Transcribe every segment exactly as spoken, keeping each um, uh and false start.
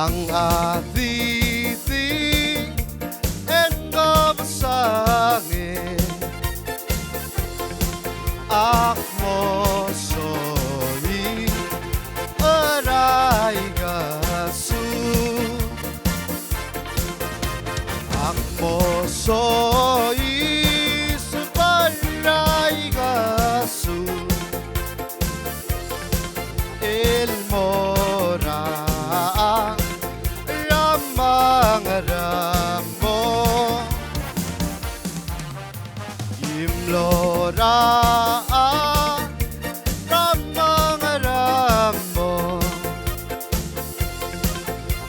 Ang adidi e ng kebesengei, ak mo soiseb er a ika su. Ak mo soiseb er a ika su el mo er a remengerenger. Kim lorael a remengerenger,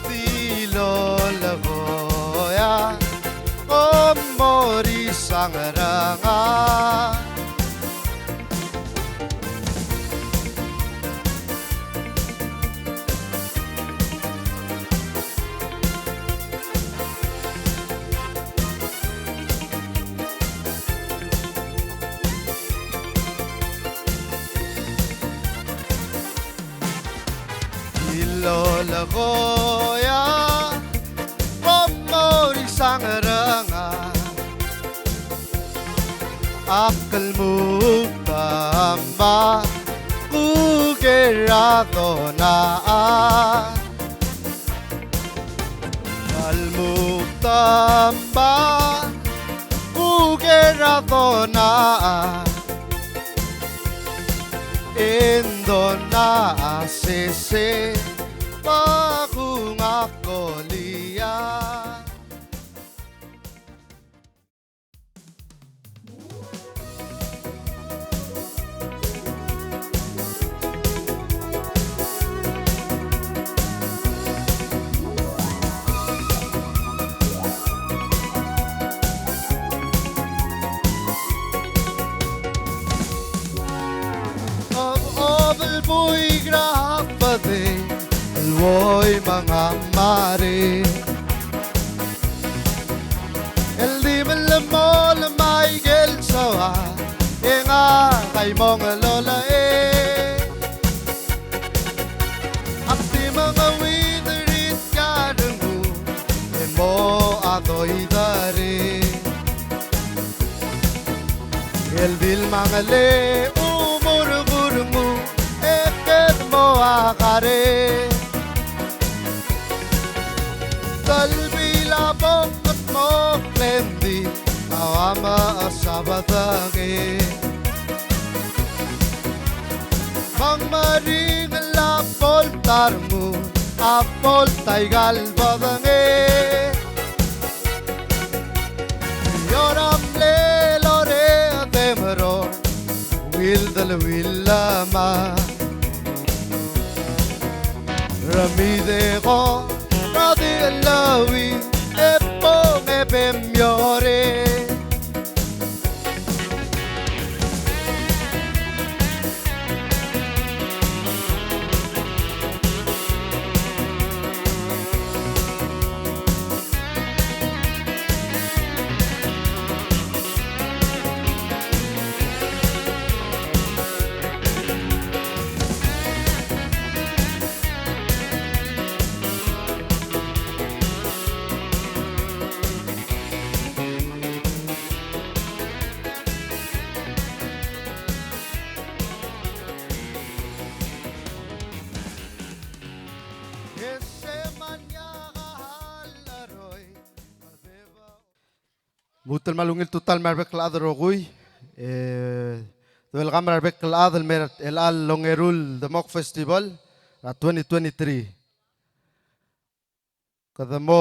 di lolekoi a komorisang er ngak. Di lolekoi a komorisang er ngak. Ak lmuktemba kuker a dongang. Ak lmuktemba kuker a dongang. E ng dongang a sesei, me kuk ngak a koliang. Obobel buik er a bedengel el uai me ng mera el di melemolem a ikel soal e ngak a mo ngelolem. Ak di mengeuid er tia el renguk e mo a doiderir. El di le mangel e umerkur nguu e kede mo a kare. Telbil a bong e kede mo klendi a ua me a sabadengei. Me ng meringel a bolt a rengul, a bolt a ikal bedengei. Ioram le loredem er a uildel uilema. Remideko er a di el ui e bong e bem iore. Lmuut el kmal ungil tutau el mei er a rebek el chad el rokui, e, welcome er a rebek el chad el mei er a chelecha el ongeru el Demok Festival er a twenty twenty-three. Kede mo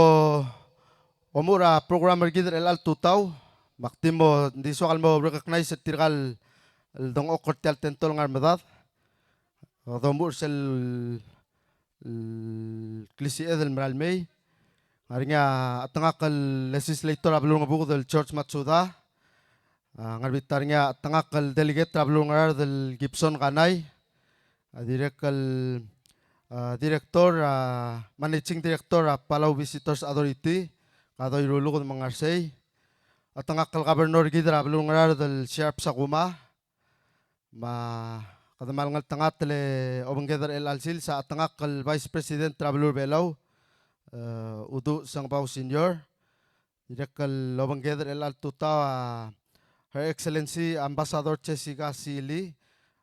omuchel er a program er kid er chelecha el tutau, me ak di mo, ng di soak el mo recognize er tirka el dengchokl er tia el tento el ngar er medad. Kede omuchel er sel, el klisiched el mera el mei. Ng ngar er ngii a chetengakl el legislator er a beluu er Ngebuked el George Matsuda. A, ng ngar er a bita er ngii a chetengakl el delegate er a beluu er Ngaraard el Gibson Kanai. A dirrek el, a, director, a, managing director er a Palau Visitors Authority, Kadoi Ruluked me ng ngar sei. A chetengakl el governor er kid er a beluu er Ngaraard el Sharp Sakuma. Me kede kmal ngeltengat el obengked er chelecha el sils a chetengakl el vice president er a beluu er Belau, eh, Uduch Sengebau Senior. Dirrek el obengked er chelecha el tutau a Her Excellency Ambassador Jessica C. Lee,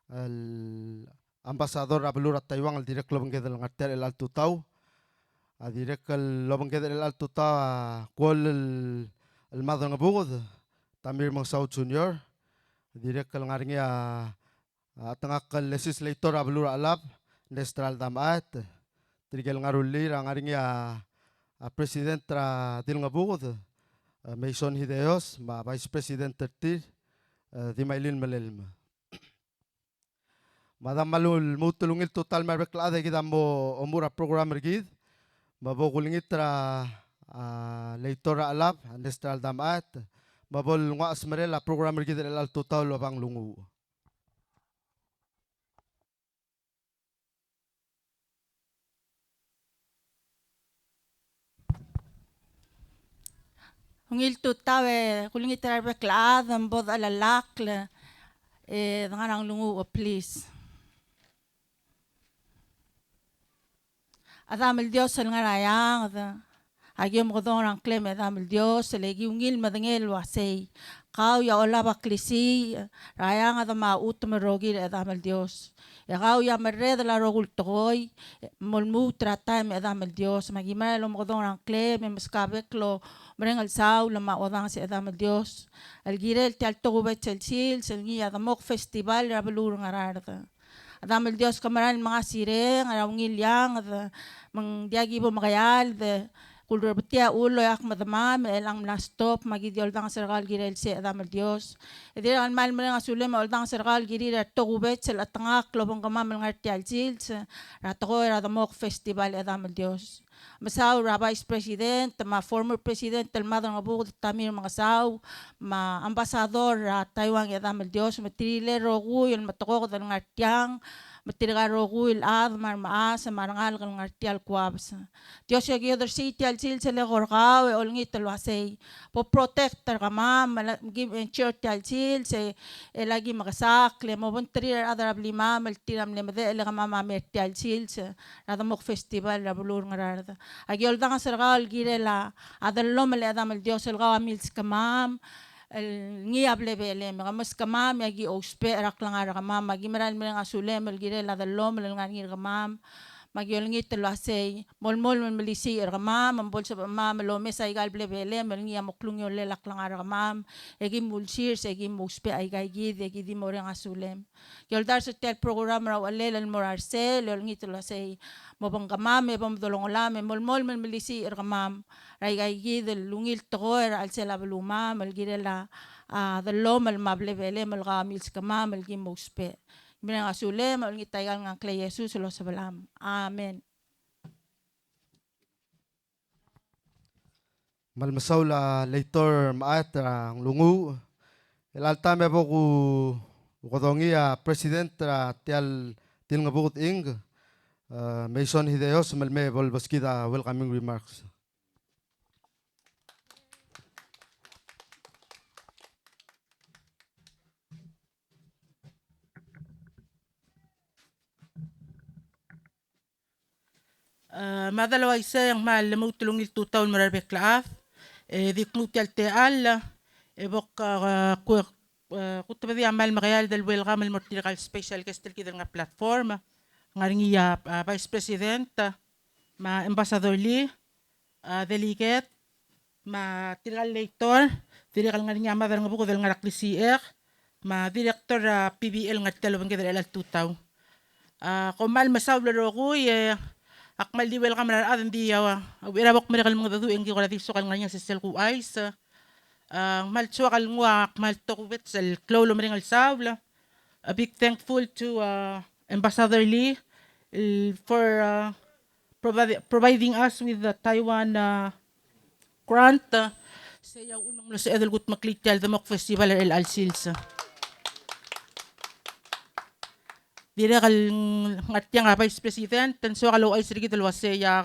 el Ambassador er a beluu er a Taiwan el dirrek el obengked el ngar tia er chelecha el tutau. A dirrek el obengked er chelecha el tutau a Kuol el, el Madrengebuked, Tommy Remengesau Junior. Dirrek el ngar er ngii a, a chetengakl el legislator er a beluu er a Chelab, Nestor Aldama Aet. Tirke el ngar er a rullii a ngar er ngii a, a president er a Dilngebuked, e, Mason Hideos, me a vice president er tir, e, Dimailil Melelm. Me a dam me a lmuut el ungil tutau el mei er a rebek el chad e kid a mo omuchel er a program er kid, me bo kulengit er a, a, legislator er a Chelab, Nestor Aldama Aet, me bo lenguu a chesmerel a program er kid er chelecha el tutau el oba nglunguuch. Ungil tutau e kulengit er a rebek el chad me bo dechelellakl e de ngar er a nglunguuch, please. Chedam el Dios el ngar er a eanged, aki omekedong er a ngklem e Chedam el Dios, e le ki ungil medengei el uasei kau a olab a klisiich er a eanged me a chutem el rokir e Chedam el Dios. E kau a merredel a rokui el tekoi, e mo lmuut er a taem e Chedam el Dios. Me aki mera el omekedong er a ngklem e meskau a bek el omereng el saul me a odanges e Chedam el Dios el kirel tia el tokubets el sils el ngii a Demok Festival er a beluu er a Ngaraard. Chedam el Dios, ke mera el mengasireng er a ungil eanged, me ng diak ki bo mekeald, e kulrebetii a chull el oeak medemam, e chelechang mla stop, me aki di oldanges er kau el kirel sei e Chedam el Dios. E dirrek el kmal mereng a sulem e oldanges er kau el kirir a tokubets el chetengakl el obengkemam el ngar tia el sils er a tekoi er a Demok Festival e Chedam el Dios. Mesaul er a Vice President, me a former President el Madrengebuked Tommy Remengesau, me a Ambassador er a Taiwan e Chedam el Dios, me tirke el rokui el metekoked el ngar tiang, me tirka el rokui el chad me a remechas me a rengalek el ngar tia el kuabes. Dios, e aki odersii tia el sils el eko er kau e olengit el uasei bo protect er kemam, me lak, me ki ensure tia el sils e, e lak ki mekesakl, e mo obengterir a rechad er a blimam el tir a mle medechel e kemam a mei er tia el sils er a Demok Festival er a beluu er a Ngaraard. Aki oldanges er kau el kirel a dellomel e Chedam el Dios el kau a milskemam el ngii a blebelem, e ke meskemam e aki ousbech er a klengar er kemam. Aki mera el mereng a sulem el kirel a dellomel el ngar er ngii er kemam. Me aki olengit el uasei, molemolem el melisiich er kemam, me bo lsebechemam el omes aika el blebelem el ngii a mo klungiolel a klengar er kemam, e ki mo ulsirs, e ki mo ousbech aika kid, e ki di mo mereng a sulem. Ki oldars er tia el program er a uchelel el mo er a rsel, e olengit el uasei, mo obengkemam, e bo mdolongelam, e molemolem el melisiich er kemam er aika kid el ungil tekoi er a chelsel a belumam, el kirel a, a, dellomel me a blebelem el kau a milskemam, el ki mo ousbech. Mereng a sulem, olengit aika el ngar er a ngklel a Jesus el Osebelam. Amen. Me kmal mesaul a Leitor Maet er a nglunguuch. El alta me bo ku, kukedongii a President er a tia el Dilngebuked Inc., e, Mason Hideos, me le mei e bo lebeskid a welcoming remarks. E, me a dal uaisei e ng kmal lmuut el ungil tutau el mo er a rebek el chad. E di knguu tia el techall, e bo ku, e, ku, e, kutebedii a kmal mekeald el welcome el mo er tirka el special guest el kid el ngar er a platform. Ngar er ngii a, a, Vice President, me a Ambassador Lee, a, Delegate, me tirka el Leitor, dirrek el ngar er ngii a Madrengebuked el ngar er a klisiich, me a Director er a P B L el ngar tia el obengked er chelecha el tutau. A, kom kmal mesaul el rokui, e, ak kmal di welcome er a rechad, ng di, a, a uchei er a bo kmerek el mengedecheduch e ng di kora di soak el ngar er ngii a sesei el kuchais. A, ng kmal soak el nguu a kmal tokubets el klou el omereng el saul. A big thankful to, uh, Ambassador Lee, uh, for, uh, provi-, providing us with the Taiwan, uh, grant. Uh, sei a uchul me ng mlo sebeched el kudmeklii tia el Demok Festival er chelecha el sils. Dirrek el ngar tiang a Vice President, e ng soak el ouchais er kid el uasei a,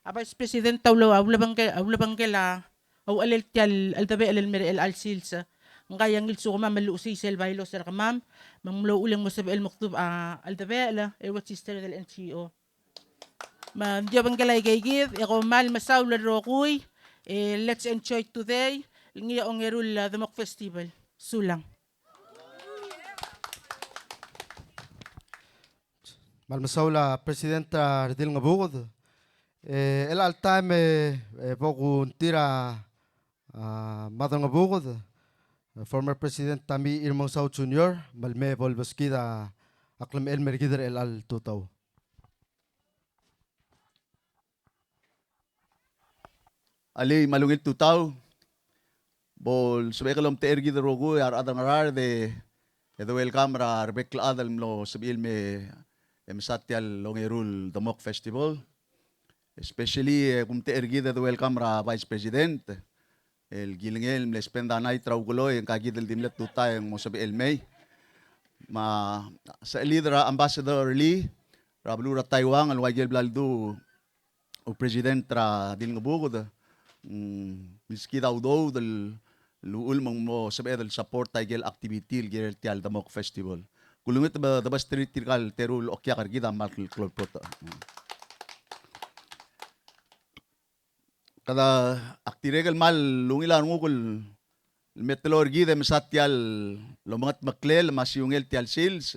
a Vice President a ule-, a ulebengkel, a ulebengkel a uchelel tia el cheldebechel el mei er chelecha el sils. Ngka a ngilsukemam el luchesii sel bylaws er kemam, me ng mlo uchul e ng mo sebechel el mo kdubech a cheldebechel e register er a N G O. Me ng di obengkel aikeikid, e kom kmal mesaul el rokui, e let's enjoy today, el ngii a ongeru el Demok Festival. Sulang. Kmal mesaul a President er a Redil Ngebuked. E, chelecha el taem e, e, bo kungtir a, a, Madrangebuked, e, former President Tommy Remengesau Junior, me le mei bo lebeskid a klemechelem er kid er chelecha el tutau. Alii, me a ungil tutau, bo lsebechek el omtechei er kid el rokui a rechad er a Ngaraard e de welcome er a rebek el chad el mlo sebechir el me, e mesa tia el ongeru el Demok Festival. Especially, e, kumtechei er kid e de welcome er a Vice President, el kilengei el mle spend a night er a Ukeloi, e ngka kid el di mle tutau e ng mo sebechel el mei. Me a sechelid er a Ambassador Lee er a beluu er a Taiwan, el ua ikel bla ledu a President er a Redil Ngebuked, mm, milskid a udoud el uchul me ng mo sebeched el support a ikel activity el kirel tia el Demok Festival. Kulengit me de besterir tirka el teru el okiak er kid a kmal klou el klobot. Kede, ak dirrek el kmal ungil a renguk el me teloi er kid e mesa tia el omengetmeklel me a siungel tia el sils.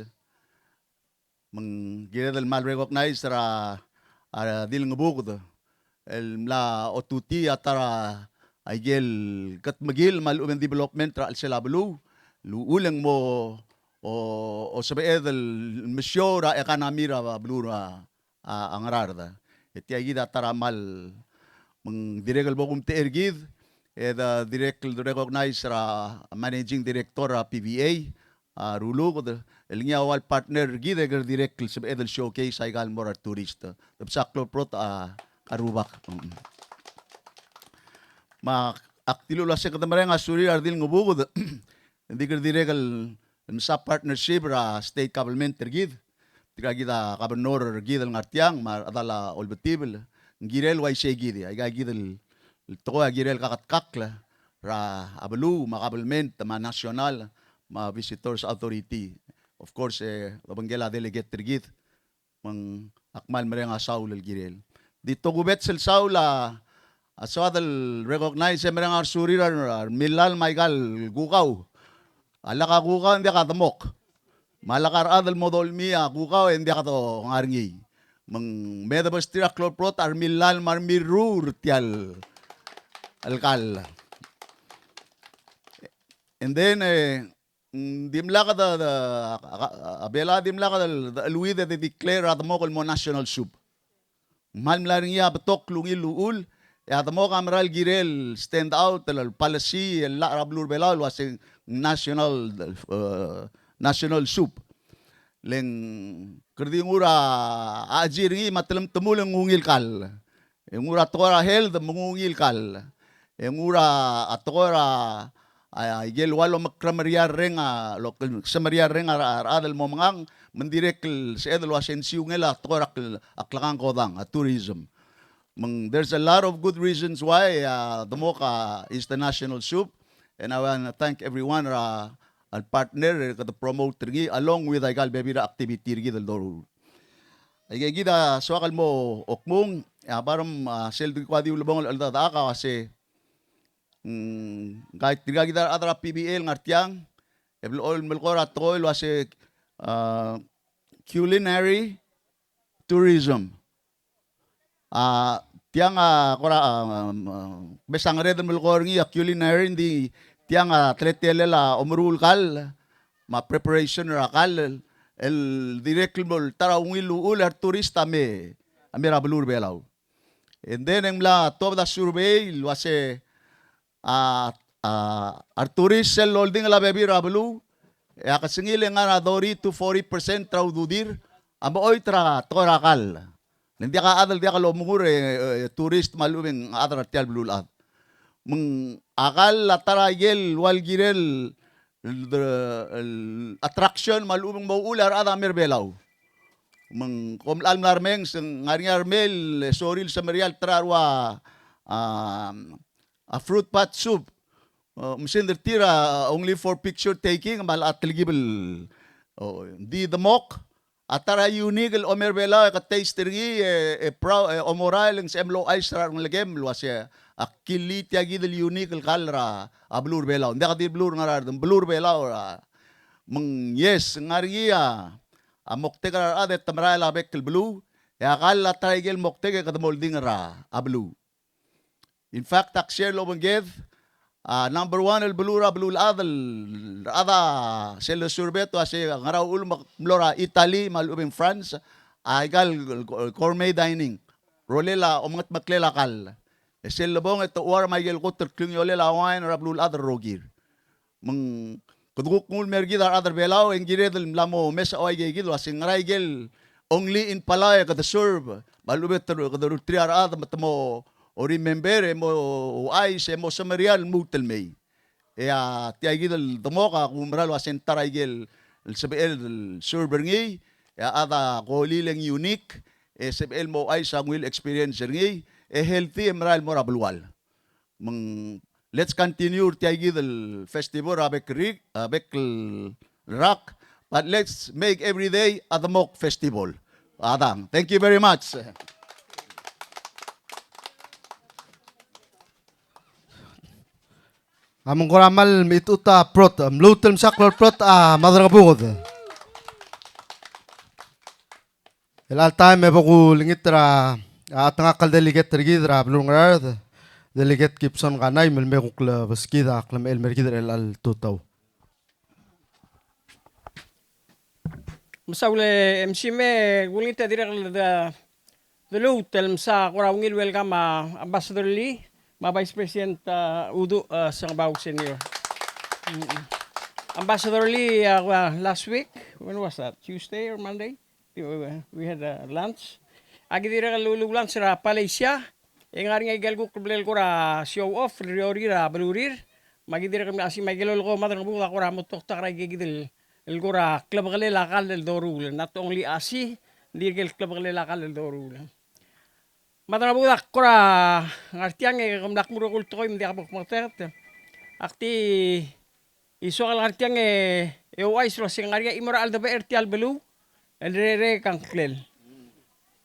Me ng kired el kmal recognize er a, a Redil Ngebuked el mla otutii a ta er a ikel ketmeklel me a lechub e ng development er a chelsel a beluu, el uchul e ng mo o, o sebeched el mesiou er a economy er a beluu er a, a, a Ngaraard. E tia kid a ta er a kmal, me ng dirrek el bo kumtechei er kid, e de dirrek el recognize er a managing director er a P V A, a Ruluked, el ngii a ua el partner er kid e kede dirrek el sebeched el showcase a ikal mo er a retourist. De bsa klou el klobot a, a rubak. Me ak dilu el ua se kede mereng a sulir a Redil Ngebuked, ng di kede dirrek el mesa partnership er a state government er kid. Tirka kid a governor er kid el ngar tiang, me a rechedal a Olbetibel, ng kirel uaisei kid, aika kid el, el tekoi a kirel kaketkakl er a beluu, me a government, me a national, me a visitors authority. Of course, e, obengkel a delegate er kid, me ng ak kmal mereng a saul el kirel. Di tokubets el saul a, a soad el recognize e mereng a resurir a, a remilal me aika el kukau. A lak a kukau e ng diak a demok. Me a lak a rechad el mo dolmii a kukau e ng diak dongar ngii. Me ng me de besterir a klou el klobot a remilal me a remirruul er tia el kall. And then, e, ng dimlak de, de, a, a, a Belau a dimlak de, de cheleuid e de declare a demok el mo national soup. Ng kmal mla er ngii a betok el ungil uchul, e a demok a mera el kirel stand out el, el policy el llach er a beluu er a Belau el ua se ng national, e, national soup. Le ng kede di nguu er a, a chelsel er ngii me a telemtemul e ng ungil kall. E nguu er a tekoi er a health me ng ungil kall. E nguu er a tekoi er a, a, a ikel ua lomekerremeriar er ngii a, lomekerremeriar er ngii a, a rechad el mo mengang, me ng dirrek el sebeched el ua se ng siungel a tekoi er a kl-, a klekankodang, a tourism. Me ng, there's a lot of good reasons why, a, demok a is the national soup, and I wanna thank everyone er a, a partner er kede promote er ngii, along with aika el bebil er a activity er kid el doruul. Aika kid a soak el mo okmung, e a barem, a, sel di kuk di ulebongel el cheldechedechak a ua se, mm, ngka tirka kid a rechad er a P V A el ngar tiang, e blechoel el melekoi er a tekoi el ua se, a, culinary tourism. A, tiang a kora, a, a, besangered el melekoi er ngii a culinary, ng di tiang a teletelel a omeruul kall, me a preparation er a kall, el, el dirrek el mo ta er a ungil uchul e a retourist a me, a me er a beluu er a Belau. And then e ng mla tuobed a survey el ua se, a, a, a retourist sel loldingel a bebil er a beluu, e a kesengil e ng ngar er a thirty to forty percent er a ududir a mechoit er a tekoi er a kall. Le ng diak a chad el diak lomengur e, e, tourist me a lechub e ng chad er tia el beluulechad. Me ng a kall a ta er a ikel ua el kirel el, el attraction me a lechub e ng mo uchul a rechad a me er a Belau. Me ng kom locha mla remenges, ng ngar er ngii a remei el sorir el semeriar el ta er a rua, a, a fruit bat soup. O, me sel tir a only for picture taking, me a locha telkib el, o, di demok, a ta er a unique el omer Belau e ke taste er ngii e, e proud, e omorael e ng sebechem el ouchais er a rengelekem el uasei, a kilii tia kid el unique el kall er a beluu er Belau. Ng diak di beluu er Ngaraard, ng beluu er Belau er a. Me ng yes, ng ngar er ngii a, a moktek er a rechad e te merael a bek el beluu, e a kall a ta er a ikel moktek e kede mo oldingel er a beluu. In fact, ak share el obengked, a number one el beluu er a beluulechad el, rechad a sel lesurvey a uasei ngera uchul me ak mlo er a Italy me a lechub e ng France, a ikal gourmet dining. Rolel a omengetmeklel a kall. E sel lebong e te chuarm a ikel kot el klungiolel a wine er a beluulechad el rokir. Me ng kede kuk nguu el mer kid a rechad er Belau, e ng kired el mla mo mesa ua ikei kid el uasei ngera ikel only in Palau e kede serve, me a lechub e te, kede ulterir a rechad me te mo remember, e mo ouchais, e mo semeriar el lmuut el mei. E a tia kid el demok a kumerang el uasei ng ta er a ikel sebechel el serve er ngii, e a chad a kolil e ng unique, e sebechel mo ouchais a ungil experience er ngii, e healthy e merael el mo er a belual. Me ng, let's continue er tia kid el festival er a bek el rik, a bek el rak, but let's make every day a demok festival. A dang. Thank you very much. A mengkora mal mechitechut a brot, mluut el msa klou el brot a Maderangebuked. Chelecha el taem e bo kulengit er a, a chetengakl el delegate er kid er a beluu er Ngaraard, Delegate Gibson Kanai, me le me kuk lebeskid a klemechel el mer kid er chelecha el tutau. Mesaul e M C, me kulengit e dirrek el de, de lmuut el msa kora ungil welcome a Ambassador Lee, me a Vice President, a, Uduch, a, Sengebau Senior. Mm-mm. Ambassador Lee, a, last week, when was that? Tuesday or Monday? We had a lunch. Aki dirrek el ulu lunch er a Palasia, e ng ngar er ngii a ikel kuk bla el kora show off el riorir a belurir, me aki dirrek el mle chasi me a ikel lolekoi, Maderangebuked a kora mo toktak er a ikei kid el, el kora klebekelel a kall el doruul, not only chasi, ng di ikel klebekelel a kall el doruul. Maderangebuked a kora ngar tiang e ke mla kmu el rokui el tekoi me ng diak bo kmeketeketang. Ak di soak el ngar tiang e, e ouchais el uasei ng ngar er ngii a chimo er a cheldebechel er tia el beluu el rerek a ngklel.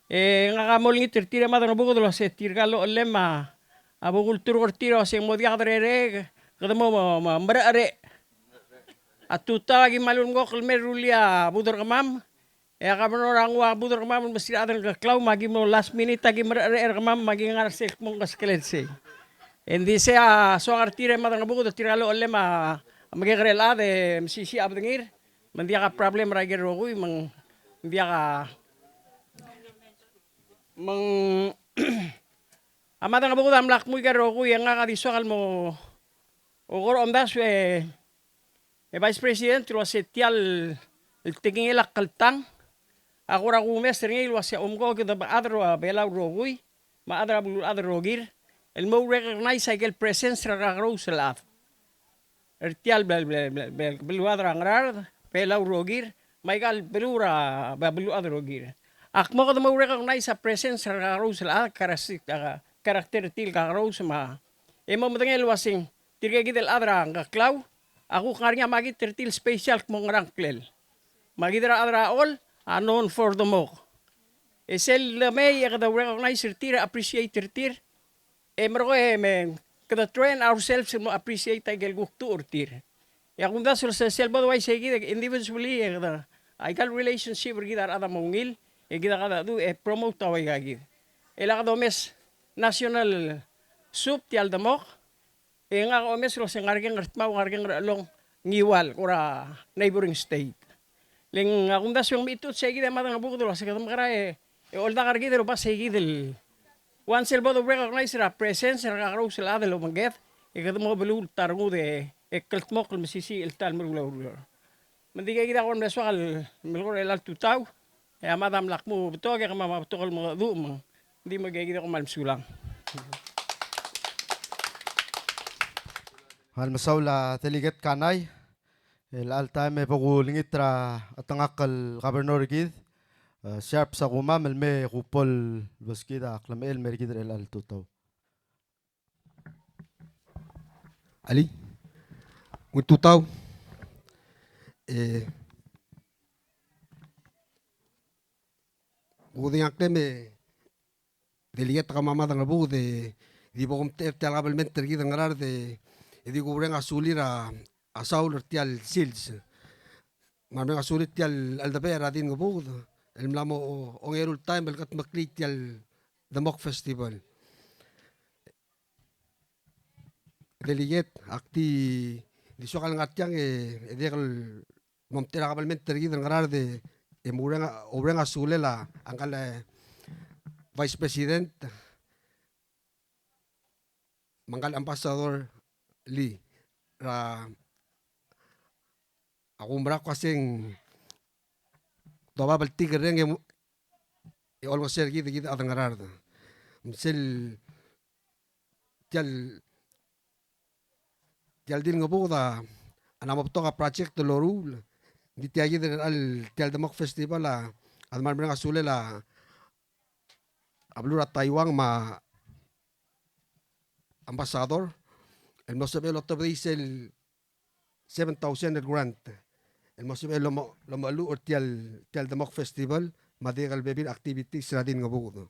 E ngak a mo olengit er tir e Maderangebuked el uasei tirka el ochellem a bo kulturk er tir el uasei ng mo diak dererek, kede mo, mo, mo merecherech. A tutau a ki mal ulemkokl el me rullii a budel er kemam, e a governor a nguu a budel er kemam el mesterir a chad er a Ngkeklau, me aki mo last minute aki merecherech er kemam, me aki ngar er sel kmo ng keskelel sei. E ng di sei a soak er tir e Maderangebuked, tirka el ochellem a mekekerei el chad e mesisiich a bedengir, me ng diak a problem er a ikel rokui, me ng diak a, me ng a Maderangebuked a mla kmu ikel rokui, e ngak a di soak el mo, o kora omdasu e e Vice President el uasei tia el tekingel a kltang a kora kumes er ngii el uasei a omko kid a chad er a Belau el rokui me a chad er a beluulechad el rokir el mo recognize a ikel presence er a kakerous el chad er tia el bel, bel, bel, bel, beluad er a Ngaraard, Belau el rokir, me a ikal beluu er a be-, beluulechad el rokir. Ak mo kede mo recognize a presence er a kakerous el chad, karakter, a character er tir el kakerous me a, e mo medengei el uasei tirke kid el chad er a Ngkeklau a kuk ngar er ngii a makit er tir el special kmo ng ngera ngklel. Me kid er a chad er a Choll a known for demok. E sel lemei e kede recognize er tir, appreciate er tir, e merekong e me kede train ourselves el mo appreciate a ikel kuk tuch er tir. E a kumdasu el sel, sel bo doua isei kid e individually e kede, a ikal relationship er kid a rechad a mo ungil, e kid a kede du e promote a ua ikakid. E lak domes national soup tia el demok, e ngak a omes el uasei ngar er ngii a Ngardmau, ngar er ngii a Ngerchelong, Ngiwal, kora neighboring state. Le ng, a kumdasu e ng mechitechut sei kid e Maderangebuked el uasei kede mekera e, e oldak er kid el oba sei kid el. Once el bo de recognize er a presence er a kakerous el chad el obengked, e kede mo beluu el ta rengud e, e kldmokl el mesisiich el ta el meruul a ureor. Me ng di ikei kid a kora mle soak el melekoi er chelecha el tutau, e a mad a mla kmu betok e kemam a betok el mengedecheduch me ng di me ikei kid a kmal mesulang. Kmal mesaul a Delegate Kanai, e chelecha el taem e bo kulengit er a chetengakl el governor er kid, e, Sharp Sakuma, me le me kuk bo lebeskid a klemechel el mer kid er chelecha el tutau. Alii, ungil tutau. E, kudengei a ngklem e delegate, kemam a Madrengebuked, e di bo kumtechei er tia el kabelment er kid er a Ngaraard, e di kuureng a sulir a, a saul er tia el sils. Me a mereng a sulir tia el cheldebechel er a Dingebuked el mla mo ongeru el taem el kedmeklii tia el Demok Festival. Delegate, ak di, di soak el ngar tiang e, e dirrek el momtechei er a kabelment er kid er a Ngaraard, e moureng a, oureng a sulel a ngka el, e, Vice President me a ngka el Ambassador Lee er a, a kumerang el kmo se ng doba bltikerreng e, e olengeseu er kid, kid a chad er a Ngaraard. Me sel tia el, tia el Dingebuked a, a mla mo betok a project el loruul. Ng di tia kid er a, tia el Demok Festival a, a kmal mereng a sulel a, a beluu er a Taiwan me a Ambassador el mlo sebechel el otobedii sel seven thousand el grant el mo sebechel el mo, el mo cheluch er tia el, tia el Demok Festival me a dirrek el bebil activities er a Dingebuked.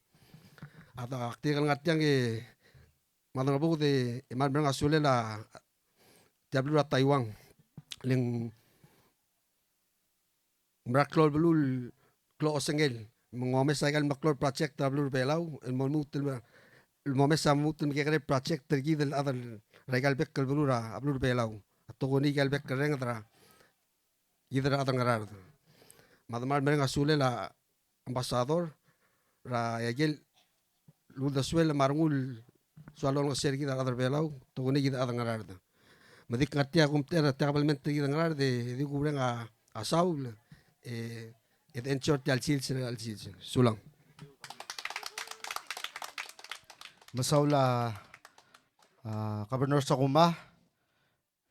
A, ak dirrek el ngar tiang e Madrengebuked, e kmal mereng a sulel a tia el beluu er a Taiwan. Le ng mera el klou el beluu el klou a osengel. Me ng omes aika el meklou el project er a beluu er a Belau el mo lmuut el, el mo omes a lmuut el mekekerei el project er kid el chad er aika el bek el beluu er a, a beluu er a Belau. A tokuni aika el bek el renged er a, kid er a chad er a Ngaraard. Me a kmal mereng a sulel a Ambassador er a ikel uldesuel me a rengul soal olengeseu er kid a rechad er a Belau, tokuni kid a chad er a Ngaraard. Me dik ngar tia kumtechei er tia el kabelment er kid er a Ngaraard, e di kuureng a, a saul, e, e de ensure tia el sils, el sils. Sulang. Mesaul a, a, Governor Sakuma,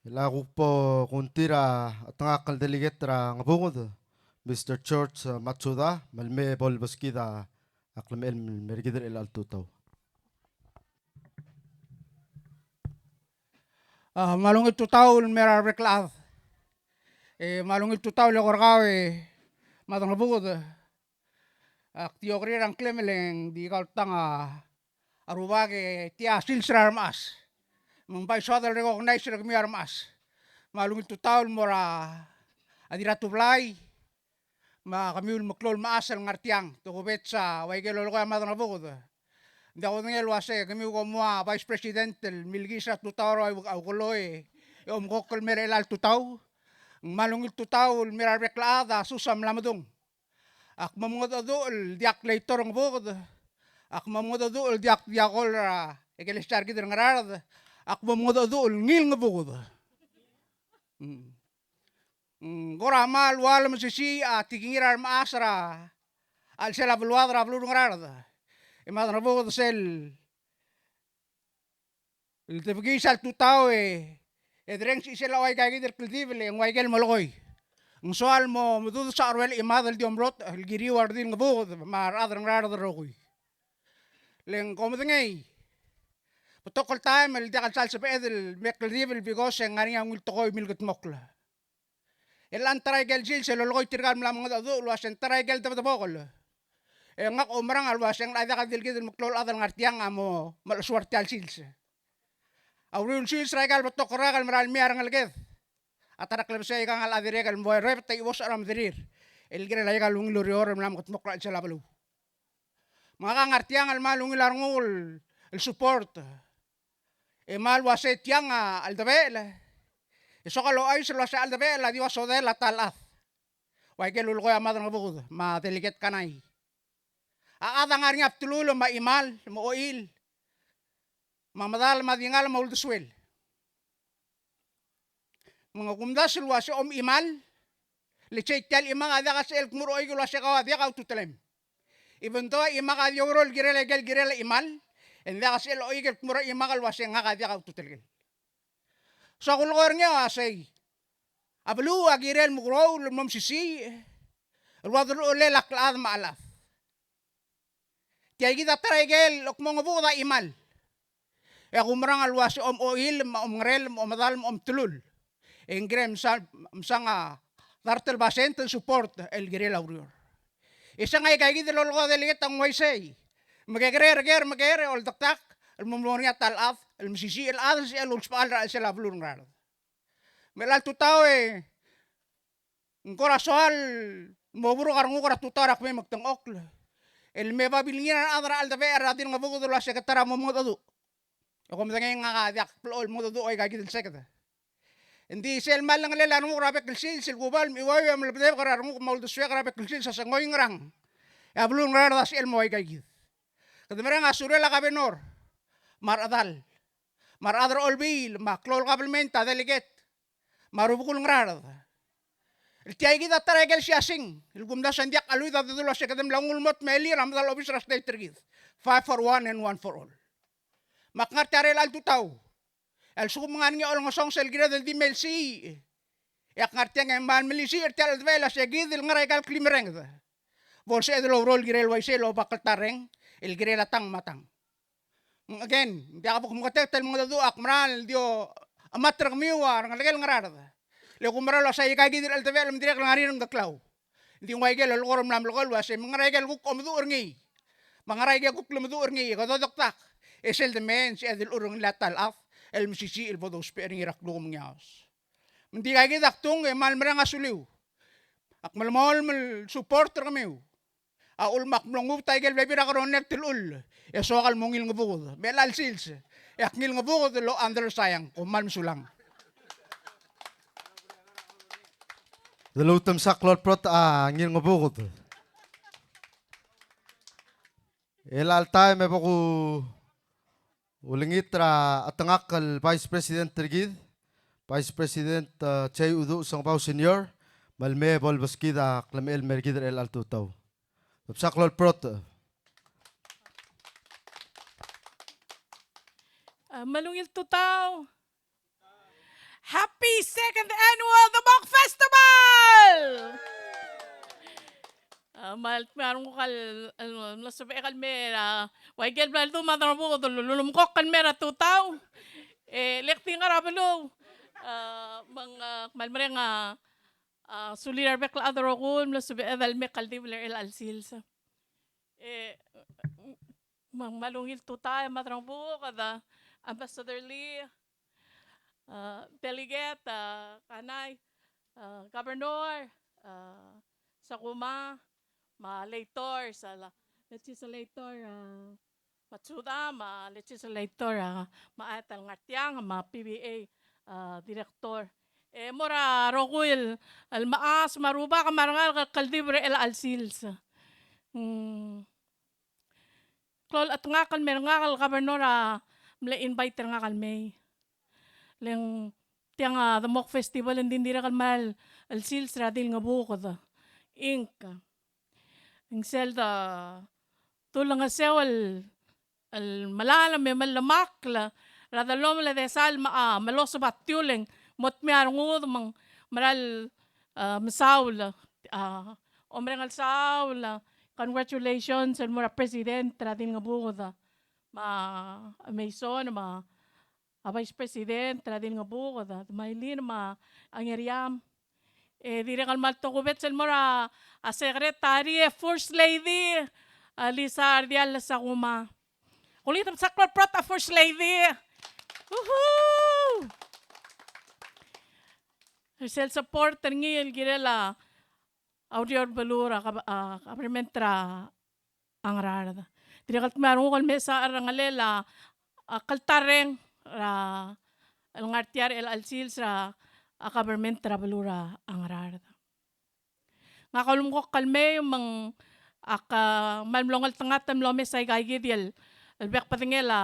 e a kuk bo kungtir a chetengakl el delegate er a Ngebuked, Mister George, e, Matsuda, me le mei e bo lebeskid a klemechel el mer kid er chelecha el tutau. A, me a ungil tutau el mer a rebek el chad. E, me a ungil tutau el eko er kau e Madrengebuked. Ak di okerir a ngklem e le ng di kau el tang a rubak e tia sils er a remechas. Me ng bai soad el recognize er kemiu a remechas. Me a ungil tutau el mo er a Dirratublai me kemiu el meklou el mechas el ngar tiang, tokubets a ua ikel lolekoi a Madrengebuked. Ng diak kudengei el uase kemiu kom ua Vice President el milkiis er a tutau er a ukeloi e omkokl el mer chelecha el tutau. Ng kmal ungil tutau el mer a rebek el chad a sus a mla medung. Ak mo mengedecheduch el diak leader er a Ngebuked. Ak mo mengedecheduch el diak diakol er a ikelesia er kid er a Ngaraard. Ak mo mengedecheduch el ngii el Ngebuked. Mm. Mm, kora kmal ua le mesisiich a tekingir a remechas er a chelsel a beluad er a beluu er a Ngaraard. E Madrengebuked sel el debekiis a tutau e, e dereng sisel a ua ika kid el kldibel e ng ua ikel molekoi. Ng soal mo medudes a cheruel chimad el di omrotech el kiriu a redil Ngebuked me a rechad er a Ngaraard el rokui. Le ng ko medengei, betok el taem el diak el sal sebeched el me kldibel because e ng ngar er ngii a ungil tekoi el milkedmokl. E chelechang ta er a ikel sils e lolekoi tirka el mla mengedecheduch el uase ng ta er a ikel debedebokel. E ngak a oumerang el uase ng locha diak el di el kid el meklou el chad el ngar tiang a mo melechesuar tia el sils. A uriul sils er a ika el betok el rak el mera el mei a rengeleked a ta er a klebesei a ikang el chad el dirrek el mo erebet a chibos er a mederir el kirel a ika el ungil ureor el mla mekedmokl er a chelsel a beluu. Me ngak a ngar tiang el kmal ungil a renguk el support. E kmal uase tiang a cheldebechel. E soak el ouchais el uase a cheldebechel a di ua sodel a ta el chad. Ua ikel lulekoi a Madrengebuked me a Delegate Kanai. A chad a ngar er ngii a bdelul me a chimal me a ochil me a medal me a dingal me a uldesuel. Me ng kumdasu el uase omchimal, le sei tia el chimang a diak a sebechel el kmo er a oik el uase kau a diak a ultutelem. Even though a chimak a di oureor el kirel a ikel kirel a chimal, e ng diak a sebechel a oik el kmo er a chimak el uase ngak a diak a ultutelel. So a kulekoi er ngii a uasei, a beluu a kirel el mukeroul el mo mesisiich el ua deruchelel a klechad me a chelechad. Tia kid a ta er a ikel, kmo Ngebuked a chimal. E ak oumerang el uase om ochil, me a omngerel, me a omedal, me a omtelul, e ng kirel msa-, msang a dart el basent el support el kirel a ureor. E se ng aikakid el lolekoi a delegate a ng uaisei. Me kekerei er ker, me ker e oldektak el mo mlo er ngii a ta el chad el mesisiich el chad el sebechel el ulsbechall er a chelsel a beluu er a Ngaraard. Me chelecha el tutau e ng kora soal el mo buruk a renguk er a tutau er a kemiu me kdengchokl el me babilngir a rechad er a cheldebechel er a Dilngebuked el uase ke ta er a mo mengedecheduch. E kom medengei ngak a diak blechoel el mengedecheduch a ikakid el seked. Ng di sel mal lengelel a renguk er a bek el sils el kuba el mechiuaiu e melebedebek er a renguk me a uldesuek er a bek el sils a se ng oingerang e a beluu er a Ngaraard a sebechel el mo ua ikakid. Kede mereng a sulel a kabenor me a rechedal me a rechad er a olbiil me a klou el kabelment, a delegate me a rubekul Ngaraard el tia kid a ta er a ikel siasing el kumdasu e ng diak a lluid a dedu el uase kede mla nguu el mo tmelir a medal obis er a state er kid. Five for one and one for all. Me ak ngar tia er chelecha el tutau e a lsekum ng ngar er ngii a olengesonges el kired el di melsiich, e ak ngar tiang e mal melisiich er tia el cheldebechel el uase kid el ngar er aika el klimerenged, bo lsebeched el oureor el kirel uaisei el oba kltarreng el kirel a tang me a tang. Again, ng diak bo kmeketekl el mengedecheduch, ak meral di ochemat er kemiu a rengelekel Ngaraard. Le kumeral uase aikakid el cheldebechel me ng dirrek el ngar er ngii er a Ngkeklau. Ng di ng ua ikel lolekoi er a mla melekoi el uase me ng ngar er a ikel kuk omeduch er ngii me ng ngar er a ikel kuk lemeduch er ngii, e kede oldektak e sel deme e ng sebeched el urrengel a ta el chad el mesisiich el bo dousbech er ngii er a kluk me ng ngiaos. Me ng di aikakid a kdung e mal mereng a suliu. Ak melemolem el support er kemiu. A uchul me ak mlo ngubet a ikel bebil er a coronet el chull e soak el mo Ngilngebuked. Me chelecha el sils e ak Ngilngebuked el lo under er a Saiang. Kom mal mesulang. Deluut el msa klou el brotech a Ngilngebuked. Chelecha el taem e bo ku ulengit er a chetengakl el Vice President er kid, Vice President, eh, J. Uduch Sengebau Senior, me le mei e bo lebeskid a klemechel el mer kid er chelecha el tutau. Msa klou el brotech. A, me a ungil tutau. Happy second annual Demok Festival! A, me a le dmeu a renguk el, el, el mlo sebechek el mei er a, ua ikel bla ledu me a Demok, el lulumkokl el mei er a tutau. E, le ak di ngar er a beluu. A, me ng, a, kmal mereng a, a, sulir a rebek el chad el rokui el mlo sebeched el mei kldibel er chelecha el sils. E, me ng kmal ungil tutau e Maderangbuked, a, Ambassador Lee, a, Delegate, a, Kanai, a, Governor, a, Sakuma, me a Legislator, a, Legislator, a, Matsuda, me a Legislator, a, me a Adelngartiang, me a P B A, a, Director. E mo er a rokui el, el mechas, me a rubak, me a rengalek el kldibel er chelecha el sils. Mm. Klou el chetengakl el mer ngak el Governor a mle invite er ngak el mei. Le ng tiang a Demok Festival e ng di dirrek el mera el sils er a Dilngebuked Inc. Ng sel de tulengeseu el, el melalem e mellemakl er a dellomel e de sal me a, meloseb a tiuleng, mo dmeu a rengud me ng mera el, a, mesaul, a, omereng el saul, a, congratulations el mo er a President er a Dilngebuked, me a Mason, me a Vice President er a Dilngebuked, Mailin, me a Ngeriam. E dirrek el kmal tokubets el mo er a, a Secretary, e First Lady, a Lisa Ardial Sakuma. Kulengit el msa klou el brotech a First Lady. Woohoo! Er sel support er ngii el kirel a ureor el beluu er a gov-, a, government er a Ngaraard. Dirrek el dmeu a renguk el mesa a cherrengelel a, a kltarreng er a, el ngar tia er chelecha el sils er a, a government er a beluu er a Ngaraard. Ngak a ulemkokl el mei me ng ak, a, kmal mlo ngeltengat el mlo mes aika kid el, el bek el bedengel a,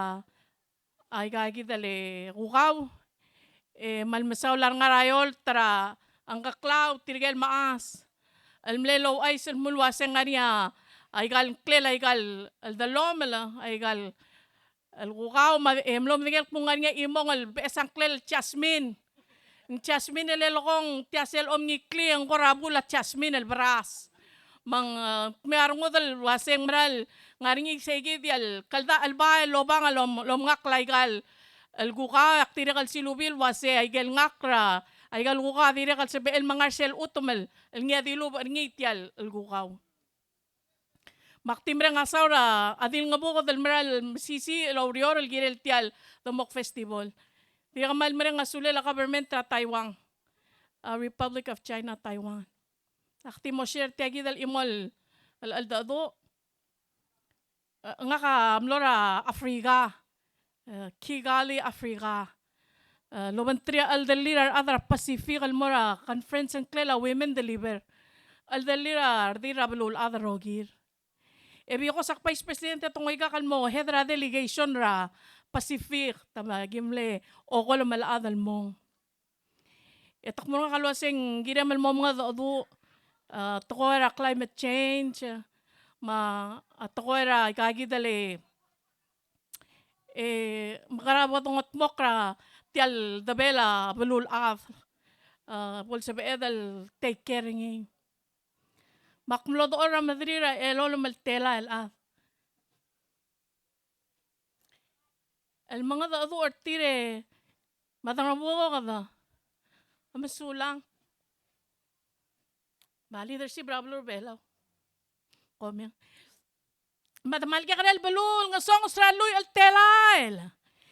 aika kid el kukau, e kmal mesaul a rengar er a eolt er a Ngkeklau, tirke el mechas el mle louchais el kmo el uase ng ngar er ngii a, aika el ngklel, aika el dellomel, aika el el kukau, me a, e mlo medengei el kmo ng ngar er ngii a chimong el beches a ngklel el jasmine. Ng jasmine el lekong, tia sel omngiklii e ng kora bul a jasmine el beras. Me ng, e, dmeu a rengud el uase ng mera el ngar er ngii sei kid el kldachelbai el lobang el om-, lomngakl aika el kukau, e ak dirrek el silubii el uase aike el ngakl er a, aika el kukau a dirrek el sebechel el menga er sel chutem el ngii a dilubech er ngii tia el kukau. Me ak di mereng a saul er a Dilngebuked el mera el mesisiich el oureor el kirel tia el Demok Festival. Dirrek el kmal mereng a sulel a government er a Taiwan, a Republic of China, Taiwan. Ak di mo share tia kid el chimo el cheldecheduch. E, ngak a mlo er a Africa, e, Kigali, Africa. E, lobengterir a cheldellir a rechad er a Pacific el mo er a conference el ngklel a Women Deliver. Cheldellir a redil er a beluulechad el rokir. E bekos ak vice president e te ngoikak el mo head er a delegation er a Pacific, te me aki mle okolem el chad el mong. E te kmo ngak el uasei ng kirem el mo mengedecheduch, a, tekoi er a climate change, me a tekoi er a ikakid el, e, mekera bo dongedmokl er tia el debel a beluulechad, a, bo lsebeched el take care er ngii. Me ak mlo dechor er a mederir a elolem el telael el chad el mengedecheduch er tir e, me a Dilngebuked, a mesulang. Me a leadership er a beluu er a Belau. Komiang. Me a demal kekerei el beluu el ngesonges er a lluich el telael.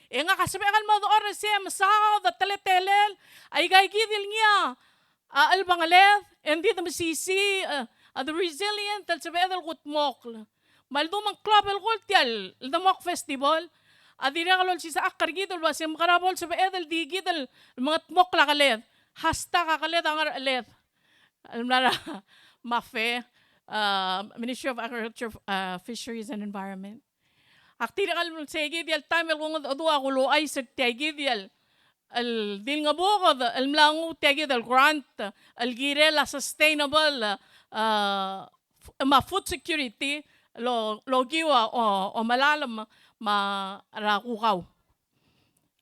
E ngak a sebechek el mo dechor er sei e mesaod a teletelel a ikakid el ngii a a chelbangeled, e ng di de mesisiich, e, a de resilient, el sebeched el kudmokl. Me a ldu me ng klou a belkul tia el Demok Festival a dirrek el olsisechakl er kid el uasei mekera bo lsebeched el di kid el mengedmokl a keled. Hashtag a keled a ngerecheled. El mla er a MAFE, a, Ministry of Agriculture, a, Fisheries and Environment. Ak dirrek el sei kid el taem el kungedecheduch a kuluuchais er tia kid el, el Dilngebuked el mla nguu tia kid el grant el kirel a sustainable, a, f-, me a food security el, el okiu a, o, omelalem me a, er a kukau.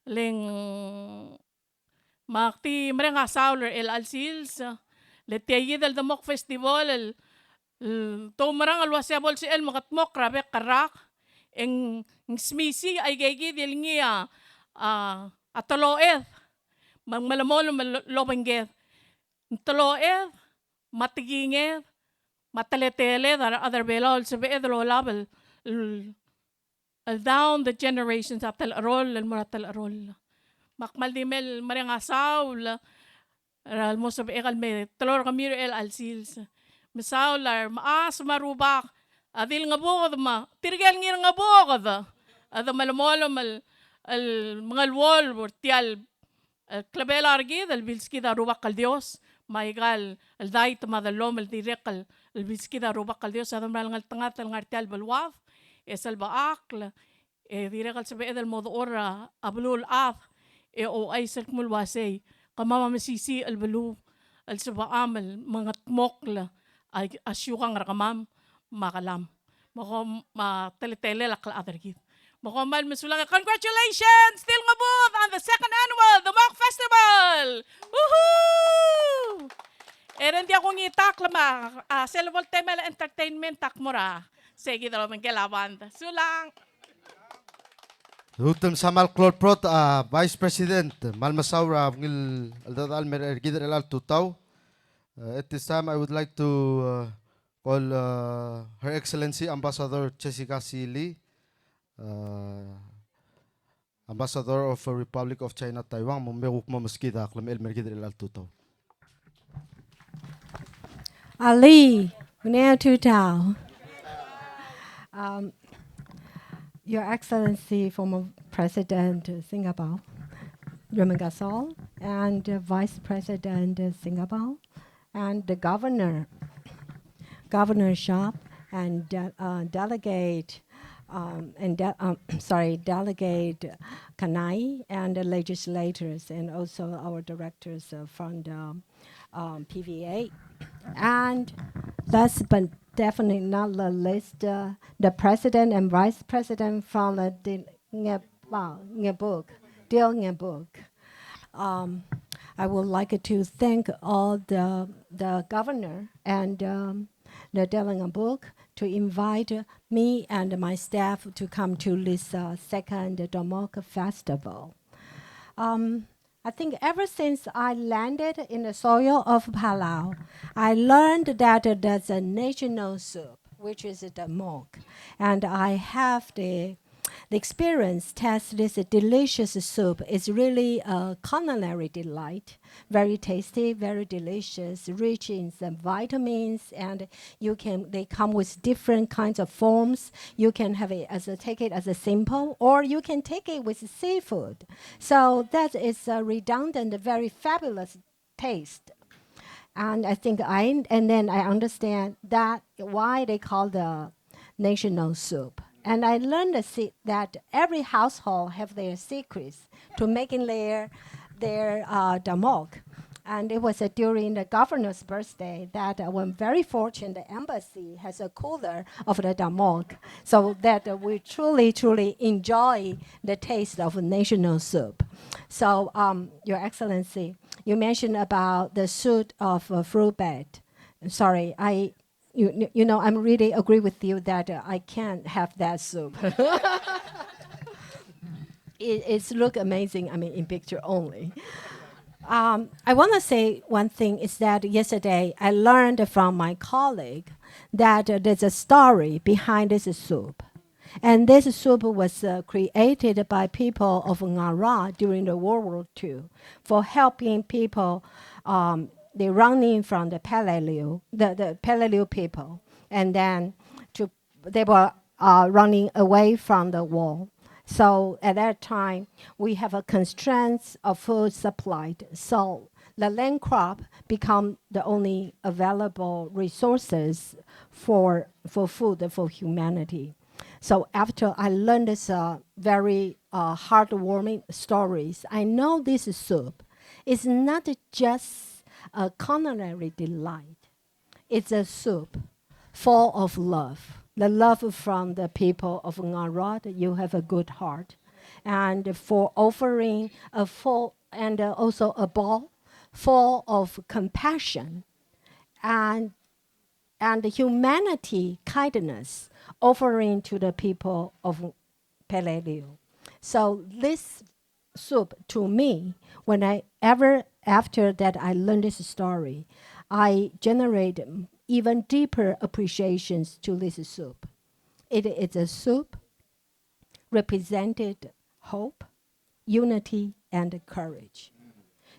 Le ng Me ak di mereng a saul er chelecha el sils, le tia kid el Demok Festival el, el doumerang el uasei a bo lsebechel el mengedmokl er a bek el rak, e ng smisiich a ikakid el ngii a, a, a teloched, me ng melemolem el obengked. Ng teloched, me a tekinged, me a teleteled a rechad er a Belau el sebeched el olab el, el el down the generations, a telecheroll el mo er a telecheroll. Me ak kmal di mei el mereng a saul er a lmo sebechek el me teloi er kemiu er chelecha el sils. Me saul a remechas me a rubak, a Dilngebuked me tirke el Ngirngebuked, a de melemolem el, el mengeluolu er tia el el klebel a rekid el bilskid a Rubak el Dios, me aika el dait me a dellomel el dirrek el, el bilskid a Rubak el Dios, a de mera el ngeltengat el ngar tia el beluad, e sel bechakl, e dirrek el sebeched el mo dechor a, a beluulechad, e ouchais el kmo el uasei, kemam a mesisiich el beluu, el sebecham el mengedmokl a, a siukang er kemam, me a kelam. Me kom, me a teletelel a klechad er kid. Me kom kmal mesulang, congratulations, Dilngebuked on the second annual Demok Festival! Woohoo! E ng diak kungitakl me a, a, sel bo el temel a entertainment a kmo er a sei kid el obengkel a band. Sulang! Utem sa kmal klou el prot, a, Vice President, kmal mesaul er a ungil el cheldecheduch el mer kid er chelecha el tutau. Uh, at this time, I would like to, uh, call, uh, Her Excellency Ambassador Jessica C. Lee, uh, Ambassador of, uh, Republic of China, Taiwan, me ng kuk mo meskid a klemechel el mer kid er chelecha el tutau. Alii, ungil tutau. Um, Your Excellency, former President Sengebau Remengesau, and, uh, Vice President Sengebau, and the governor, Governor Schaap, and de-, uh, delegate, um, and de-, um, sorry, Delegate Kanai, and the legislators, and also our directors, uh, from the, um, P V A. And last but definitely not the least, uh, the president and vice president from the Di-, Ngebau, Ngebuk, Dilngebuk. Um, I would like to thank all the, the governor and, um, the Dilngebuk to invite me and my staff to come to this, uh, second Demok Festival. Um, I think ever since I landed in the soil of Palau, I learned that there's a national soup. which is the mok. And I have the, the experience, test this delicious soup. It's really a culinary delight. Very tasty, very delicious, rich in some vitamins, and you can, they come with different kinds of forms. You can have it as a, take it as a simple, or you can take it with seafood. So that is a redundant, very fabulous taste. And I think I, and then I understand that why they call the national soup. And I learned the se-, that every household have their secrets to making their, their, uh, damok. And it was, uh, during the governor's birthday that, uh, I'm very fortunate the embassy has a cooler of the damok, so that, uh, we truly, truly enjoy the taste of national soup. So, um, Your Excellency, you mentioned about the soup of, uh, fruit bat. Sorry, I, you, you know, I'm really agree with you that, uh, I can't have that soup. It, it's look amazing, I mean, in picture only. Um, I wanna say one thing is that yesterday I learned from my colleague that, uh, there's a story behind this soup. And this soup was, uh, created by people of Ngara during the World War Two for helping people, um, they running from the Peleliu, the, the Peleliu people. And then to, they were, uh, running away from the war. So at that time, we have a constraints of food supply. So the land crop become the only available resources for, for food for humanity. So after I learned this, uh, very, uh, heartwarming stories, I know this soup is not just a culinary delight. It's a soup full of love. The love from the people of Ngara, that you have a good heart. And for offering a full, and, uh, also a bowl full of compassion and, and humanity, kindness, offering to the people of Peleliu. So this soup to me, when I ever after that I learn this story, I generate even deeper appreciations to this soup. It is a soup represented hope, unity, and courage.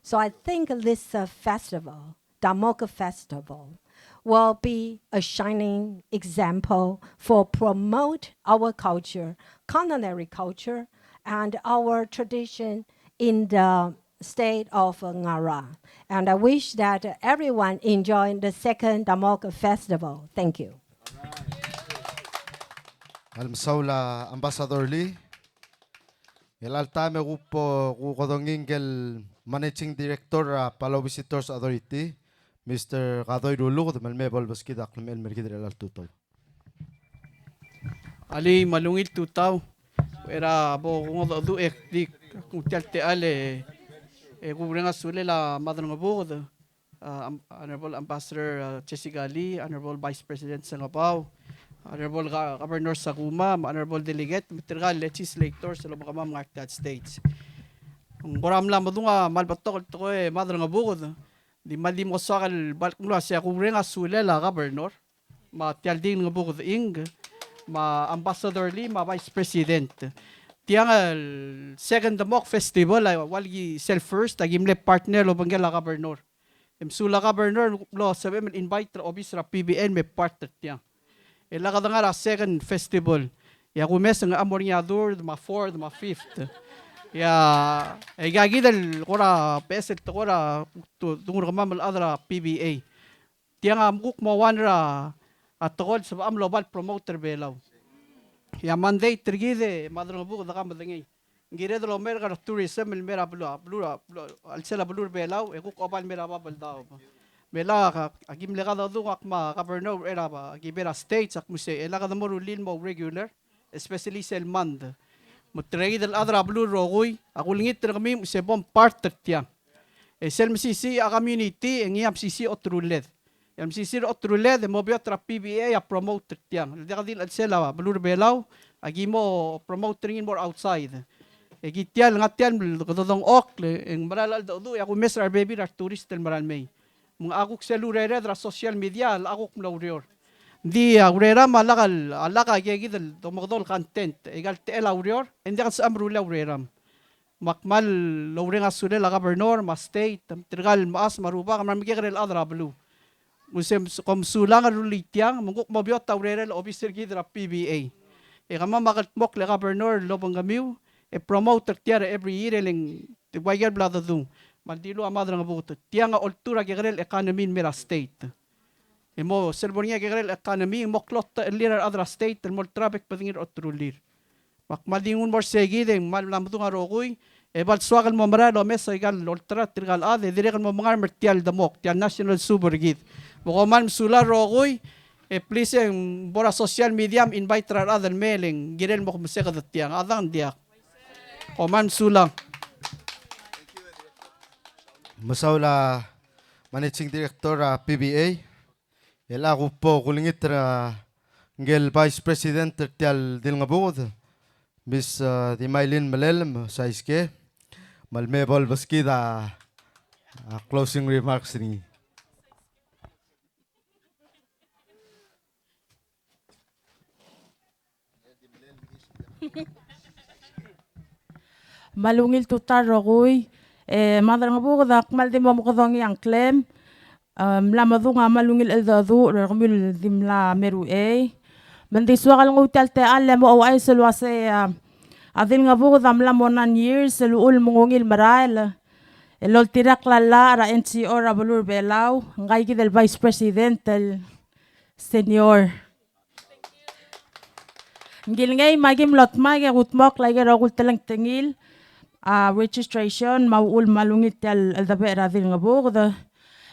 So I think this, uh, festival, Damok Festival, will be a shining example for promote our culture, culinary culture, and our tradition in the state of Ngara. And I wish that everyone enjoy the second Damok Festival. Thank you. Kmal mesaul a Ambassador Lee. E chelecha el taem e kuk bo, kuk odongii ngike el Managing Director er a Palau Visitors Authority, Mister Kadoi Ruluked, me lmei e bo lebeskid a klemechel el mer kid er chelecha el tutau. Alii, me a ungil tutau er a bo kungodecheduch e ak di kuk tia el techall e, e kuureng a sulel a Madrengebuked, uh, Am-, Honorable Ambassador, uh, Jessica Lee, Honorable Vice President Sengebau, Honorable Ga-, Governor Sakuma, me a Honorable Delegate, me tirka el legislators el obengkemam el ngar er tia el stage. Ng kora mla medung a kmal betok el tekoi e Madrengebuked, di kmal di mo soak el bo el kmo a sei a kuureng a sulel a Governor, me tia el Dengebuked Ing, me a Ambassador Lee, me a Vice President. Tiang el Second Damok Festival a ua le ki sel first, a ki mle partner el obengkel a Governor. E msuul a Governor el mlo sebechem el invite er a obis er a P B A el me part er tiang. E lak de ngar er a second festival. E a kumes e ng mo er ngii a third, me a fourth, me a fifth. E a, e aika kid el kora beches el tekoi er a tu-, tungurkemam el chad er a P B A. Tiang a kuk mo one er a, a tekoi el sebecham el oba el promote er Belau. E a mandate er kid e Madrengebuked a ka medengei. Ng kired el omerk er a tourism el mer a beluu, a beluu, a beluu, a chelsel a beluu er Belau, e kuk oba el mer a Babeldaob. Me lak a, a ki mle kadecheduch, ngak me a Governor er a, a ki mei er a stage, ak mo sei, e lak de mo rullii el mo regular, especially sel month. Me tirke kid el chad er a beluu el rokui, ak ulengit er kemiu me se bo mpart er tiang. E sel mesisiich a community, e ngii a mesisiich a oterulled. E a mesisiich er a oterulled, e mo beot er a P B A a promote er tiang. El diak di el chelsel a beluu er Belau, a ki mo promote er ngii el mo er a outside. E ki tia el ngar tia el kede dengchokl, e ng mera el cheldecheduch, e a kumes er a rebebil er a retourist el mera el mei. Me ng kuk sel urered er a social media, el kuk mlo oureor. Ng di a ureram a lak el, a lak a ikakid el domekedong el content, e ikal techel a ureor, e ng diak el sebecham el rullii a ureram. Me ak kmal oureng a sulel a governor me a state, me tirkal mechas me a rubak, me a remekekerei el chad er a beluu. Me se, kom mesulang el rullii tiang, me ng kuk mo beot a urerel obis er kid er a P B A. E kemam a kldmokl e governor el obengkemiu, e promote er tia er a every year e le ng, te ua ikel bla dedung. Me a ldilu a Madrengebuked. Tiang a oltuu er a kekerei el economy el mei er a state. E mo, sel bo er ngii a kekerei el economy, mo klou a techellir a rechad er a state, el mo olterau a bek el bedengir a oterullir. Me ak kmal di nguu el mo er sei kid e ng kmal mla medung a rokui, e bo el soak el mo merael el omes a ikal olterau er tirkal chad, e dirrek el mo mengarm er tia el demok, tia el national soup er kid. Me kom kmal mesulang el rokui, e please e ng bo er a social media me invite er a rechad el mei e le ng kirel mo kmeseked er tiang, a dang diak. Kom kmal mesulang. Mesaul a Managing Director er a P B A. E a kuk bo kulengit er a ngike el Vice President er tia el Dilngebuked, Miss, eh, Dimailin Melelem Saiske, me le mei bo lebeskid a, a closing remarks er ngii. Me a ungil tutau el rokui, e Madrengebuked a kmal di mo mekedongii a ngklem, e mla medung a kmal ungil cheldecheduch er kemiu el di mla mei er uchei. Me ng di soak el nguu tia el techall el mo ouchais el uasei, a, a Dilngebuked a mla mo nine years el uchul me ng ungil merael el oltirakl a llach er a N G O er a beluu er a Belau, ngika kid el Vice President el senior. Ng kilengei me aki mlo dmak e kudmokl aike el rokui el telengtengil, a, registration, me a uchul me a ungil tia el cheldebechel er a Dilngebuked.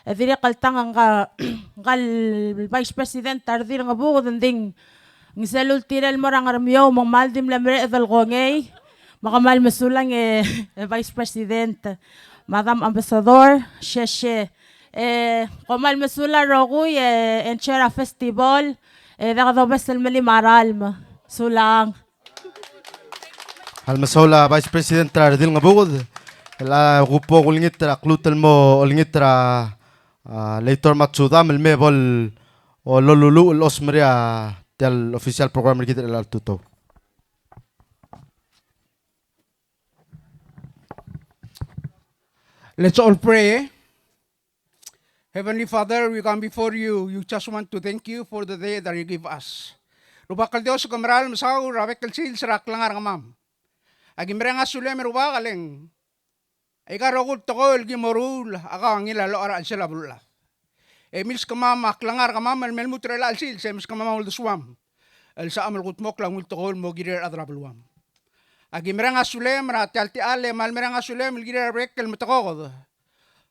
E dirrek el tang ngika, ngika el Vice President er a Dilngebuked, ng di ng sel ultirel el mo er a Ngermiou, me ng kmal di mle mereched el kongei, me kmal mesulang e, e Vice President, Madam Ambassador, sese. E, kom kmal mesulang el rokui, e, enjoy er a festival, e, diak dobes el melim a ralm. Sulang. Kmal mesaul a Vice President er a Dilngebuked, e a kuk bo kulengit er a, kluut el mo olengit er a, a, Leitor Matsuda, me le mei bo loluluuch el chosmerii a tia el official program er kid er chelecha el tutau. Let's all pray, eh? Heavenly Father, we come before you. You just want to thank you for the day that you give us. Rubak el Dios, ke mera el mesaul er a bek el sils er a klengar er kemam. Aki mereng a sulem e Rubak e le ng aika el rokui el tekoi el ki meruul a kau a ngilai el locha er a chelsel a beluulechad. E milskemam a klengar er kemam el me lmuut er chelecha el sils, e milskemam a uldesuam el sebecham el kudmokl a ungil tekoi el mo kirir a rechad er a beluam. Aki mereng a sulem er tia el techall, e kmal mereng a sulem el kirir a rebek el metekoked.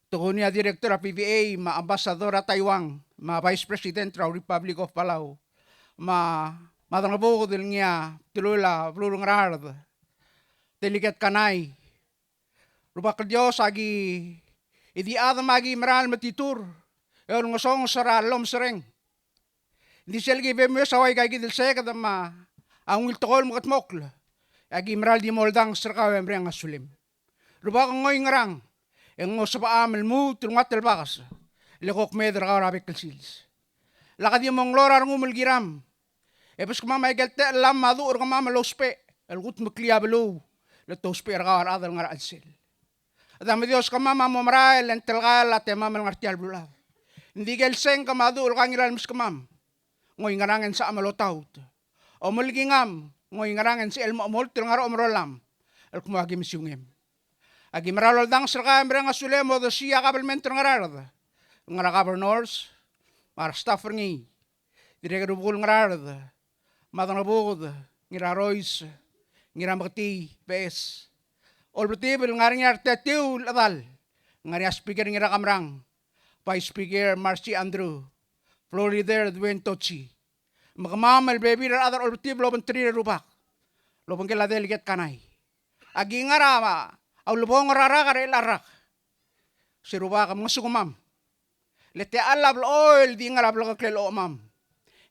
Te kuk ngii a Director er a P V A, me a Ambassador er a Taiwan, me a Vice President er a Republic of Palau, me a Madrengebuked el ngii a teluil a beluu er a Ngaraard, Delegate Kanai, Rubak el Dios, aki di chad me aki mera el metitur e olengesonges er a llomeserreng. Ng di sel ki bemes a ua ika kid el seked me a ungil tekoi el mekedmokl, e aki mera el di mo oldanges er kau e mereng a sulem. Rubak, ng oingerang e ng osebecham el lmuut el nguu a telbakes el ko kmeed er kau er a bek el sils. Lak di mo nglor a rengum el kiram, e beskemam aike el techellam me a duch er kemam el ousbech el kudmeklii a beluu, le te ousbech er kau a rechad el ngar er a chelsel. Chedam Dios, kemam a mo merael e ng telkael a temam el ngar er tia el beluulechad. Ng di ikel sengk me a duch el kau a ngilai el meskemam, ng oingerang e ng sebecham el otaut. Omelekingam, ng oingerang e ng sebechel el mo chemolt el ngar er a omerolam el kmo aki mesiungem. Aki mera el oldanges er kau e mereng a sulem, odesii a kabelment er a Ngaraard, ngar er a governors me a restaff er ngii, dirrek el rubekul Ngaraard, Madrengebuked, Ngirarois, Ngirameketii, Beches. Olbetibel, ngar er ngii a retetiu el chedal, ngar er ngii a Speaker Ngirakamerang, Vice Speaker Marcy Andrew, Floor Leader Dwayne Tochi, me kemam el bebil er a rechad er a Olbetibel el obengterir e Rubak, el obengkel a Delegate Kanai. Aki ngar er a ulebongel er a rak er chelecha el rak. Se Rubak, mngesukemam. Le techall a blechoel di ngar er a blekeklel a ochemam.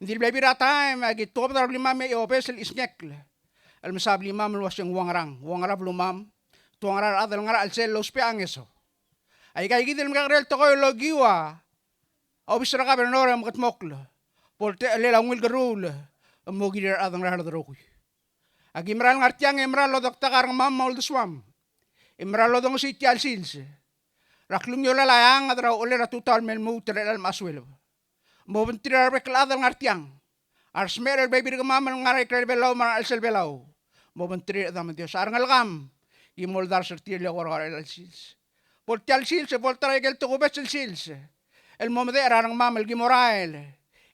Ng di le bebil er a taem e aki tuobed er a blimam e obes el chisngekl el mesa blimam el uasei ng ua ngerang, ua ngera belumam, te ua ngera a rechad el ngar er a chelsel el ousbech a ngeso. Aika kid el mekekerei el tekoi el okiu a obis er a governor e mekedmokl, bo el techellel a ungil kerruul el mo kirir a rechad el ngar er a rokui. Aki mera el ngar tiang e mera el odektak a rengmam me a uldesuam. E mera el odengesii tia el sils er a klungiolel a eanged er a uchelel a tutau el me lmuut er chelecha el mechasueleb. Mo obengterir a rebek el chad el ngar tiang. A resmecher el bebil er kemam el ngar er a ikrel Belau me a rechelsel Belau. Mo obengterir e Chedam el Dios. A rengelekam, ki mo oldars er tir el eko er kau er chelecha el sils. Bo el tia el sils, bo el ta er a ikel tokubets el sils el mo medechel er a rengmam el ki mo rael.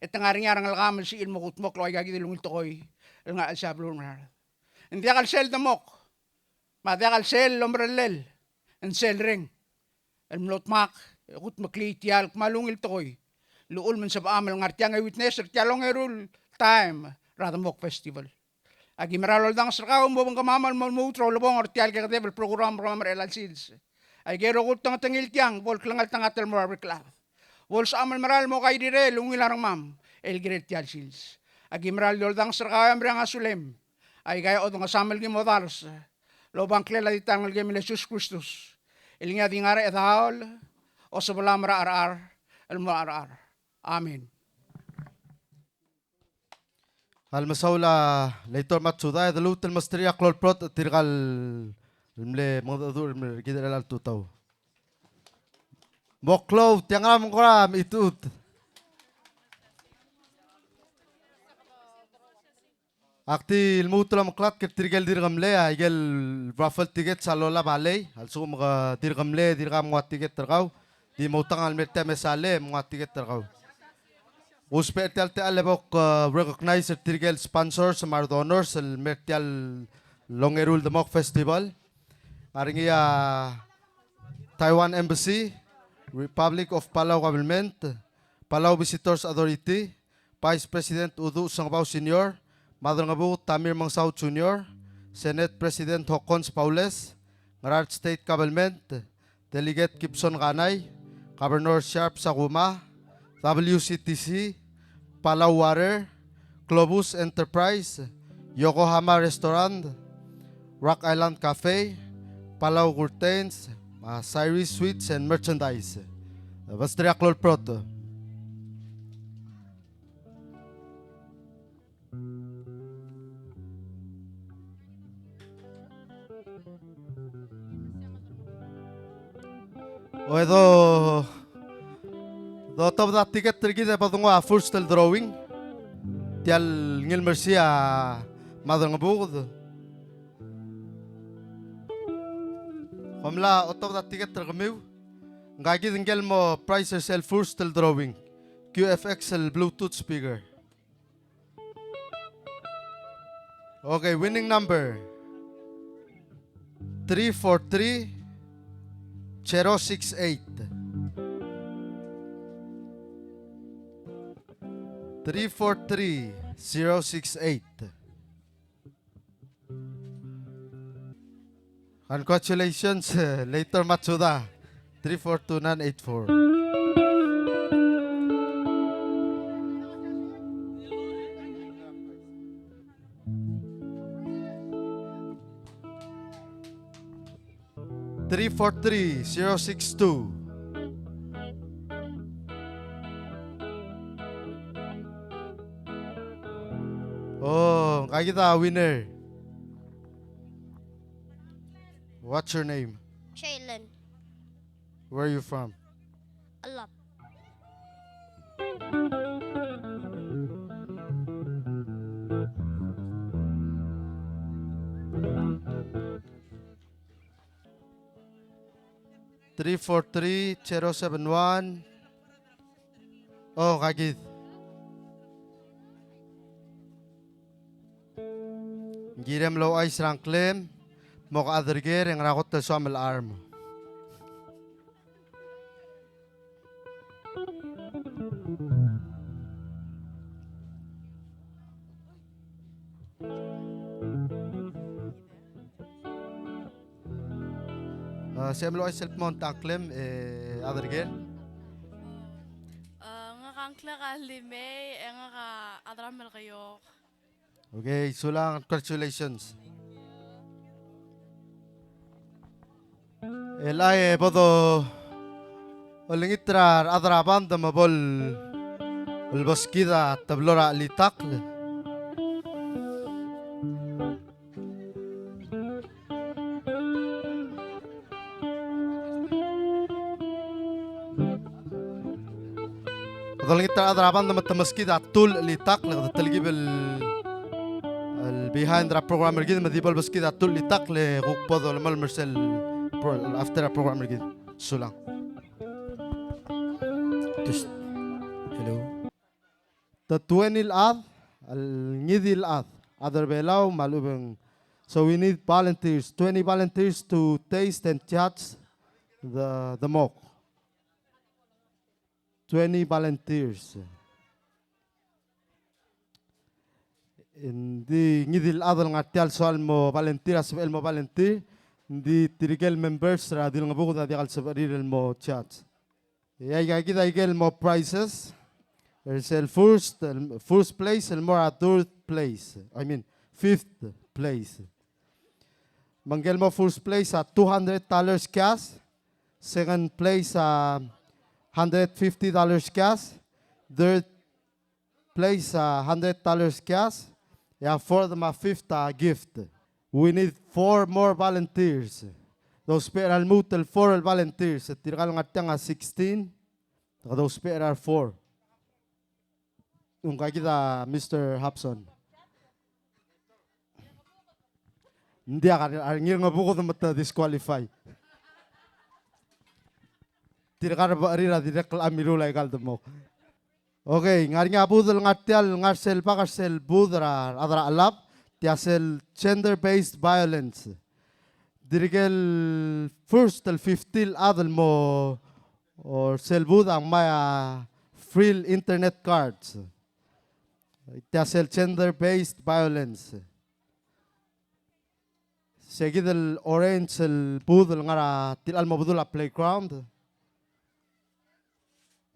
E te ngar er ngii a rengelekam el sebechir el mo kudmokl el ua ika kid el ungil tekoi el ngar er a chelsel a beluu er a Ngaraard. Ng diak el sel demok, me a diak el sel omerellel, ng sel reng el mlo dmak e kudmeklii tia el kmal ungil tekoi el uchul me ng sebecham el ngar tiang e witness er tia el ongeru el taem er a Demok Festival. Aki mera el oldanges er kau me bo mkemam el mo lmuut er a ulebongel er tia el kekedeb el program er kemam er chelecha el sils. Aike el rokui el tengetengil tiang bo el klengeltengat el mo er a rebek el chad. Bo lsebecham el mera el mo kairirel el ungil a rengmam el kirel tia el sils. Aki mera el di oldanges er kau e mereng a sulem. Aika a odengesam el ki mo dars el oba ngklel a di ta el Ngelekem el Jesus Kristus el ngii a di ngar er a chedaol, osebelam er a cherechar el mo er a cherechar. Amen. A le mesaul a Leitor Matsuda, e de lmuut el mesterir a klou el brotech er tirka el mle mengedecheduch er kid er chelecha el tutau. Mo klou, tiang a mengkora mechitechut. Ak di lmuut el omeklatk er tirke el dirk mlei a ikel raffle tickets a lolab a lei, a lsekum ke dirk mlei, dirkak mnguu a ticket er kau, di moutang el mer tia el mesa el lei, mnguu a ticket er kau. Ousbech er tia el techall e bo k, eh, recognize er tirke el sponsors me a redonors el mer tia el ongeru el Demok Festival. Ngar er ngii a Taiwan Embassy, Republic of Palau Government, Palau Visitors Authority, Vice President Uduch Sengebau Senior, Madrengebuked Tamir Mengsau Junior, Senate President Hokkons Baules, Ngaraard State Government, Delegate Gibson Kanai, Governor Sharp Sakuma, W C T C, Palau Water, Globus Enterprise, Yokohama Restaurant, Rock Island Cafe, Palau Curtains, me a Cyrus Sweets and Merchandise. Mesterir a klou el brotech. O e do, do otobed a ticket er kid e bo denguu a first el drawing. Tia el ngii el mersii a Madrengebuked. Kom mla otobed a ticket er kemiu. Ngka kid ngike el mo prize er sel first el drawing. Q F X el Bluetooth speaker. Okay, winning number three four three zero six eight. Three four three zero six eight. Congratulations, Leitor Matsuda, three four two nine eight four. Three four three zero six two. Oh, ngka kid a winner. What's your name? Jalen. Where are you from? Alap. Three four three zero seven one. Oh, ngka kid. Ng kirem el ouchais er a ngklem, mo chad er ker e ngera kot el soam el charm. A, se mlo chais el kmo ng ta ngklem, e, chad er ker? A, ngak a ngklek a Limei, e ngak a chad er a Melekeok. Okay, sulang, congratulations. El chai e bo dolengit er a rechad er a band me bo le el beskid a teblo er a chelitakl. Kede olengit er a rechad er a band me te meskid a tul el chelitakl, kede telkib el, el behind er a program er kid, me di bo lebeskid a tul el chelitakl e kuk bo dolemolem er sel pro-, after a program er kid. Sulang. Just, hello. Te twenty el chad, el ngii di el chad, chad er a Belau me a lechub e ng. So we need volunteers, twenty volunteers to taste and judge the, the mok. Twenty volunteers. Ng di ngii di el chad el ngar tia el soal el mo volunteer, a sebechel el mo volunteer, ng di tirke el members er a Dilngebuked a diak el sebechir el mo judge. E aika kid a ikel mo prizes. Er sel first, el first place, el mo er a third place. I mean, fifth place. Me ngike el mo first place a two hundred dollars cash. Second place a hundred fifty dollars cash. Third place a hundred dollars cash. E a fourth me a fifth a gift. We need four more volunteers. Dousbech er a lmuut el four el volunteers. Tirka el ngar tiang a sixteen. Dousbech er a re four. Ngka kid a Mister Hobson. Ng diak, a re, a re Ngirngebuked me te disqualify. Tirka er a becherir a dirrek el mirruul aika el demok. Okay, ngar er ngii a booth el ngar tia el ngar sel bak er sel booth er a rechad er a chelab, tia sel gender-based violence. Dirrek el first el fifty el chad el mo er sel booth a ngmai a free internet cards. Tia sel gender-based violence. Se kid el orange el booth el ngar er a tirka el mo bedul a playground.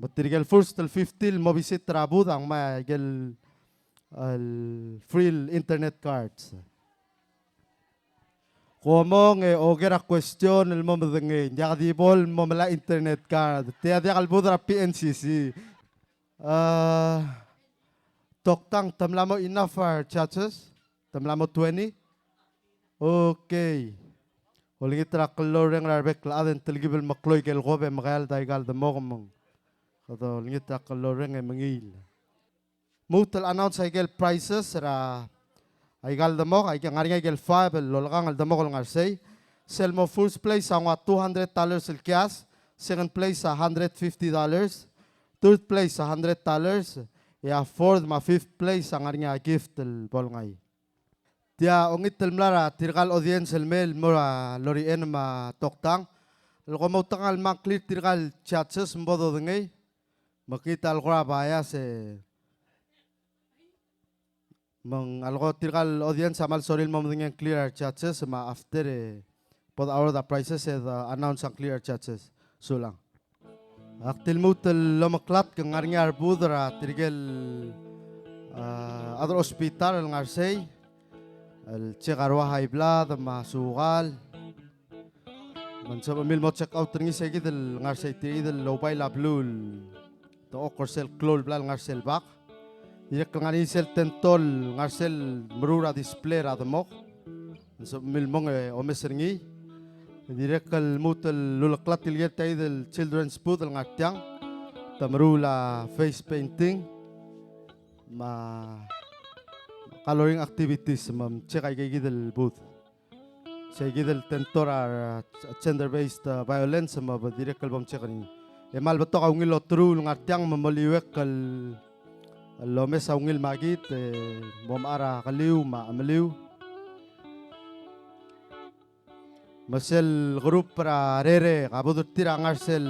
Me tirke el first el fifty el mo visit er a booth a ngmai a ikel, el free internet cards. Kom mong e oker a question el mo medengei, ng diak di bo el mo melai a internet card. Tia diak el booth er a P N C C. Ah, Toktang, te mla mo enough a re judges? Te mla mo twenty? Okay. Olengit er a klou el reng er a rebek el chad e ng telkib el meklou ikel kob e mekeald aika el demok me ng. Kede olengit er a klou el reng e mengiil. Lmuut el announce aike el prizes er a aika el demok, aike, ngar er ngii aike el five el lolekang el demok el ngar sei. Sel mo first place a nguu a two hundred dollars el cash, second place a hundred fifty dollars, third place a hundred dollars, e a fourth me a fifth place a ngar er ngii a gift el bo lengai. Tia ongit el mla er tirka el audience el mei el mo er a Lorien me a Toktang el kom outekangel me a ngklir tirka el judges me bo dodengei. Me kngit a le kora bias e me ng a leko tirka el audience a kmal sorir el mo medengei a ngklir a re judges me a after e bo de award a prizes e de announce a ngklir a re judges. Sulang. Ak di lmuut el omeklatk e ng ngar er ngii a re booth er tirke el, ah, chad er a hospital el ngar sei el check a rua high blood me a sukal. Me ng sebechemiu el mo check out er ngii se kid el ngar sei, tirke kid el oubail a blue el te oker sel klou el blai el ngar sel bak. Dirrek el ngar er ngii sel tento el ngar sel meruul a display er a demok. Ng sebechemiu el mong e omes er ngii. Dirrek el lmuut el uleklatk el ker tia kid el children's booth el ngar tiang. Te meruul a face painting me a coloring activities me mcheck aike kid el booth. Sei kid el tento er a, uh, gender-based, uh, violence me bo dirrek el bo mcheck er ngii. E kmal betok a ungil oteruul el ngar tiang me moliuekl el, el omes a ungil makit, e bo mechar a keliu me a chemeliu. Me sel group er a rerek a booth er tir a ngar sel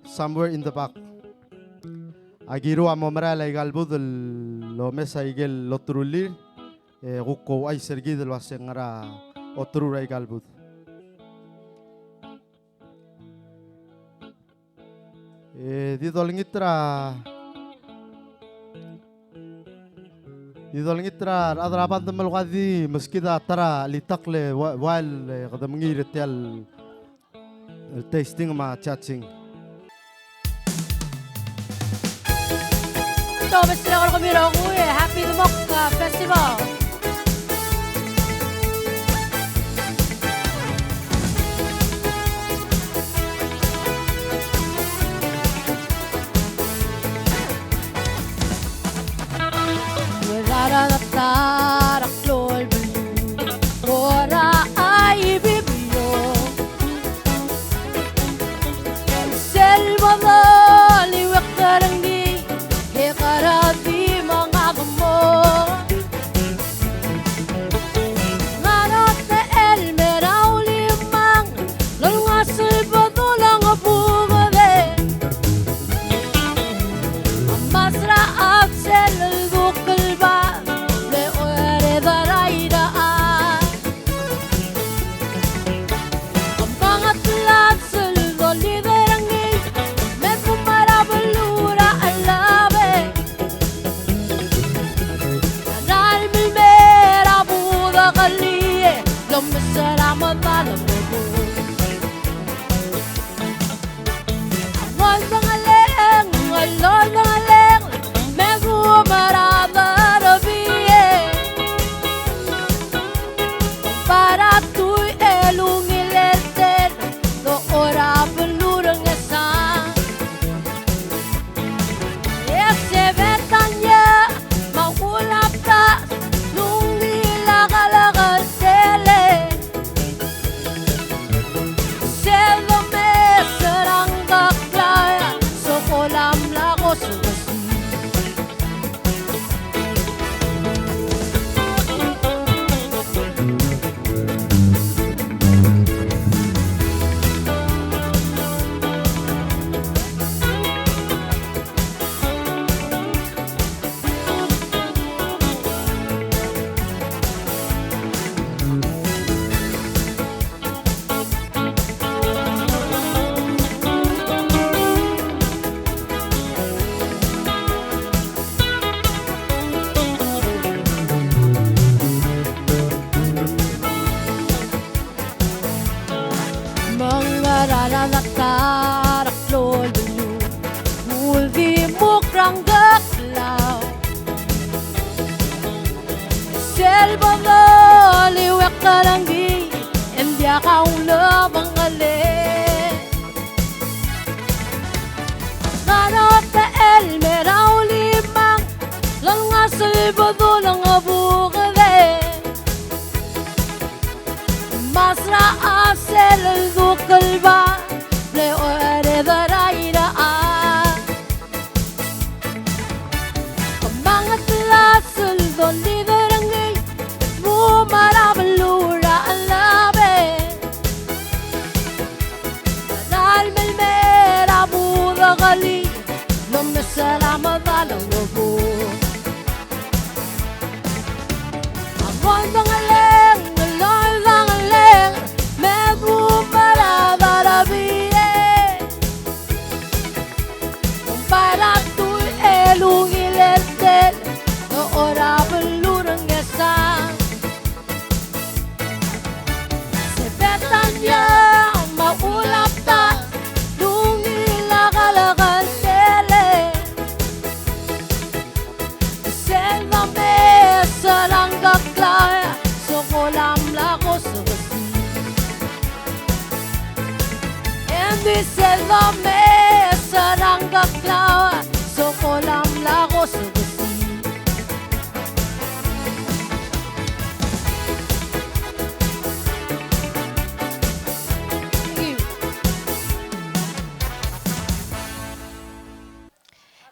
somewhere in the back. A kirua mo merael aika el booth el omes aike el oterulir. E kuk ouchais er kid el uase ngera oterul er aika el booth. E di dolengit er a, di dolengit er a rechad er a band me le kuk di meskid a ta er a chelitakl e ua-, uaisei e kede mengiil er tia el el tasting me a judging. Kutobes er kemiu el rokui, happy Demok, uh, festival.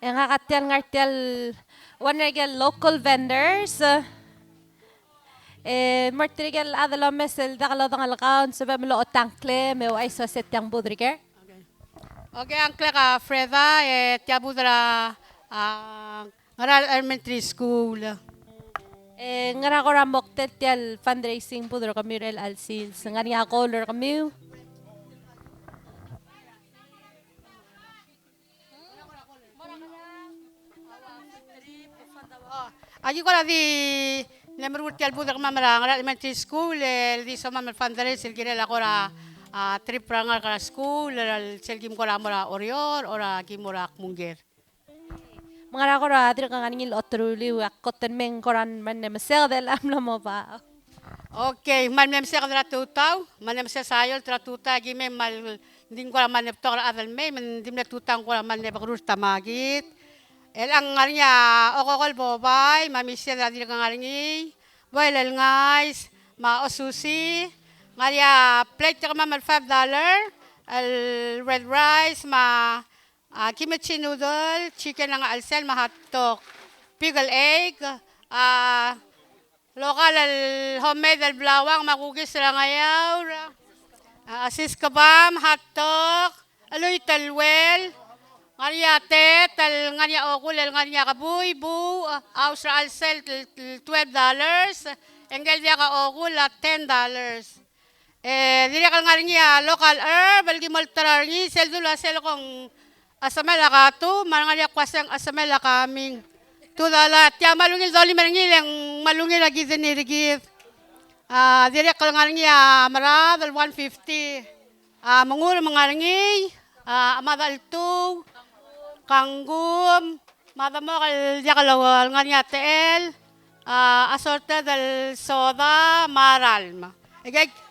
E ngak a tia el ngar tia el one er a ikel local vendors. E mo er tirke el chad el omes el diak lodengelkau, ng sebechem el ochotii a ngklem, me ouchais el uase tiang booth er ker. Okay. Okay, a ngklek a Freda, e tia booth er a, a Ngaraard Elementary School. E ngera kora moktel tia el fundraising booth er kemiu er chelecha el sils? Ng ngar er ngii a goal er kemiu? Aki kora di mle meruul tia el booth er kemam er a Ngaraard Elementary School, el di somam el fundraise el kirel a kora, a, trip er a rengalek er a school, el sel kim kora mo er a Oreor, er a kim mo er a Kmunger. Me ngera kora dirk ngar er ngii el oteruliu, a kot el mei e ng kora mle meseked el mlo mo ba. Okay, me ng mle meseked er a tutau, me ng mle meseked a eolt er a tutau, aki mei me ng di ng kora mle betok er a chad el mei, me ng di mle tutau e ng kora mle bekerur tamakit. Chelechang ng ngar er ngii a okokol bobai, me a mised a dirk ngar er ngii, boil el ngais, me a osusi, ng ngar er ngii a plate er kemam el five dollar, el red rice, me a a kimchi noodle, chicken a ngar er a chelsel me a hot dog. Pickle egg, a local el homemade el blauang me a kukis er a Ngeaur. A, a siskebam, hot dog, a luit el uel, ngar er ngii a tet, el ngar er ngii a okul, el ngar er ngii a kebui, buuch, a aus er a chelsel el twelve dollars, e ngike el diak a okul a ten dollars. E dirrek el ngar er ngii a local herb el ki mo olterau er ngii, sel dulu a sel kmo ng chesemel a katuu, me a ngar er ngii a kuaseng chesemel a kaming. Two dollar, tia me a lungil dolim er ngii le ng me a lungil a kidney er kid. A dirrek el ngar er ngii a merad el one fifty. A mengur me ng ngar er ngii, a, a mad el tuu, kangkum, me a demok el diak el ngar er ngii a techel, a, assorted el soda, me a ralm. Eke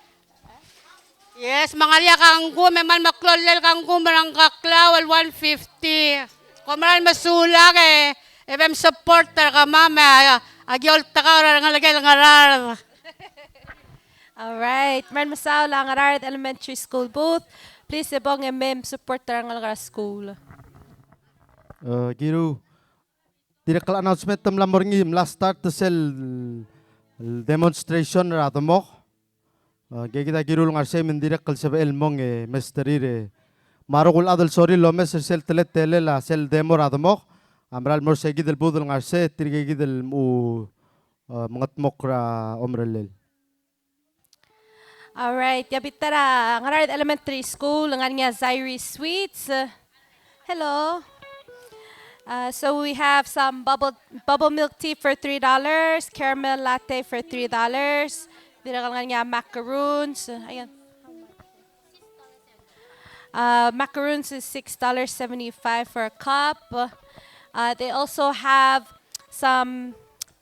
Yes, me ng ngar er ngii a kangkum, e kmal meklou el kangkum er a Ngkeklau el one fifty. Kom meral mesulang e, e bem support er kemam e, a, aki oltekau er a rengelekel Ngaraard. All right, meral mesaul a Ngaraard Elementary School booth. Please, e bong e mem support er a rengalek er a school. E, kiru, dirrek el announcement a mla mo er ngii, mla start sel demonstration er a demok. A, ngke kid a kiru el ngar sei me ng dirrek el sebechel el mong e mesterir e me a rokui el chad el sorir el omes er sel teletelel a sel demo er a demok a mera el mo er se kid el booth el ngar sei, tirke kid el mo, a, mengetmokl er a omerellel. All right, e a bita er a Ngaraard Elementary School, ng ngar er ngii a Zairi Sweets. Hello. Uh, so we have some bubble, bubble milk tea for three dollars, caramel latte for three dollars. Dirrek el ngar er ngii a macaroons. Ayan. Uh, macaroons is six dollars seventy-five for a cup. Uh, they also have some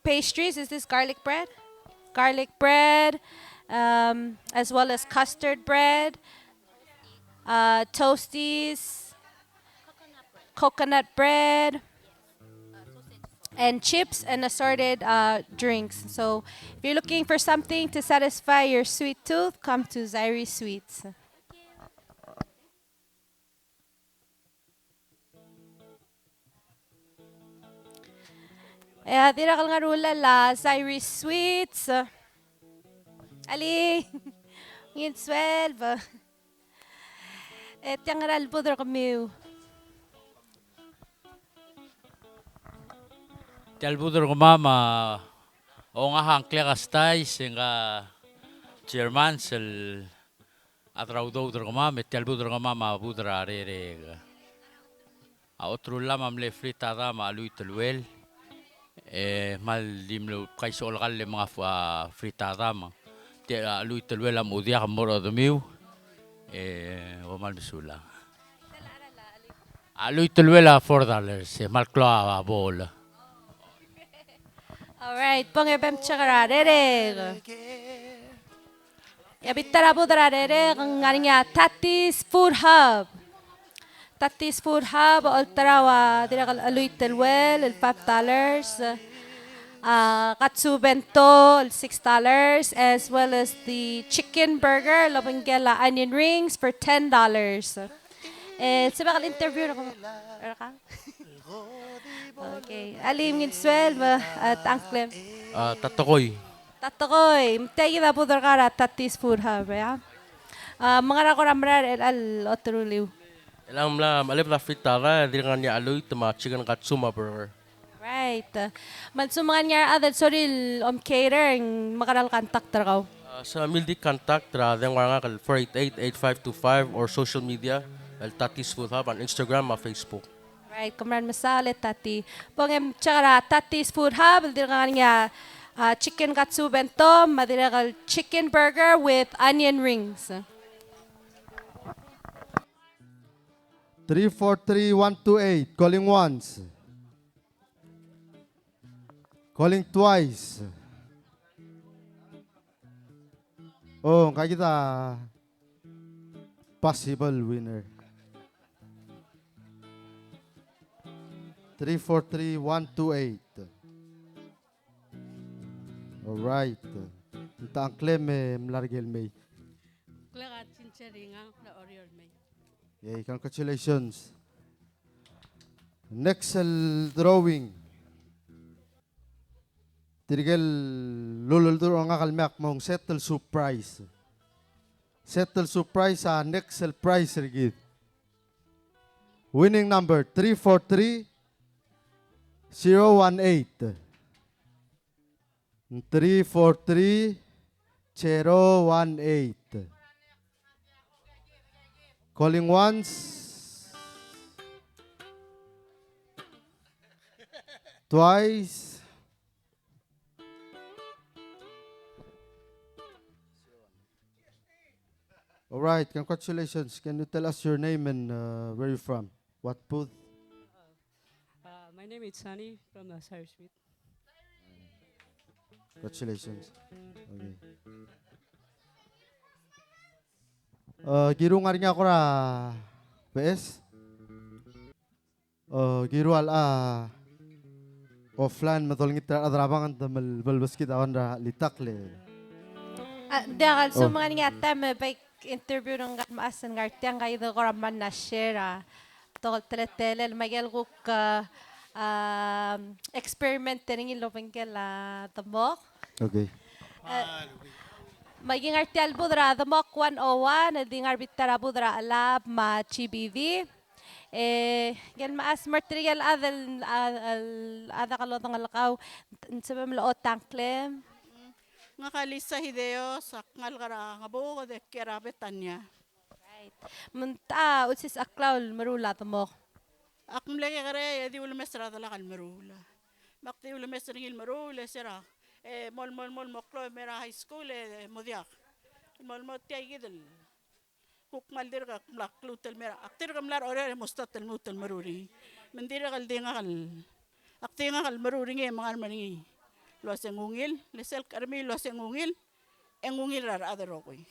pastries. Is this garlic bread? Garlic bread, um, as well as custard bread, uh, toasties, coconut bread, and chips and assorted, uh, drinks. So if you're looking for something to satisfy your sweet tooth, come to Zairi Sweets. E a dirrek el ngar er a uchul a Zairi Sweets. Alii, ngii el suelb. E tiang er a booth er kemiu. Tia el booth er kemam a ongak a ngklek a stai, se ngka German sel a chad er a udoud er kemam, e tia el booth er kemam a booth er a rerek. A oterulam a mle fritada me a cheluit el uel. E kmal di mlo kaisechol kall e menga a fritada me tia el cheluit el uel a mo diak, mo er a odemiu. E kom kmal mesulang. A cheluit el uel a four dollars, e kmal klou a bowl. All right, bong e bem check er a rerek. E a bita er a booth er a rerek, ng ngar er ngii a Tati's Food Hub. Tati's Food Hub, olterau a dirrek el cheluit el uel, el five dollars. A katsu bento, el six dollars, as well as the chicken burger, el obengkel a onion rings for ten dollars. E, sebechek el interview er kau. Okay. Alii, ngii el suelb, me a, a, ngklem. A, Tatekoi. Tatekoi, me tia kid a booth er kau er a Tati's Food Hub, e a. A, me ngera kora mera er chelechang el oteruliu? Chelechang ng mla, mla chelebed a fritada, e dirrek el ngar er ngii a cheluit me a chicken katsu me a burger. Right. Me a lsekum ng ngar er ngii a rechad el sorir el om cater, ng mekera el contact er kau? A, se mle di contact er a dengua er ngak el four eight eight, eight five two five or social media, el Tati's Food Hub on Instagram me a Facebook. Right, kom kmal mesaul e Tati. Bong e mcheck er a Tati's Food Hub, el dirk ngar er ngii a, a, chicken katsu bento, me a dirrek el chicken burger with onion rings. Three four three one two eight, calling once. Calling twice. Oh, ngka kid a possible winner. Three four three one two eight. All right. Ng ta ngklem e mla er kel mei. Ngklek a Chincheringa, mla er Oreor el mei. Yay, congratulations. Next el drawing. Tirke el luledu er ngak el me ak mo set el surprise. Set el surprise a next el prize er kid. Winning number three four three zero one eight. Three four three zero one eight. Calling once. Twice. All right, congratulations. Can you tell us your name and, uh, where you from? What booth? Uh, my name is Sunny from the Cyrus Street. Congratulations. Okay. Uh, kiru ngar er ngii a kora beches. Uh, kiru a locha offline me dolengit er a rechad er a band me le beskid a one er a chelitakl. A, diak, a lsekum ng ngar er ngii a taem e bai interview er ngka el mechas el ngar tiang, ngka kid a kora mla share a betok el teletelel me a ikel kuk, a, a, experiment er ngii el obengkel a demok. Okay. E, me aki ngar tia el booth er a Demok one oh one, el di ngar er a bita er a booth er a Chelab me a G B V. E, ikel mechas, me tirke el chad el, a, el, a diak lodengelkau, ng sebechem el otang klem. Ngak a Lisa Hideos, ak ngalek er a Ngebuked e kiei er a Betania. Right. Me ng techa a ulsisecheklou el meruul a demok? Ak mle kekerei e di ulemes er a delak el meruul. Me ak di ulemes er ngii el meruul e se er a, e, mo, mo, mo, mo klou e mei er a high school e mo diak. Mo, mo tia kid el kuk kmal dirk ak mla kluut el mei er a, ak dirk mla er a Oreor e mo start el lmuut el meruul er ngii. Me ng dirk el di ngak el, ak di ngak el meruul er ngii e mengar er ngii el uase ng ungil, le sel kermii el uase ng ungil, e ng ungil er a rechad el rokui.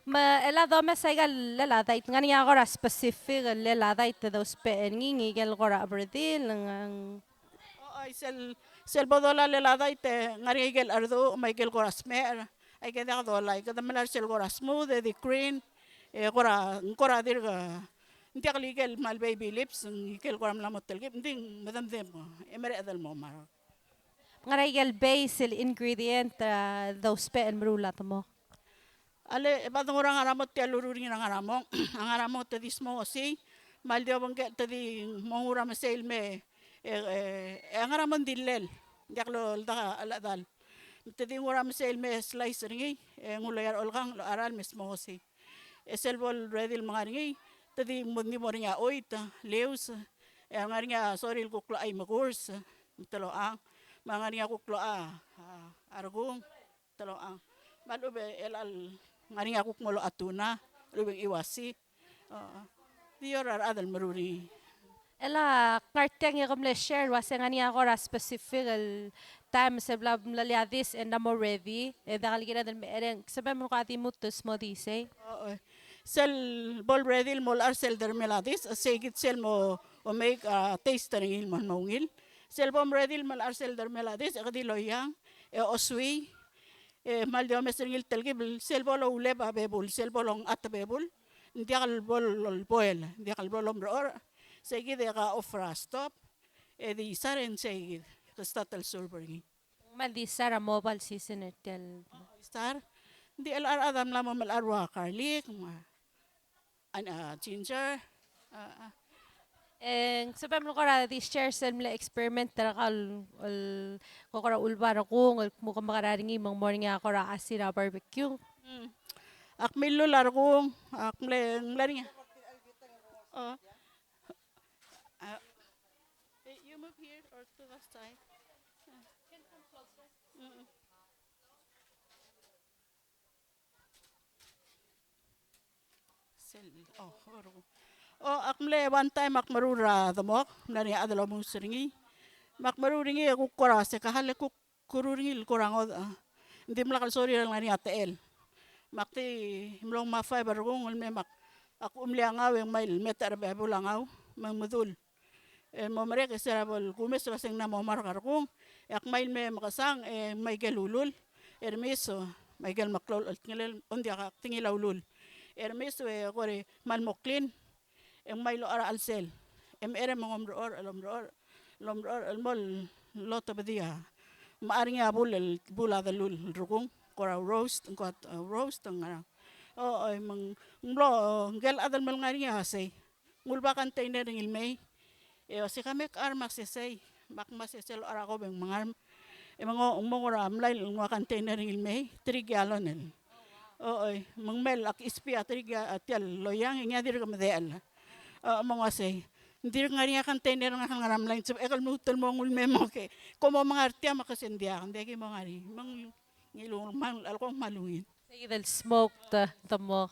Me chelecha domes aika el leladaid, ng ngar er ngii a kora specific el leladaid e dousbech er ngii, ngike el kora cheberdil, ng O, ai, sel, sel bo dolai el leladaid e ng ngar er ngii a ikel cherduch me a ikel kora smecher. Aike diak dolai, kede melai er sel kora smooth e di green, e kora, ng kora dirk, ng diak el ikel kmal baby lips, ng ikel kora mla mo telkib, ng di medemdem, e mereched el mo mark. Ngar er ngii a ikel base el ingredient, a, dousbech el meruul a demok? A le, e bo denguu er a ngar er a mong, tia el ureor er ngii er a ngar er a mong. A ngar er a mong te di smokosii, me a le di obengkel te di mo nguu er a mesei el me, e, e, e a ngar er a mong ng di llel, ng diak loldak a chelechedal. Te di nguu er a mesei el me slice er ngii, e nguu el loia er a olkang, locha er a el me smokosii. E sel bo el ready el me ngar er ngii, te di mo, di mo er ngii a chuit, leaves, e a ngar er ngii a sorir el kuk locha imekurs, me te locha, me a ngar er ngii a kuk locha, a, a rekung, te locha. Me a lechub e chelecha el ngar er ngii a kuk mo locha tuna, lechub e ng chiuasii. O, di oureor a rechad el meruul er ngii. Chelecha ngar tiang e ke mle share el uase ng ngar er ngii a kora specific el taem sel bla mlolii a dis e ng mo ready, e diak el kired el mecherei, ng sebechem el kora di lmuut el smodii sei. O, o. Sel bo el ready el mo locha er sel dermel a dis, e sei kid sel mo, o, make a taste er ngii el mo, mo ungil. Sel bo mready el mo locha er sel dermel a dis, e ke di loiang, e osuii, e kmal di omes er ngii el telkib el sel bo louleb a bebul, sel bo longchat a bebul, ng diak el bo lolboil, ng diak el bo lomrechorech, sei kid e ke off er a stove, e di sar e ng sei kid, ke start el serve er ngii. Ng kmal di sar a mo bo el season er tia el. O, sar. Ng di chelecha a rechad a mla mo melecha el ua garlic, me a a, a, ginger. A, a. E ng sebechem el kora di share sel mle experiment er kau el, el ko kora uleba a rekung el kmo ke mekerang er ngii me ng mo er ngii a kora asi er a barbecue. Mm. Ak milluul a rekung, ak mle, mle er ngii. O. A. You move here or to the side. Mm. Sel, o, oru. O, ak mle one time ak meruul er a demok, mla er ngii a chad el omuus er ngii. Me ak meruul er ngii e kuk kora se ka hale kuk kuruul er ngii el kora ngodech, a. Ng dimlak el sorir el ngar er ngii a techel. Me ak di mlo nguu a five er kung el mei me ak, ak umlia ngau e ng mei el mei er a bebul a ngau, me ng medul. E mo merek e se er a bo el kumes el uaseng ng mo mark er kung, e ak mei el mei mekesang, e mei ikel ulul, e remiso, mei ikel meklou el cheltengelel, ng diak a tekingel a ulul. E remiso e kora kmal mo clean, e ng mei el locha er a chelsel. E mei er a mong omrechorech, el omrechorech, el omrechorech, el mo lotebedii a. Me a ngar er ngii a bul, el bul a delul el rukung, kora roast, ng kora, uh, roast, ng ngerang. O, o, me ng mlo, ngike el chad el mle ngar er ngii a sei. Ng uleba container er ngii el mei. E uasei ka me kar me ak sesei, me ak me sesei el locha er a kobeng me ngar. E me ng mo, mo er a mlai el nguu a container er ngii el mei, three gallon el. O, oi, me ng mei el ak ispi a three ga-, a tia el loiang, e ngii a dirk medechel. O, me ng uasei, ng dirk ngar er ngii a container el ngar er a mlai, ng sebechek el lmuut el mo nguu el mei me ke. Kom mo mengar tia me ke se ng diak, ng diak ki mo ngar er ngii. Me ng Ngiluu, me a leko ng kmal ungil. Sei kid el smoked, uh, demok.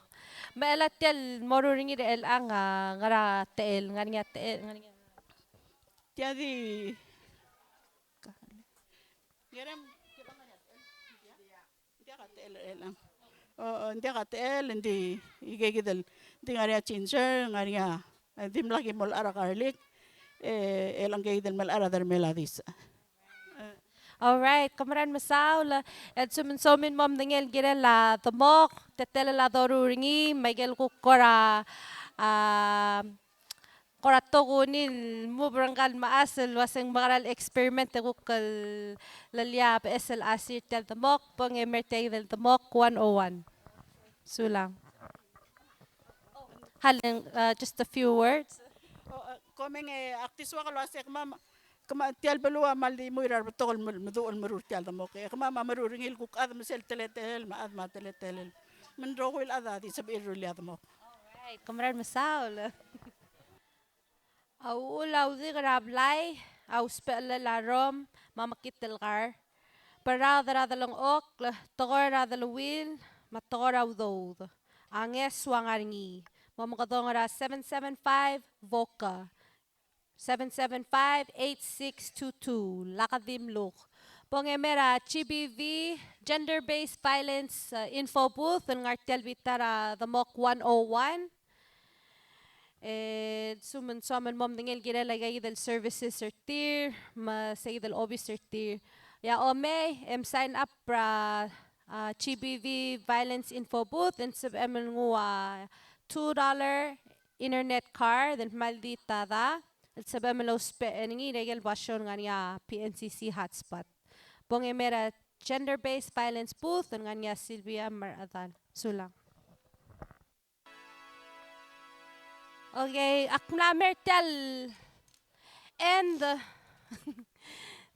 Me chelecha tia el moruul er ngii er chelechang a ngar er a techel, ngar er ngii a techel, ngar er ngii a. Tia di. Ngerem, ng diak a techel er chelechang. O, o, ng diak a techel, ng di, ike kid el, ng di ngar er ngii a ginger, ngar er ngii a, e, dimlak ki mo locha er a garlic, e, e chelechang ike kid el me locha er a dermel a dis. All right, kom kmal mesaul. E a lsekum e ng soam el mo medengei el kirel a demok, teletelel a doruul er ngii, me aike el kuk kora, a, kora tokuni el move er ngka el mechas el uaseng mekera el experiment e kuk el, el loia a beches el chasir tia el demok, bong e mei er tia kid el demok one oh one. Sulang. Halen, uh, just a few words. O, e, komeng e ak di soak el uasei kemam, kemam tia el beluu a kmal di mui er a rebetok el me-, meduch el meruul tia el demok. E kemam a meruul er ngii el kuk chad me sel teletelel, me a chad me a teletelel. Me ng rokui el chad a di sebechir el rullii a demok. All right, kom kmal mesaul. A uchul a udik er a blai a usbechel a rom me a mekngit el kar. Berraod er a delengchokl, tekoi er a deleuill, me a tekoi er a udoud. A ngeso a ngar er ngii. Momekedong er a seven seven five VOCA. Seven seven five, eight six two two. Lak di mluk. Bong e mei er a GBV, Gender Based Violence, uh, Info Booth, el ngar tia el bita er a demok one oh one. E, a lsekum e ng soam el mo medengei el kirel aika kid el services er tir, me sei kid el obis er tir. E a omei, e msign up er a, a, GBV Violence Info Booth, e ng sebechem el nguu a two dollar internet card, e ng kmal di tada, el sebechem el ousbech er ngii er aike el basio el ngar er ngii a PNCC hotspot. Bong e mei er a Gender Based Violence Booth, el ngar er ngii a Sylvia Merchedal. Sulang. Okay, ak mla mei er tia el end,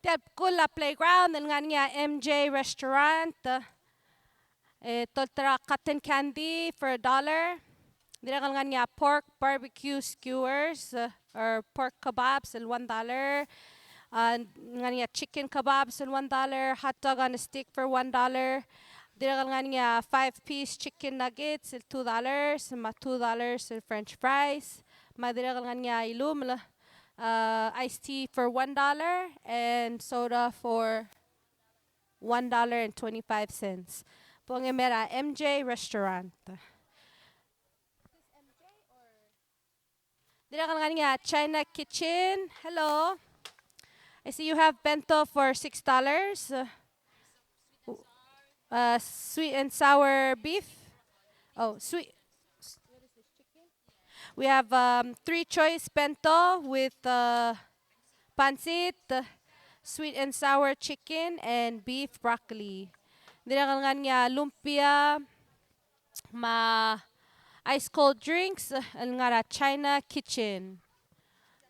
tia el bkul a playground, el ngar er ngii a MJ Restaurant, e, tolterau a cotton candy for a dollar. Dirrek el ngar er ngii a pork barbecue skewers, uh, or pork kebabs, el one dollar. Uh, ngar er ngii a chicken kebabs el one dollar, hot dog on a stick for one dollar. Dirrek el ngar er ngii a five piece chicken nuggets el two dollars, me a two dollars el french fries. Me a dirrek el ngar er ngii a ilumel, uh, iced tea for one dollar and soda for one dollar and twenty-five cents. Bong e mei er a MJ Restaurant. Dirrek el ngar er ngii a China Kitchen. Hello. I see you have bento for six dollars. Uh, sweet and sour beef. Oh, sweet. We have, um, three choice bento with, uh, pancit, uh, sweet and sour chicken, and beef broccoli. Dirrek el ngar er ngii a lumpia, me a ice cold drinks, el ngar er a China Kitchen.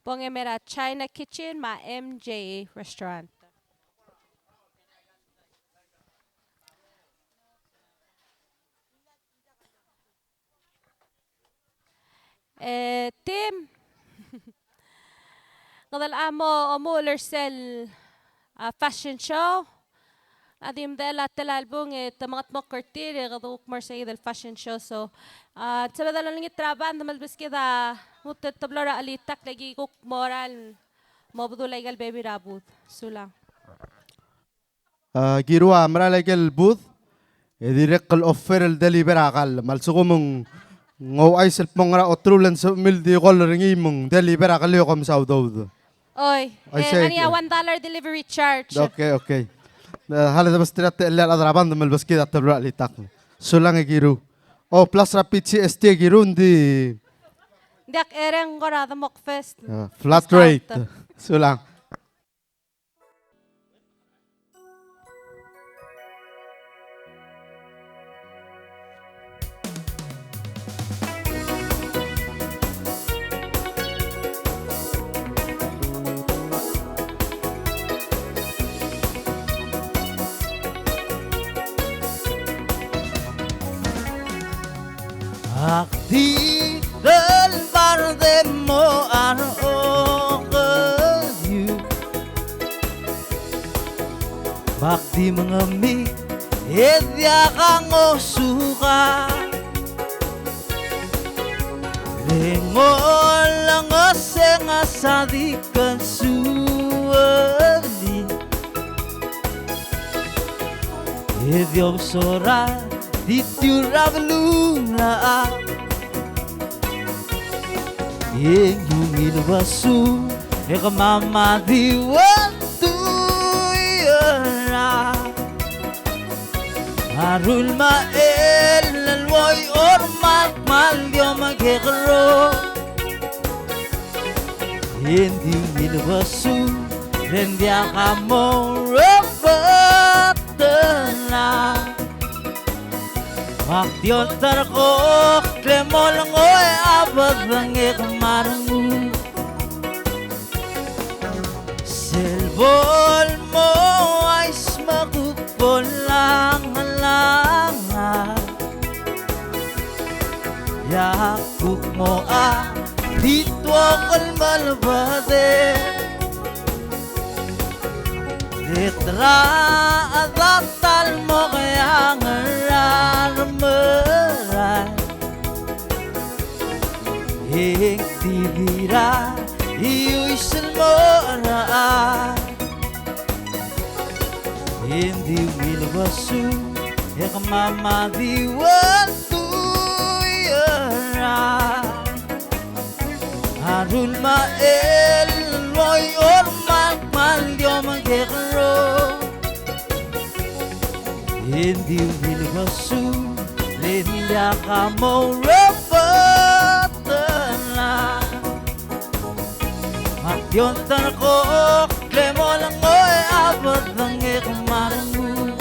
Bong e mei er a China Kitchen me a MJ Restaurant. E, Tim. Kede locha mo omuchel er sel, a, fashion show. A di medechel a tela el bung e te mengetmokl er tir e kede kuk mo er sei kid el fashion show. So, a, sebeched el olengit er a band me lebeskid a lmuut el teblo er a chelitakl e ki kuk mo er a Mo bedul aike el bebil er a booth. Sulang. A, kirua, merael aike el booth, e dirrek el offer el deliver a kall. Me a lsekum ng ouchais el kmo ngera oterul e ng sebechemiu el di call er ngii me ng deliver a kall e kom sa udoud. Oi, e, sei, ngii a one dollar delivery charge. Okay, okay. E, hale de besterir a techellel a rechad er a band me lebeskid a tebelual a chelitakl. Sulang e kiruu. O, plus er a P G S T e kiruu, ng di. Ng diak, e ng kora de Mokfest. A, flat rate. Sulang. Ak di delbar de mo a rokeriu. Me ak di mengemii e diak a ngosukang. Le ng olengeseu a sa di kasuelii. E di obsora di tiur a beluu er a. E ng ungil besul e kemam a di ultuil er a. A rul me a el el ua ormak me a ldio me kekerro. E ng di ungil besul e ng diak a mo rebetel a. Me ak di olterekokl e mo lengoe a bedengek me a renguk. Sel bo el mo uaisei me kuk bo langelangel. E a kuk mo a di tuok el melebedel. Le te ra a datal mo keang er a remerael. E ng di bira iuis el mo er a. E ng di ungil besul e kemam a di ultuil er a. A rul me a el el ua ormak me a ldio me kekerro. E ng di ungil besul e ng diak a mo rebetel a. Me ak di olterekokl e mo lengoe a bedengek me a renguk.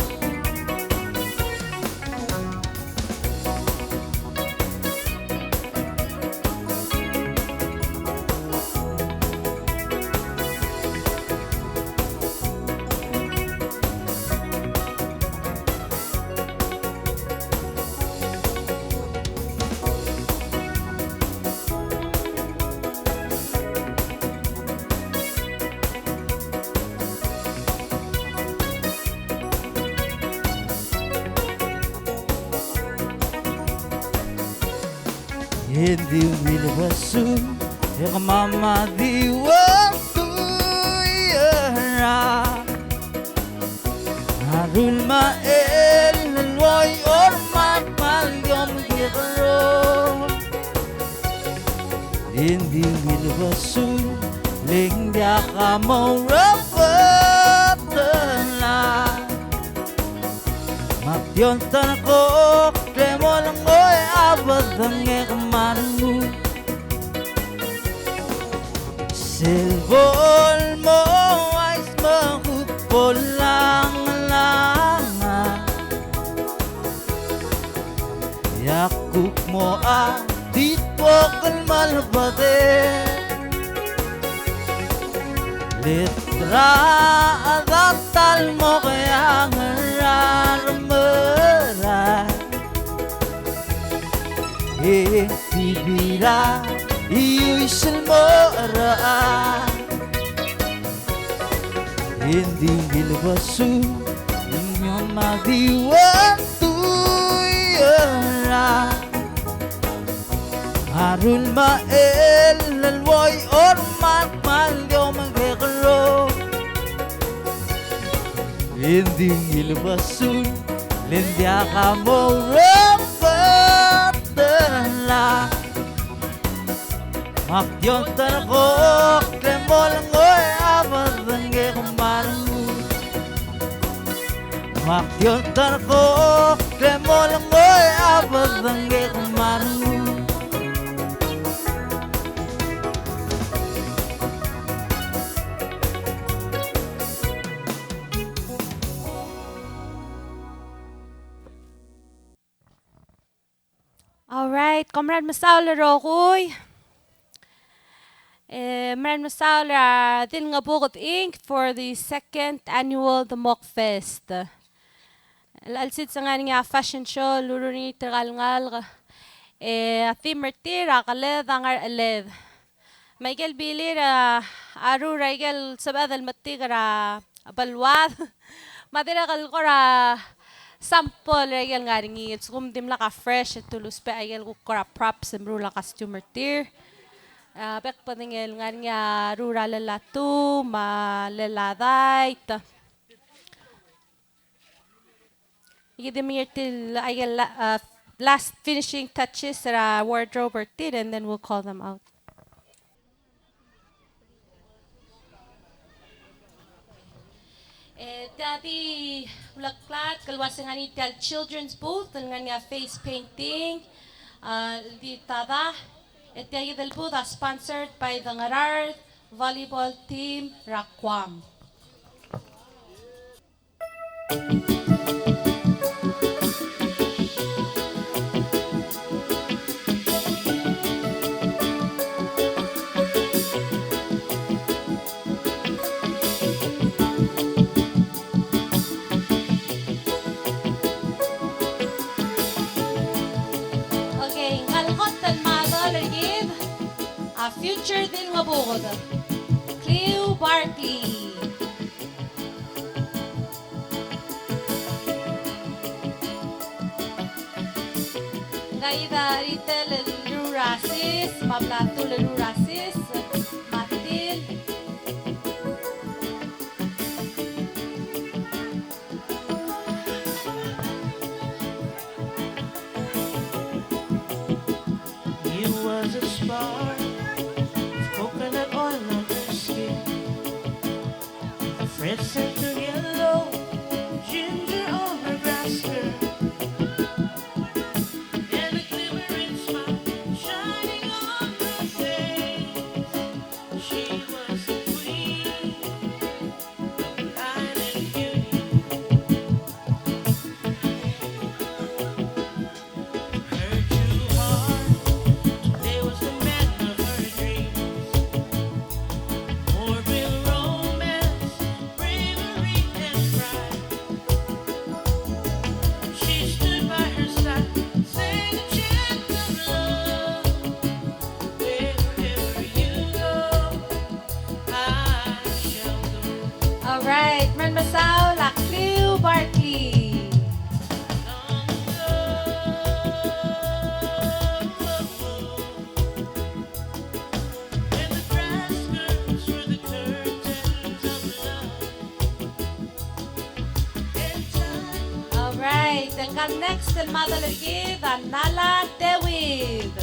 E ng di ungil besul e kemam a di ultuil er a. A rul me a el el ua ormak me a ldio me kekerro. E ng di ungil besul e ng diak a mo rebetel a. Me ak di olterekokl e mo lengoe a bedengek me a renguk. Sel bo el mo uaisei me kuk bo langelangel. E a kuk mo a di tuok el melebedel. Le te ra a datal mo keang er a remerael. E ng di bira iuis el mo er a. E ng di ungil besul e kemam a di ultuil er a. A rul me a el el ua ormak me a ldio me kekerro. Ng di ngilbesui, le ng diak a mo oureor er a tela. Me ak di olterekokl e mo lengoi a bedengek me a rengud. Me ak di olterekokl e mo lengoi a bedengek me a rengud. All right, kom kmal mesaul el rokui. E, kmal mesaul er a Dilngebuked Inc for the second annual Demok Fest. El chelsel se ng ngar er ngii a fashion show el urerir er tirka el ngalek. E, a theme er tir a keled a ngar er a cheled. Me aike el bilir a, a rruul er aike el sebeched el metik er a beluad. Me a dirrek el kora sample er aike el ngar er ngii, el lsekum dimlak a fresh e te uluusbech aike el kuk kora props el meruul a costume er tir. A bek el bedengel ngar er ngii a rruul er a llelatuu me a lleladait. Aki di mengiil er tir el, aike el la-, uh, last finishing touches er a wardrobe er tir, and then we'll call them out. E tia di uleklatk el uase ng ngar er ngii tia el children's booth, el ngar er ngii a face painting, uh, el di tada. E tia kid el booth a sponsored by the Ngaraard volleyball team er a Guam. Okay, ngka el kot el model er kid a future Dilngebuked, Cleo Barkley. Ngka kid a ritel el rruul er a sis, me a blatul el rruul er a sis, me a til. It was a spark of coconut oil on her skin. A fresh scent of yellow ginger on her grass skirt, and a glimmering smile shining on her face. She was the queen of the island beauty. Her true heart, there was the man of her dreams. More real romance, bravery and pride. She stood by her side, sang a chant of love. Wherever you go, I shall go. All right, kmal mesaul a Cleo Barkley. All right, e ngka el next el model er kid a Nala Tewid.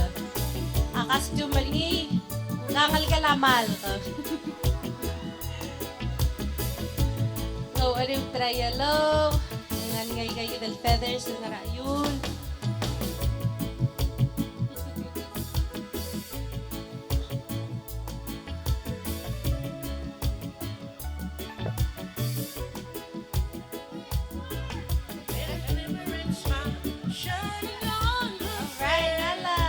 A costume er ngii, ngka el ngelekel a malk. Ng oureor er a yellow, ng ngar er ngii a ika el feathers el ngar er a cheiul. All right, Nala.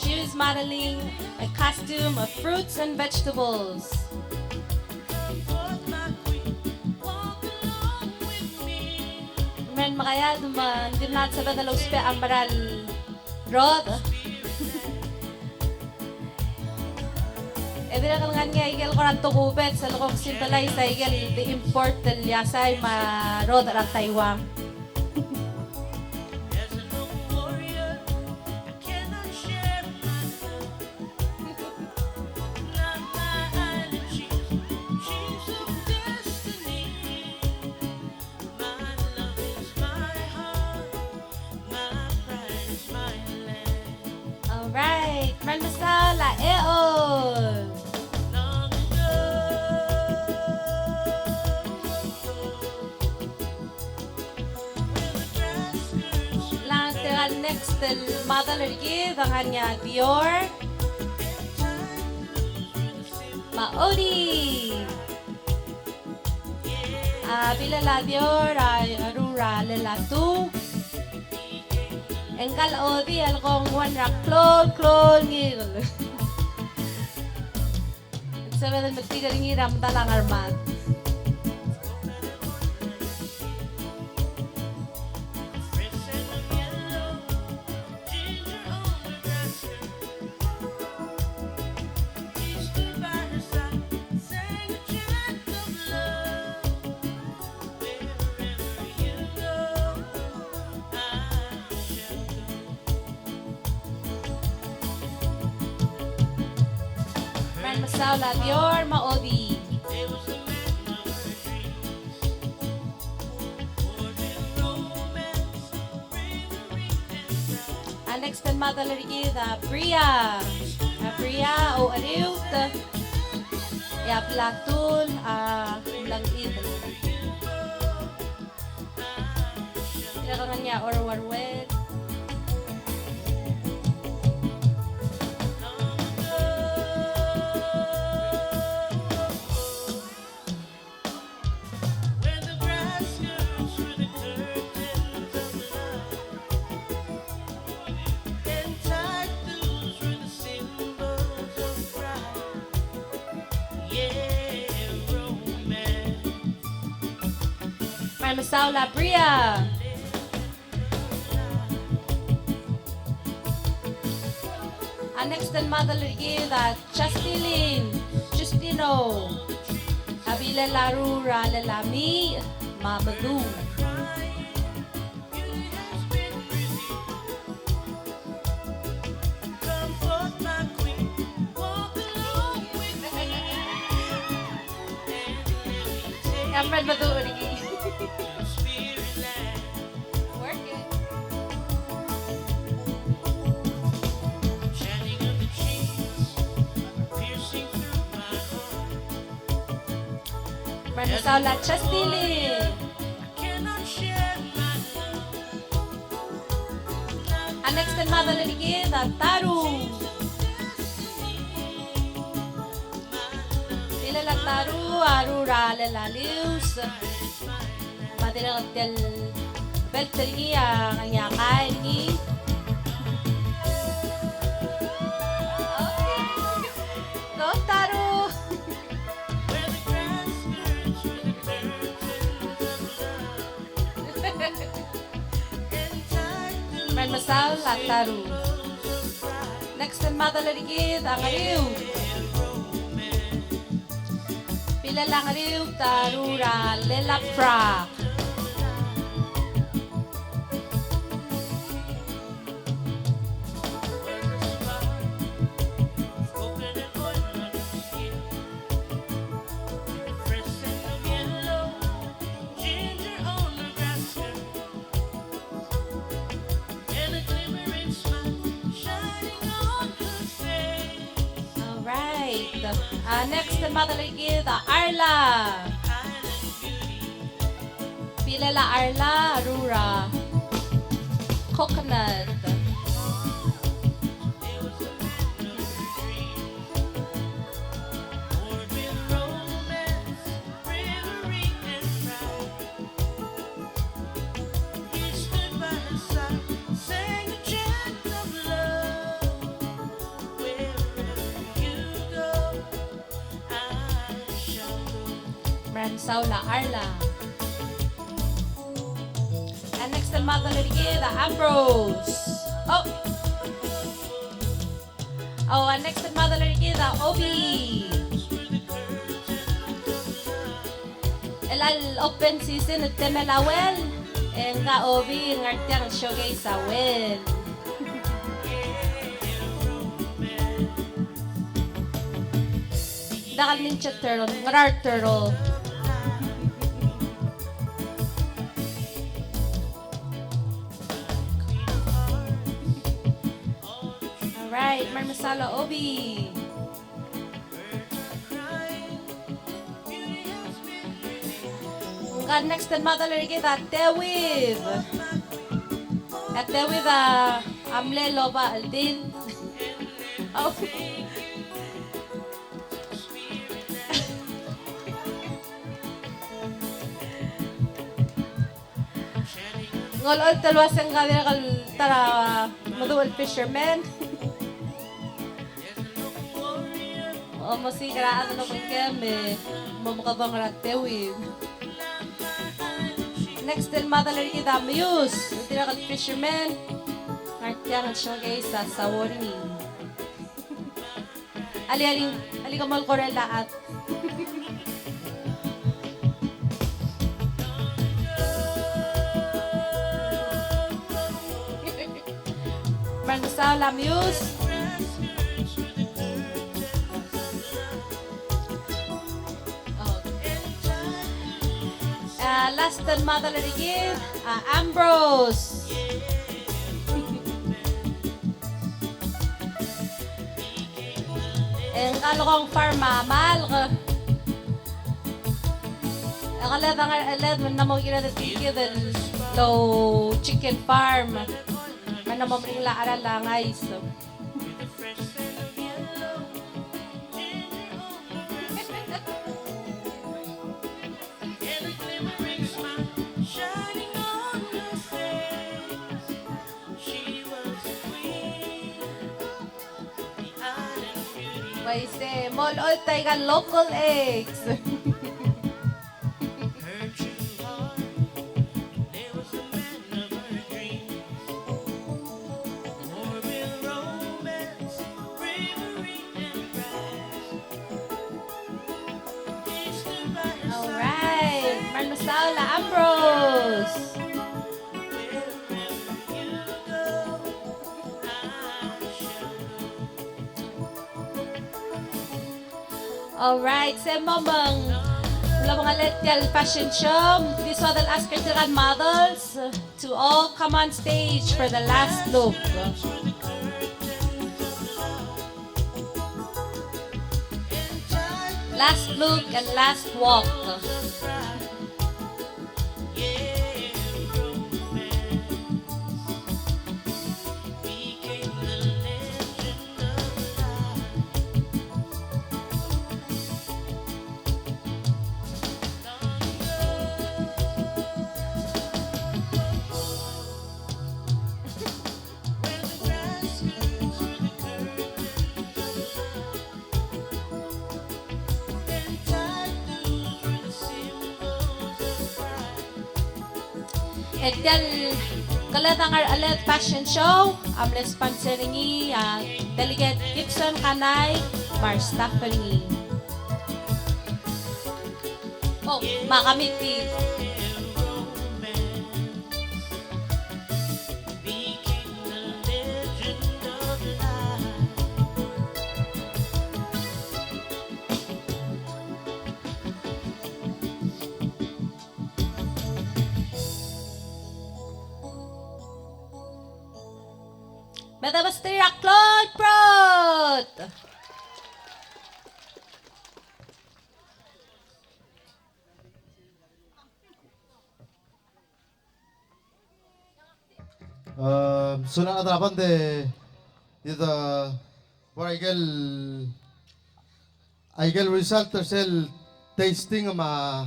She is modeling a costume of fruits and vegetables. Me ng mekaiad me ng dimlak sebeched el ousbech a mera el rodech. E dirrek el ngar er ngii a ikel kora tokubets el kuk symbolize a ikel di import el iasai me a rodech er a Taiwan. All right, kmal mesaul a Eol. Ng tirka el next el model er kid a ngar er ngii a Dior me a Odie. A bilel a Dior a eru er a lelatuu. E ngka el Odie a lekong one er a klou, klou el ngikel. Sebeched el metik er ngii er a medal a ngar er a mad. Kmal mesaul a Dior me a Odie. A next el model er kid a Bria. A Bria a ucheriut. E a blatul a mlengit. Tirka a ngar er ngii a Orwell. Kmal mesaul a Bria. A next el model er kid a Justilin, Justino. A bilel a eru er a lelamiich me a medung. Kmal meduch er ngii. Work it. Kmal mesaul a Justilin. A next el model er kid a Taru. Bilel a Taru a eru er a lelalius. Me a dirrek el belt er ngii a ngar er ngii a kai er ngii. Okay. Go Taru. Kmal mesaul a Taru. Next el model er kid a Ngeriu. Bilel a Ngeriu, Taru er a lelaprak. All right. Uh, next, el model er kid a Arla. Bilel a Arla, eru er a coconut. Saul a Arla. A next el model er kid a Ambrose. Oh. Oh, a next el model er kid a Obi. El a open season el temel a uel, e ngka Obi el ngar tiang el showcase a uel. Diak el Ninja Turtle, Ngaraard Turtle. All right, me a mesaul a Obi. Ngka el next el model er kid a Teuid. A Teuid a mle loba el dil. Oh. Ng olecholt el uasei ngka dirrek el ta er a meduch el fisherman. Omosiik er a chad el obengkem e mo mekedong er a Teuid. Next el model er kid a Mius, dirrek el fisherman. Ngar tiang el showcase a saul er ngii. Alii, alii, alii ke mo olekoi er a chad. Me a mesaul a Mius. Okay. A last el model er kid a Ambrose. E ngka el kong farm a Malk. E kede ngar er a cheled me ng mo kired el tir kid el chicken farm. Me ng mo meringel a cheral a ngais. Uaisei, mo olecholt aika el local eggs. All right, me a mesaul a Ambrose. All right, se mo meng lobengelel tia el fashion show. This is the last curtain models. To all, come on stage for the last look. Last look and last walk. E tia el keled a ngar er a cheled fashion show a mle sponsor er ngii a Delegate Gibson Kanai me a restaff er ngii. Oh, me a committee. Me de mesterir a klou el brot. Sulang a rechad er a band e di de bo er a ikel, a ikel result er sel tasting me a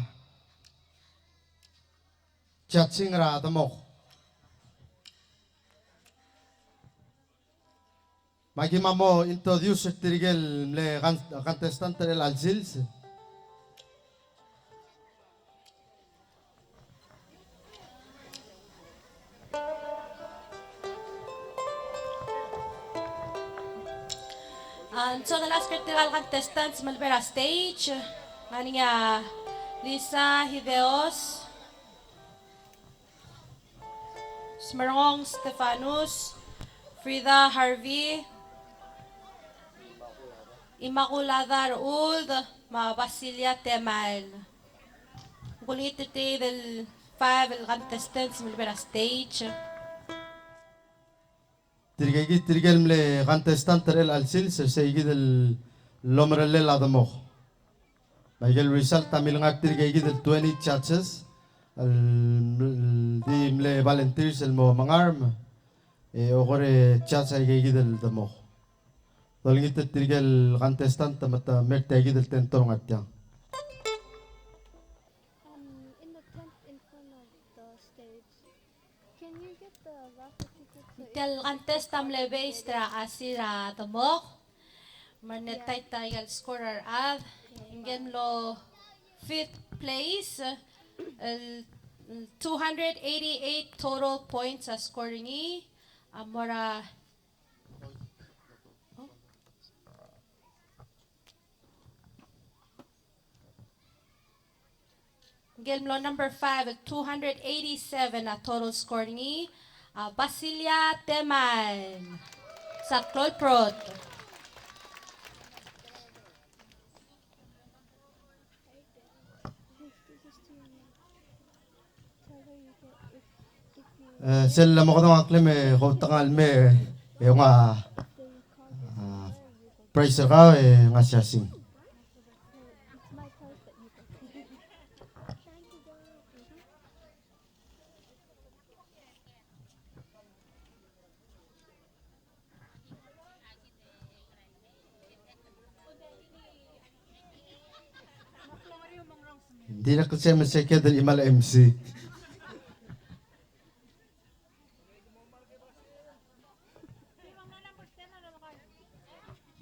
judging er a demok. Me aki mo introduce er tirke el mle con-, contestant er chelecha el sils. And so the last critical contestants me lebo er a stage, ngar er ngii a Lisa Hideos, Smerngong Stefanus, Frida Harvey, Immaculada Uld, me a Basilia Temael. Ng kulengit er tirke el five el contestants me lebo er a stage. Tirke kid, tirke el mle contestant er chelecha el sils, er sei kid el omerellel a demok. Me aike el result a milengar er tirke kid el twenty judges el, el di mle volunteers el mo mengarm, e okor e judge aike kid el demok. Dolengit er tirke el contestant me te mer tia kid el tento el ngar tiang. Um, in the tent in front of the stage. Can you get the raffle tickets so... Tia el contest a mle based er a chasir a demok. Me ng tia el score er a rechad. Ngike el mlo fifth place, el two hundred eighty-eight total points a score er ngii. A mo er a Ngike el mlo number five, two hundred eighty-seven a total score er ngii, a Basilia Temael. Sa klou el prot. E, sel lemokedong a ngklem e koutekangel el mei e nguu a, a, prize er kau e nguu a siasing. Ng dirrek el sei me se kid el chimal a M C.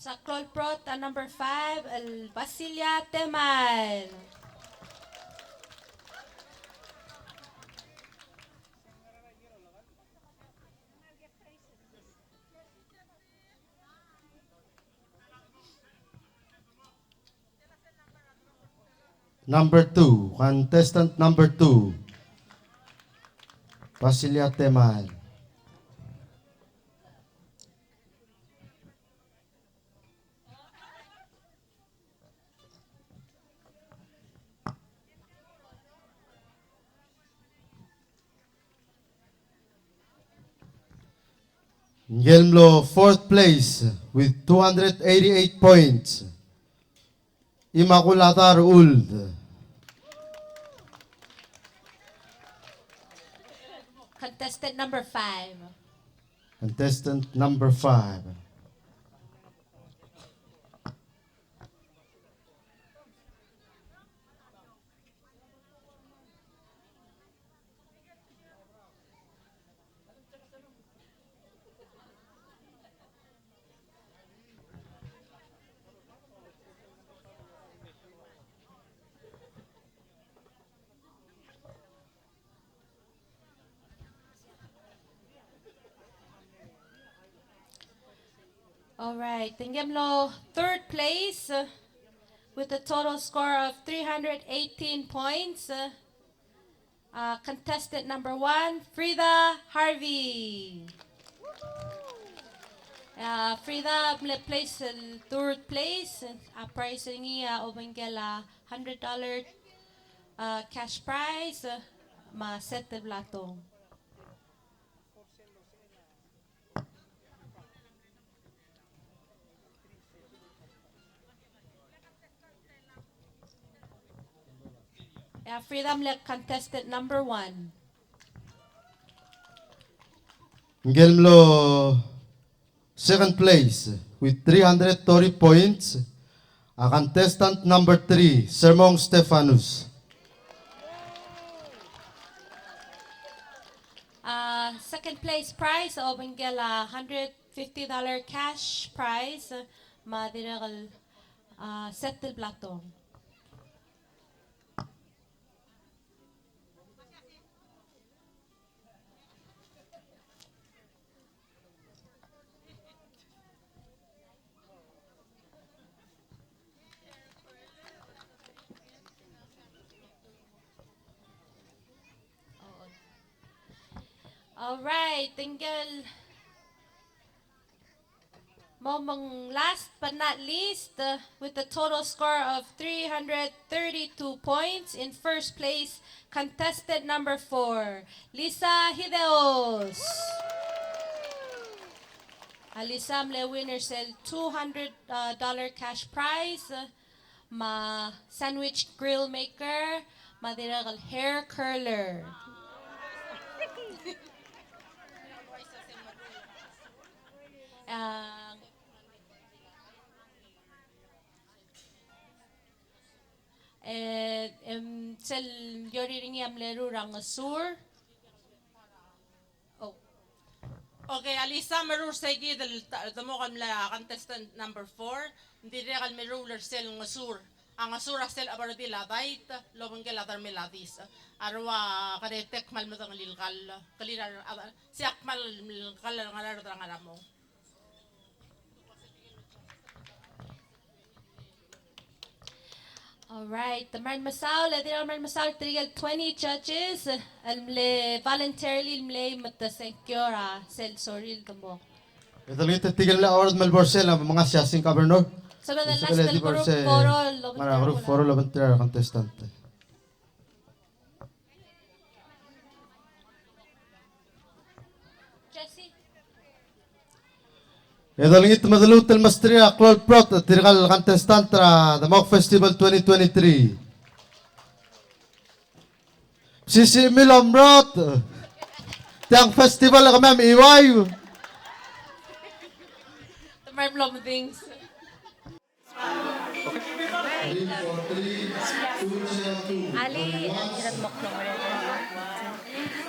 Sa klou el prot a number five, el Basilia Temael. Number two, contestant number two, Basilia Temael. Ngike el mlo fourth place with two hundred eighty-eight points, Immaculada Uld. Contestant number five. Contestant number five. All right, ngike el mlo third place, uh, with a total score of three hundred eighteen points, uh, uh, contestant number one, Frida Harvey. Uh, Frida mle place el third place, uh, prize er ngii a obengkel a hundred dollar, uh, cash prize, uh, me a set el blatong. E a Frida a mle contestant number one. Ngike el mlo second place with three hundred thirty points, a contestant number three, Sermong Stefanus. Uh, second place prize, obengkel a hundred fifty dollar cash prize, me a dirrek el, uh, set el blatong. All right, thank you. Mo meng, last but not least, uh, with a total score of three hundred thirty-two points, in first place, contestant number four, Lisa Hideos. A Lisa a mle winner er sel two hundred, uh, dollar cash prize, uh, me a sandwich grill maker, me a dirrek el hair curler. Ah, e, em, sel Yori er ngii a mle ruul er a Ngesur. Oh. Okay, a Lisa a meruul er seikid el ta-, demok el mle contestant number four, ng dirrek el meruul er sel Ngesur. A Ngesur a sel chebardil a dait el obengkel a dermel a dis. A rua keretek me a lemedengelii el kall, kelir a, a, se a kmal kall er a Ngaraard er a Ngaramong. All right, te mera el mesaul, e dirrek el mera el mesaul er tirke el twenty judges el mle voluntarily el mlei me te sengkio er a sel sorir el demok. E dolengit er tirke el mle award me lebo er sel a mengasech a sink governor. Sebeched el last el group photo el obengterir a contestant. Jesse. E dolengit me de lmuut el mesterir a klou el brotech er tirke el contestant er a Demok Festival twenty twenty-three. Sisiich el omrotech. Tiang festival e kemam chiuaiu. Te mera el mlo medings. Alii,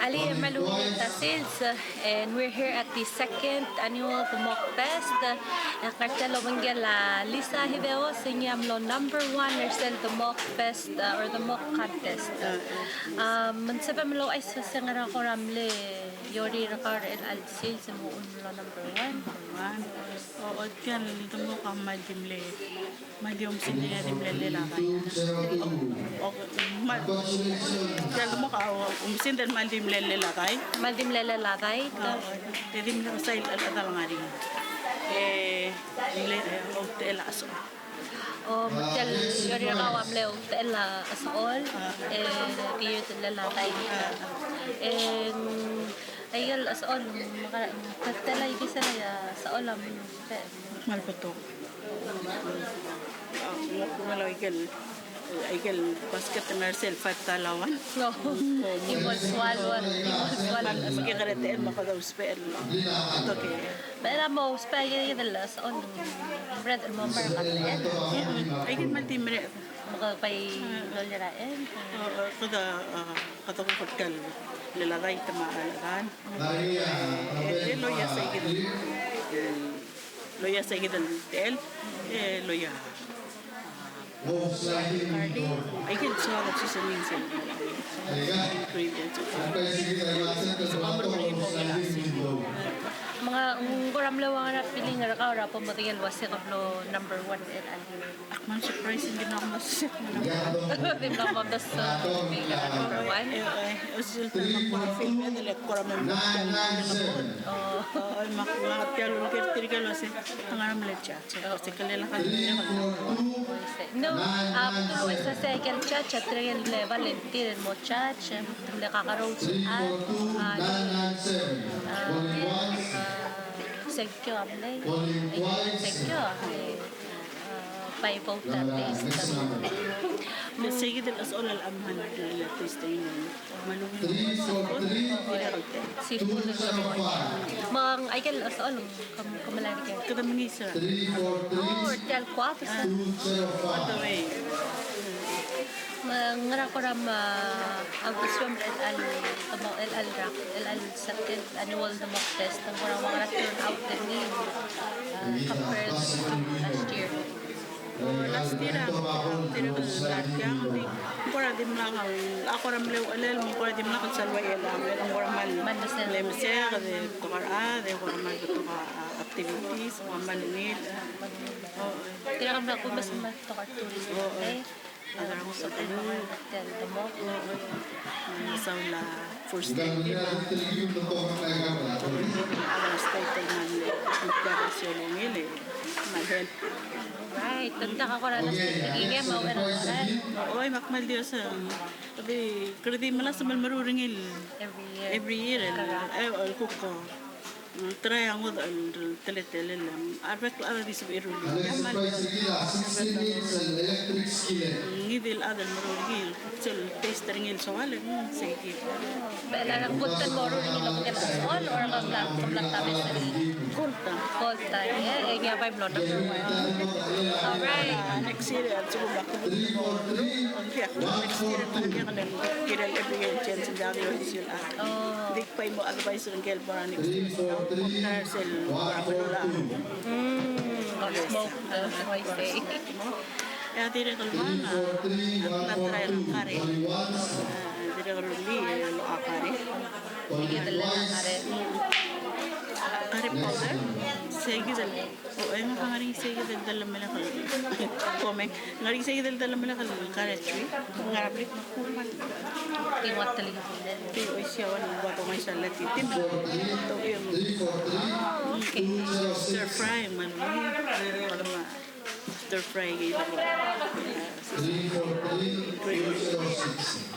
alii, me a ungil ta sils, and we're here at the second annual Demok Fest. E ak ngar tia el obengkel a Lisa Hideos, e ngii a mlo number one er sel Demok Fest, uh, or Demok Contest. Um, me ng sebechem el ouchais el se ngera kora mle Yori er kau er chelecha el sils e mo uchul mlo number one. One. O, o, tia el demok a kmal di mle, kmal di omesingd el di mlellel a dait. O, o, kmal, tia el demok a, o, omesingd el kmal di mlellel a dait. Kmal di mlellel a dait. O, o, e di mle kesai el chad el ngar er ngii. E, mle, e, outechel a chesechol. O, me tia el Yori er kau a mle outechel a chesechol, e, di outechel a dait. E, aike el chesechol, me ka, me ka tela ikisel a chesechol a mle, me kmal betok. A, me, me aike el, aike el basket me a sel five dollar one. No. Di mo swallow, di mo swallow. Me ke keretecher me kede ousbech el, okay. Me a mo ousbech aike el chesechol, bread el mo mer a kebeled. Mm-mm. Aike el kmal di mereched. Me ke bai dolerael. O, o, kede, a, kede kuk tia el, el dait me a, a, e, e, loia seikid el, loia seikid el tel, e, loia. Aike el soad el seasoning sel. Me ng kora mle ua ngera feeling er kau er a bo medengei el uase ke mlo number one er a Ak kmal surprise, ng dimlak mosisiich. Dimlak mosisiich, uh, number one. E, e, osisiich el kora film, e, le kora mem. Oh. O, e, me ak ngak a tia el uleker tirke el uase, te ngar er a mle judge. Uase ke lak a. No, a, te uase aike el judge, a tirke el mle volunteer el mo judge, e, mle kakerous, a, a, a, sengkio a mle, sengkio a mle. Uh, by voter list. Ng seikid el chesechol el kmal di el testing. Me a lungil. Seafood. Me ng aike el chesechol, ke, ke melai er ker. Kede mengiis er a. Oh, er tia el kuab, sir. All the way. Me ng ngera kora me a uldesuem er chelecha el, kemam er chelecha el rak, chelecha el second annual Demok Fest, ng kora ua ngera turnout er ngii, uh, compared to last year? O, last year a, tirke el ngar tiang, di, ng kora dimlak, a kora mle uchelel, me ng kora dimlak el sal ua el, a, me ng kora kmal mle meseked, e betok a rechad, e kora kmal betok a, a, activities, kora kmal ungil. O, tirke el mle kumes me ng betok a tourist. O, o. Okay. A, kora kmal betok a tourist. O, o. Ng sola. First time. Right, thank you, kora last time kingem a uero. Oi, me ak kmal di osang. Di, kede di melasem el meruul er ngii el every year. Every year, el, e, el kuk, e, try a ngodech el teletelel, a rebek el chad a di sebechir el rullii. Ngii di el chad el meruul er ngii el kuk sel taste er ngii el soal, e, ng sei kid. Be, e, kuk te mo rullii el oker a soal, or kom mla, kom mla tabes er ngii? Kuk ta. Kuk ta, e, e ngii a bai mlo number one. All right. Next year, e, sukum a kuk. Next year, e, kirel every year change, e, ng diak di osisiu el chad. Oh. Di bai mo advice er ngike el bo er a next year. Compare sel bo er a beluu el chad. Mm, go smoke, e, I see. E a dirrek el ua, a, a try er a kare. A, dirrek el rullii el kare. Kid el kare. Kare powder. Sei kid el, o, e ng ngar er ngii sei kid el delemelek el, komeng. Ngar er ngii sei kid el delemelek el kare tree. Ngar er a blik. Di ua teli. Di ua sia ua ng ua tomai sa letitim. Oh, okay. Stir fry, man. Stir fry kid. Three four three two zero six.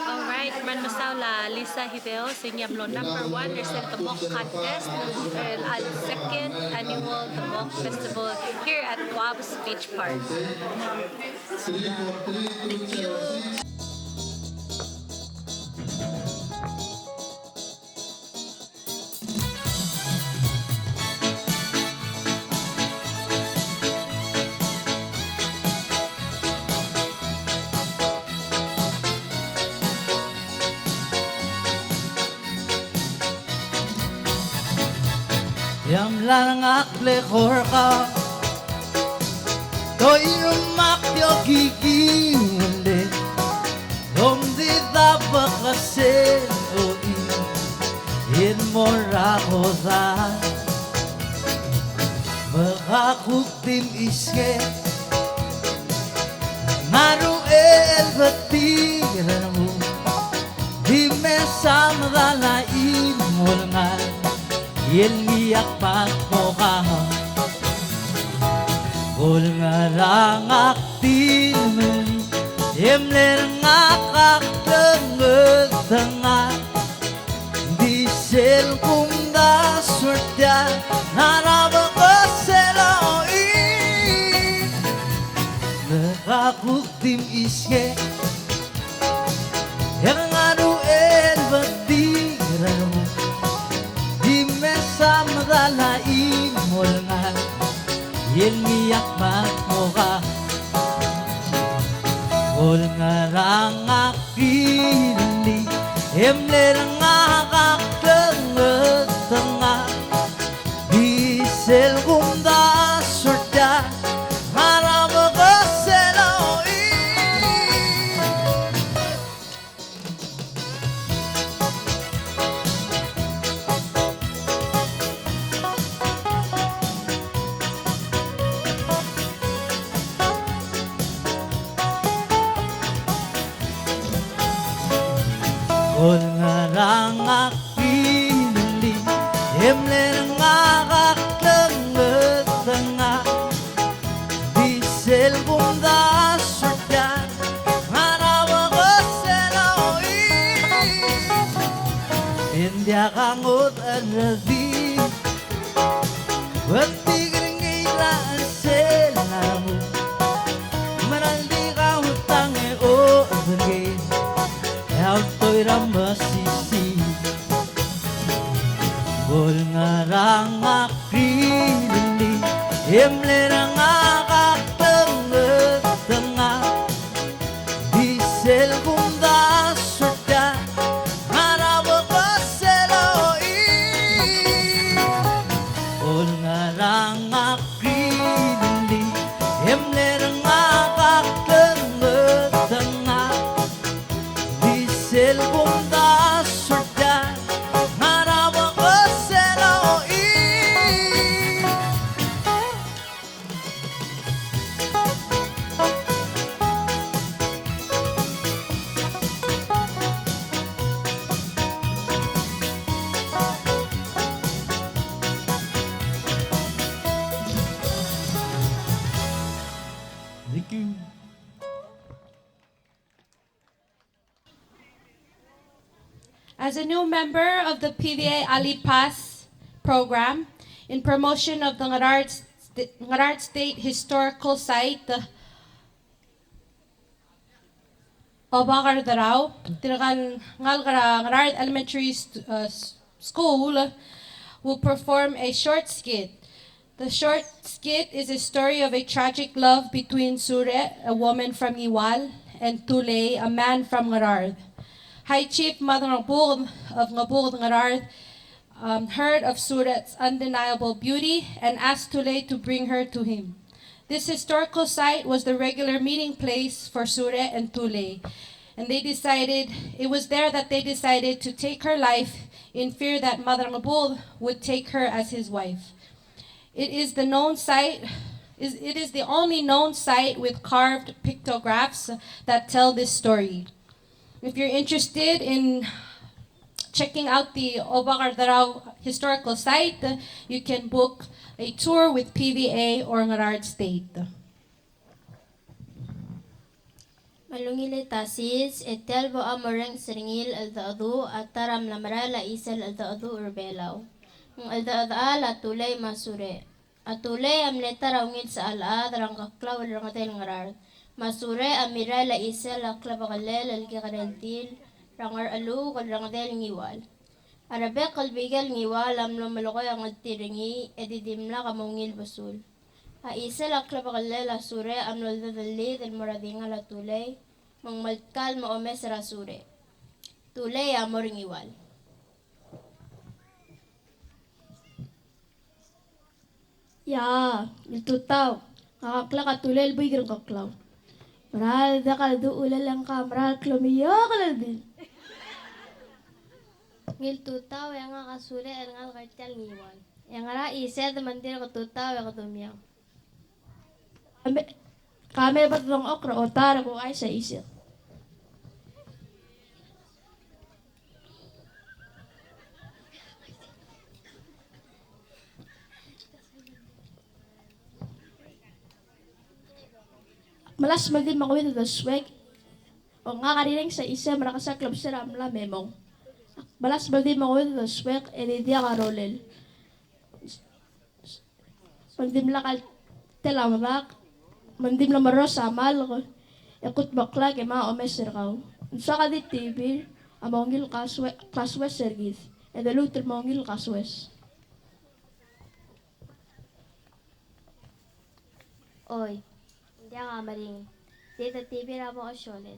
All right, me ng mesaul a Lisa Hideo, se ngii a mlo number one er sel Demok Contest, el, el second annual Demok Festival here at Quab's Beach Park. Three four three two zero six. E a mla er ngak el eko er kau, toiremak di okikiu el e, lomdidabek a sel ochil, e ng mo er a kodall. Me ka kuk di mchisngel, ngar er a uchei el betik el renguk, di mesa medal a chimo el ngar, e ngii a kmal mo kau. Bo lengerang ak di mle, e mle er ngak a klengeltengat. Di sel kumdasu er tia, ngar er a bek el sel ochil. Me ka kuk di mchisngel, e ngar er a uchei el betik el renguk, di mesa medal a chimo el ngar, e ngii a kmal mo kau. Bo lengerang ak di mle, e mle er ngak a klengeltengat. Di sel kumdasu er tia, ngar er a bek el sel ochil. Bo lengerang ak di mle, e mle er ngak a klengeltengat. Di sel kumdasu er tia, ngar er a bek el sel ochil. E ng diak a ngodech el redil, betik er ngii er a chelsel a renguk. Me ng di kau tang e odengeir, e a ultoir a mesisiich. Bo lengerang ak di mle, e mle er ngak a klengeltengat. Di sel kumdasu er tia, ngar er a bek el sel ochil. Bo lengerang ak di mle, e mle er ngak a klengeltengat. Di sel kumdasu er tia, ngar er a bek el sel ochil. As a new member of the P V A Alii Pass program in promotion of the Ngaraard St-, Ngaraard State Historical Site, Obak er a Derau, tirka el ngalek er a Ngaraard Elementary St-, uh, S-, School, will perform a short skit. The short skit is a story of a tragic love between Sure, a woman from Ngiwal, and Tulei, a man from Ngaraard. High Chief Madrangebuked of Ngebuked Ngaraard, um, heard of Sure's undeniable beauty and asked Tulei to bring her to him. This historical site was the regular meeting place for Sure and Tulei, and they decided, it was there that they decided to take her life in fear that Madrangebuked would take her as his wife. It is the known site, is, it is the only known site with carved pictographs that tell this story. If you're interested in checking out the Obak er a Derau historical site, you can book a tour with P V A or Ngaraard State. Me a ungil el ta sils, e tia el bo a morrenges er ngii el cheldecheduch a ta er a mla merael a chisel cheldecheduch er Belau. Ng cheldechedechal a Tulei me a Sure. A Tulei a mle ta er a ungil sechal chad er a Ngkeklau el renged el Ngaraard. Me a Sure a mirrael a chisel a klebakellel el kekerei el dil er a Ngercheluk el renged el Ngiwal. A rebek el bik el Ngiwal a mlo melekoi a ngeltir er ngii e di dimlak a mo ungil besul. A chisel a klebakellel a Sure a mlo oldedellid el mo er a dingal a Tulei, me ng meltkal mo omes er a Sure. Tulei a mo er Ngiwal. Ia, ngiltutau, ngak a klek a Tulei el buik er a Ngkeklau. Mera el diak a leduchulel e ngka a mera el klemiokl el dil. Ngiltutau, e ngak a Sure el ngalek er tia el Ngiwal. E ngera a chised me ng dirk tutau e kede omiou? Ka me, ka me bo dengchokl er a otar e kuchais a chised. Melasem el di mengeuid a uldesuek, e ngak a rirrenges a chisem er a kesa el klebesei er a mla me mong. Melasem el di mengeuid a uldesuek, e di diak a rolel. Me ng dimlak el tela medak, me ng di mlo merros a malk, e kutmeklak e me a omes er kau. Ng soak a di tibir a mo ungil kasoes, kasoes er kid, e de lmuut el mo ungil kasoes. Oi, ng diak a meringel. Di de tibir a mo osoled.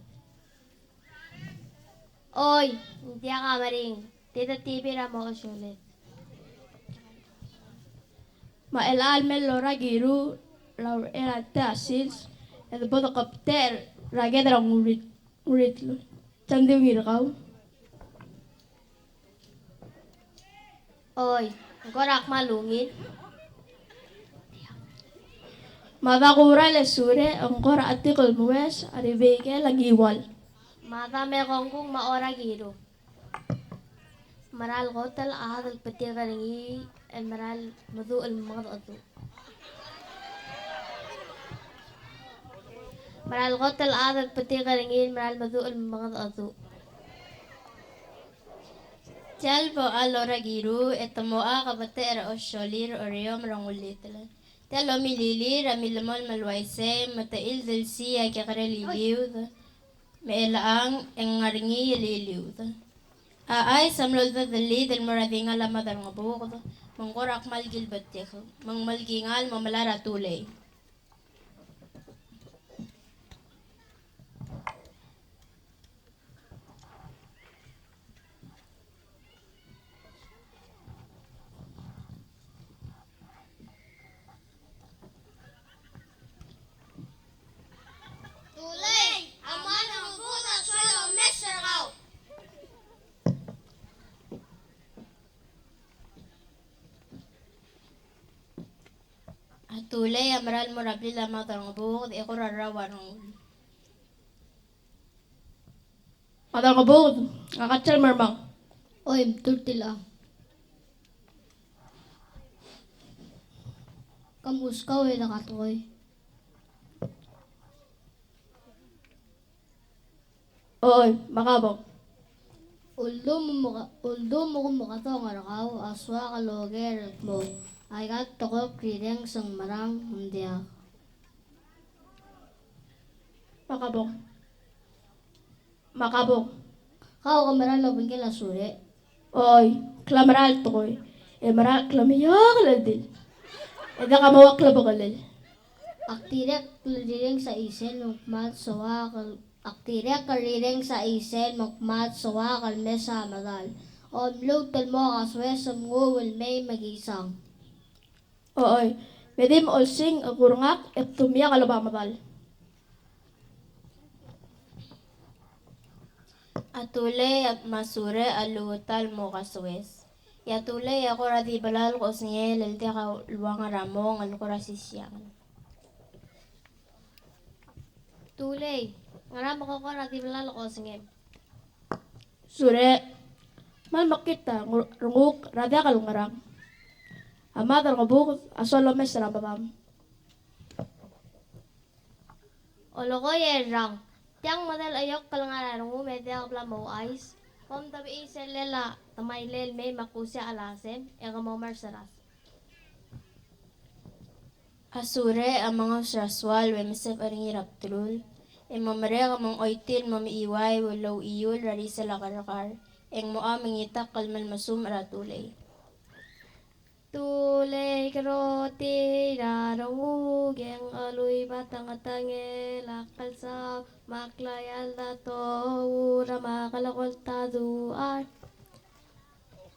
Oi, ng diak a meringel. Di de tibir a mo osoled. Me a chelecha el mei el ora kiru, el ua er a ta sils, e de bo dekebtech er a ked er a ngurit-, nguritl. Tia ng di ungil er kau? Oi, ng kora kmal ungil. Mada kurael e Sure, ng kora chetik el mues a rebek el Ngiwal. Mada me kongkung me a ora kiru. Mera el kot el chad el betik er ngii el mera el meduch el mengedecheduch. Mera el kot el chad el betik er ngii el mera el meduch el mengedecheduch. Tia el bo el ora kiru e te mo a kebetech er a osolir Oreom er a Ngulitl. Tia el omililir a milemolem el uaisei me te childelsi a kekerei el iliud. Me chelechang e ng ngar er ngii el iliud. A chais a mlo oldedellid el mo er a dingal a Maderangebuked, me ng kora kmal kilbetik, me ng melkingal el mo melai er a Tulei. Tulei, a Maderangebuked a soal omes er kau. A Tulei a mera el mo er a blil a Maderangebuked e kora rrau a rengul. Maderangebuked, ngak a chelsel mermang. Oi, mturtilechang. Ke mechus kau e de katekoi. Oi, me ka bong. Uldum mo-, uldum mo mekedong er kau a soak el oker el kmo aika el tekoi el rirenges e ng merang, ng diak. Me a kabong. Me a kabong. Kau ke mera el obengkel a Sure? Oi, ke mera el tekoi. E mera el klemeokel el dil. E diak a mo ua klebekelel. Ak dirrek el rirenges a chisel me ng kmal soak el, ak dirrek el rirenges a chisel me ng kmal soak el mes a medal. Omluut el mo kasoes e mnguu el mei me kisang. Ochoi, me di mo olsingch e kurengak e kdu miak el oba medal. A Tulei me a Sure a lluut el mo kasoes. E a Tulei a kora di belalk osengel el diak a luang er a mong el kora sisiangel. Tulei, ngera me ke kora di belalk osengem? Sure, kmal mekngit a renguk er a diak el ngerang. A Mad er a Ngebuked a soal el omes er a medam. Olekoi e rrang, tiang medal a iok el ngar a rengum e diak bla mo ouchais. Kom tebechii sel lel a temailel mei me ak usia a chelsem e ke mo merseras. A Sure a mengaus er a soal e meseb er ngii er a bdelul, e mo merek me ng choitii el mo mechiuaiu el ouchiul er a risel a kerrekar, e ng mocha mengitakl el melmesumech er a Tulei. Tulei, kerotii er a renguk e ng chelui batengetengel a klsau me a klaial a tour me a kelekolt a duar.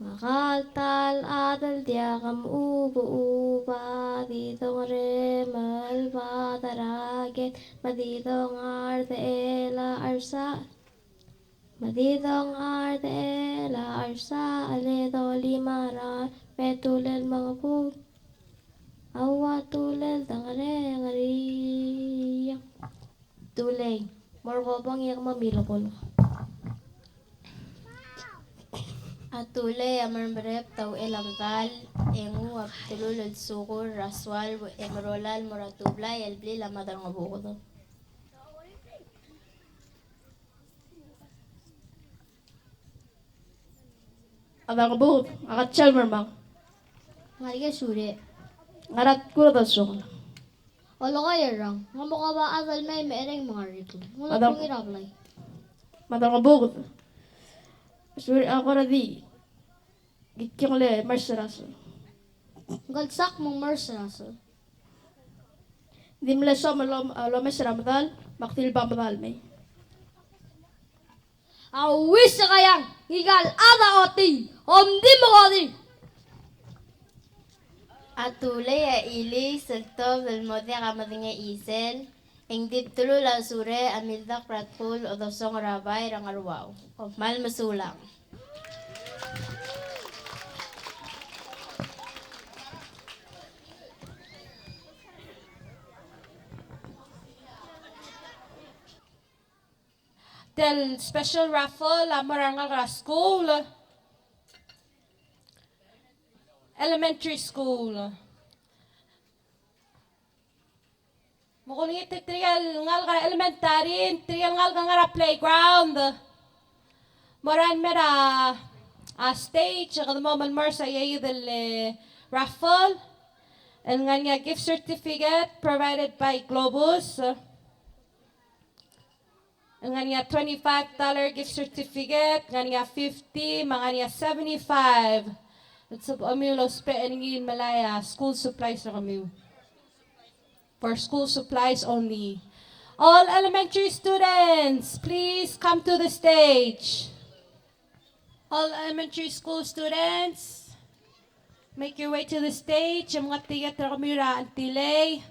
Me a kal ta el chad el diak mochubechuba, di dongerem el bad er a ked, me di dongardechel a chersachel. Me di dongardechel a chersachel e dolim a rael, me tulel me a ngebuked. A ua tulel dengerenger er ngii. Tulei, mo er kebong e ke mo milkolk. A Tulei a meremrem a uchei er a medal, e nguu a bdelul el sukur er a soal, e merola el mo er a tublai el blil a Mad er a Ngebuked. A Mad er a Ngebuked, a ka chelsel mermang? Ngar er ngii a Sure. Ngera kuk dosang? Olekoi e rrang, ng mo kau a chad el mei me a cherreng me a ngerikl. Ng ulebongir a blai. Mad er a Ngebuked. Sure a kora di kuk le merseras. Ng kelsakl me ng merseras. Di mle soam el om-, el omes er a medal, me ak di lebo a medal mei. A uis e kaiang, ngika el chad a otii, omdi mo otii. A Tulei a chiliis el tobed el mo diak a medengei a chisel, e ng di bdelul a Sure a mildakl er a tkul odosong er a bai er a Ngeruau. Kom kmal mesulang. Tia el special raffle a mo er a rengalek er a skuul, elementary school. Me kulengit er tirke el ngalek er a elementary, tirke el ngalek el ngar er a playground, mo er a mei er a, a stage, e kede mo melemolem er a iid el, eh, raffle. El ngar er ngii a gift certificate provided by Globus. El ngar er ngii a twenty-five dollar gift certificate, ngar er ngii a fifty, me a ngar er ngii a seventy-five. El sebechemiu el ousbech er ngii el melai a school supplies er kemiu. For school supplies only. All elementary students, please come to the stage. All elementary school students, make your way to the stage. Mnga tiket er kemiu er a Auntie Lei.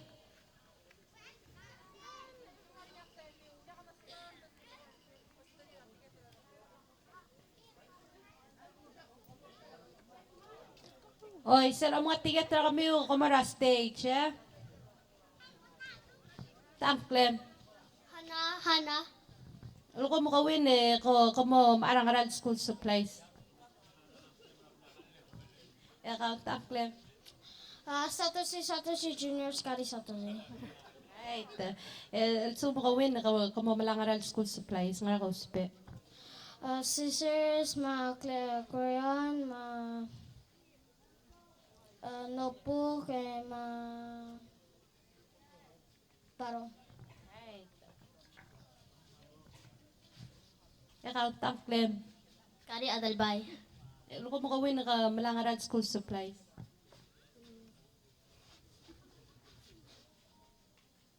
Oi, sel omnga tiket er kemiu, kom mo er a stage, e? Tangklem. Hana, Hana. Leko me ke win e, ko, ko mo mechar a ngera el school supplies. E kau, tangklem. A, Satoshi, Satoshi Junior, Scary Satoshi. Right. E, el lsekum ke win, ke, ke mo melai a ngera el school supplies, ngera ke ousbech? Uh, scissors, me a cle-, crayon, me a, uh, notebook, e me a barong. E kau, Tangklem. Kari Adelbai. E, leko mo kawin ke melai a ngera el school supplies?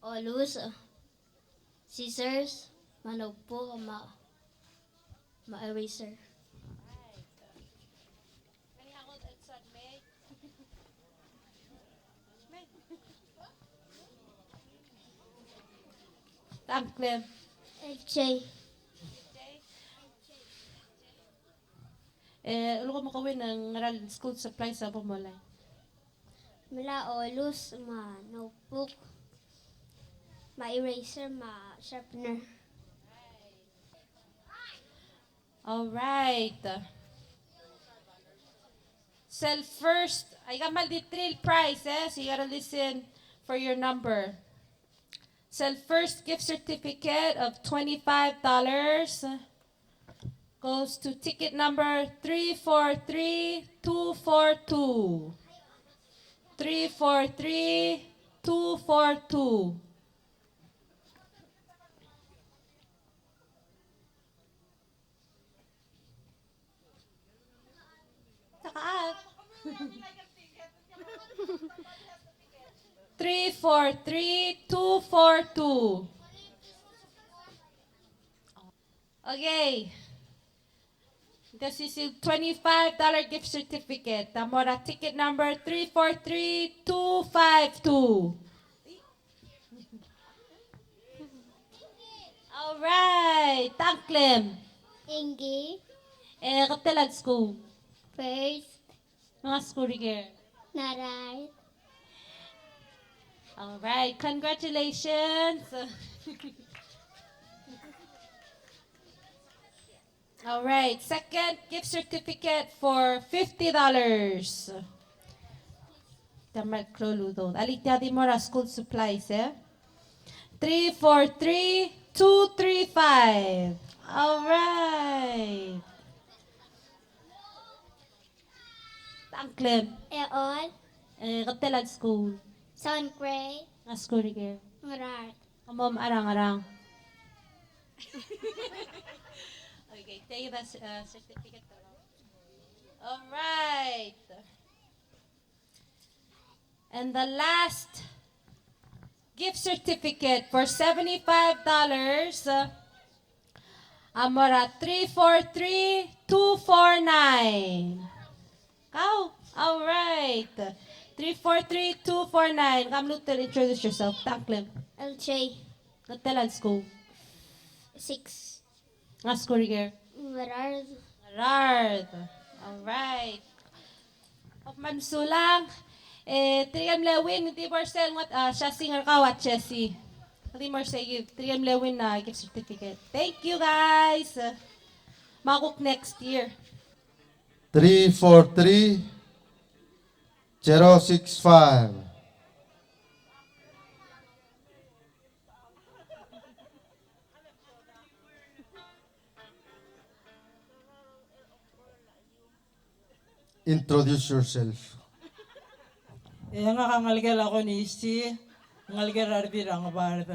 Olus, scissors, me a notebook, me a, me a eraser. Tangklem. L J. E, leko mo kawin a ngera el school supplies a bo molai? Melai a olus, me a notebook, me a eraser, me a sharpener. All right. Sel first, aika el kmal di three el prize, eh? So you gotta listen for your number. Sel first gift certificate of twenty-five dollars goes to ticket number three four three two four two. Three four three two four two. Three four three two four two. Okay. This is a twenty-five dollar gift certificate. A mo er a ticket number three four three two five two. All right. Tangklem. Ingi. E, ke tela el skuul? First. Ng skuul er ker? Ngaraard. All right, congratulations. All right, second gift certificate for fifty dollars. Te mle klou el udoud. Alii, tia di mo er a school supplies, eh? Three four three two three five. All right. Tangklem. Eol. E, ke tela el skuul? Second grade. Ng skuul er ker? Ngaraard. Ke mo mechar a ngerang? Okay, take the, uh, certificate. All right. And the last gift certificate for seventy-five dollars, uh, a mo er a three four three two four nine. Kau? All right. Three four three two four nine. Come, Lutel, introduce yourself. Tangklem. L J. Ke tela el skuul? Six. Ng skuul er ker? Ngaraard. Ngaraard. All right. Kom kmal mesulang. E, tirke el mle win, di mo er sel ngot, a, siasing er kau a Chelsea. Di mo er sei, tirke el mle win a gift certificate. Thank you, guys. Me a kuk next year. Three four three zero six five. Introduce yourself. E ngak a ngelekel a Konisi, ngelekel a Rebir a Ngebard.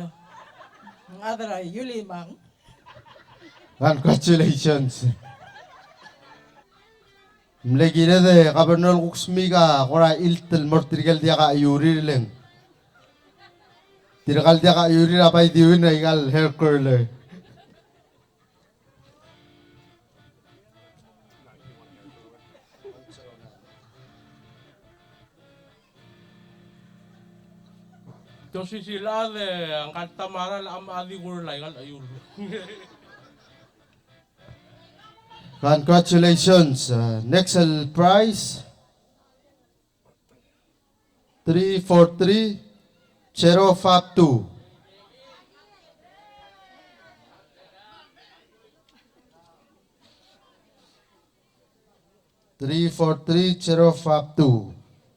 Ng chad er a Iulimang. Congratulations. Mle kired e Governor el kuk smiik a kora chilt el mo er tirke el diak a chiurir, le ng tirka el diak a chiurir a bai di win er aika el hair curler. Te osisiu el chad e a ngka el ta me a ralm a di kurlai aika el chaiur. Congratulations. Uh, next el prize. Three four three zero five two. Three four three zero five two.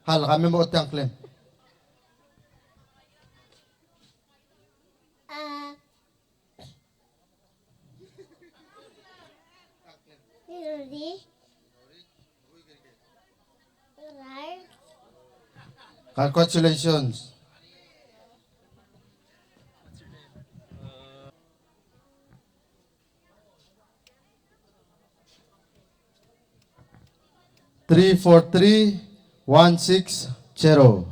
Hal, kami mo otang klem. Ah. Congratulations. Three four three one six zero.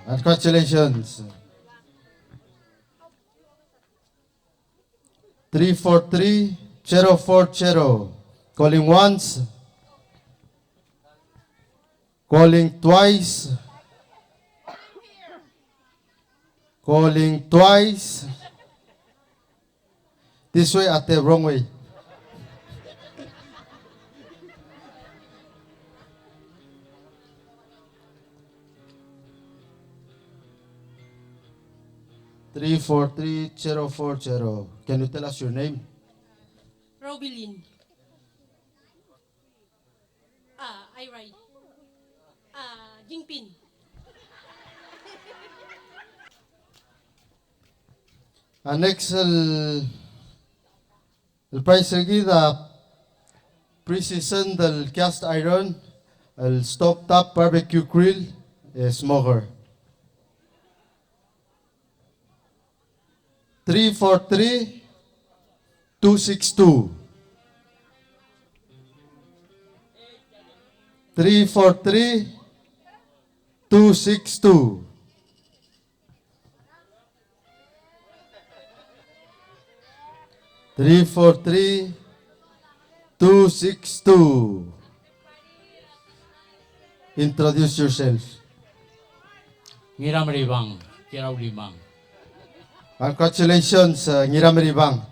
Congratulations. Three four three zero four zero. Calling once. Calling twice. Calling twice. This way, ate, wrong way. Three four three zero four zero. Can you tell us your name? Robilin. Ah, Airai. Ah, Jingpin. A next el, el prize er kid a precision del cast iron, el stove top barbecue grill, e smoker. Three four three two six two. Three four three two six two. Three four three two six two. Introduce yourself. Ngirameribang, Kiraulimang. Congratulations, uh, Ngirameribang.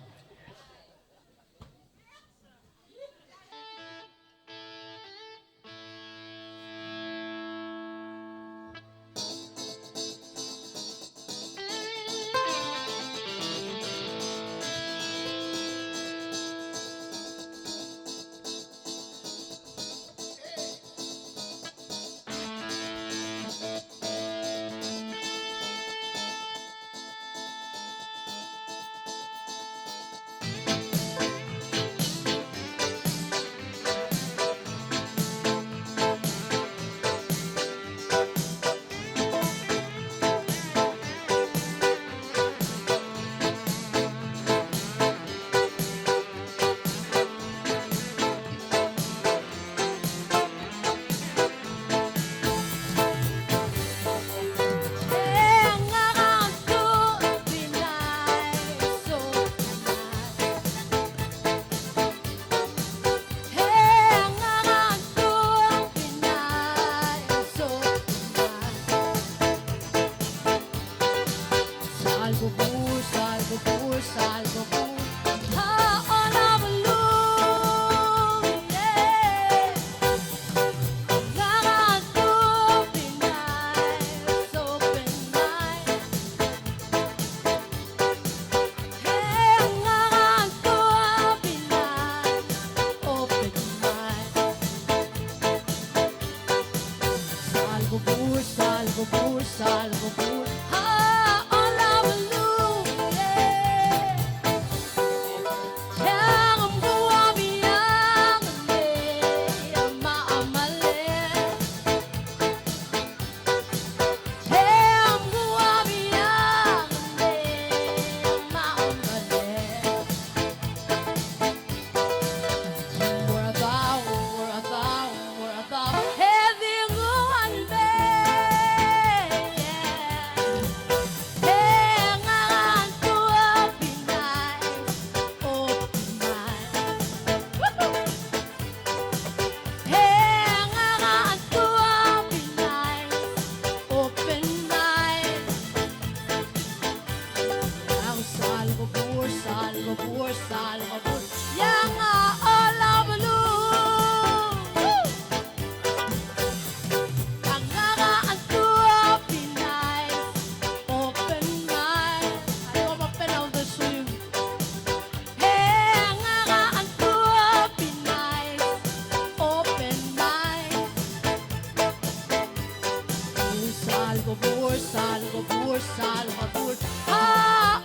Keburs, sal, keburs, sal, keburs. A,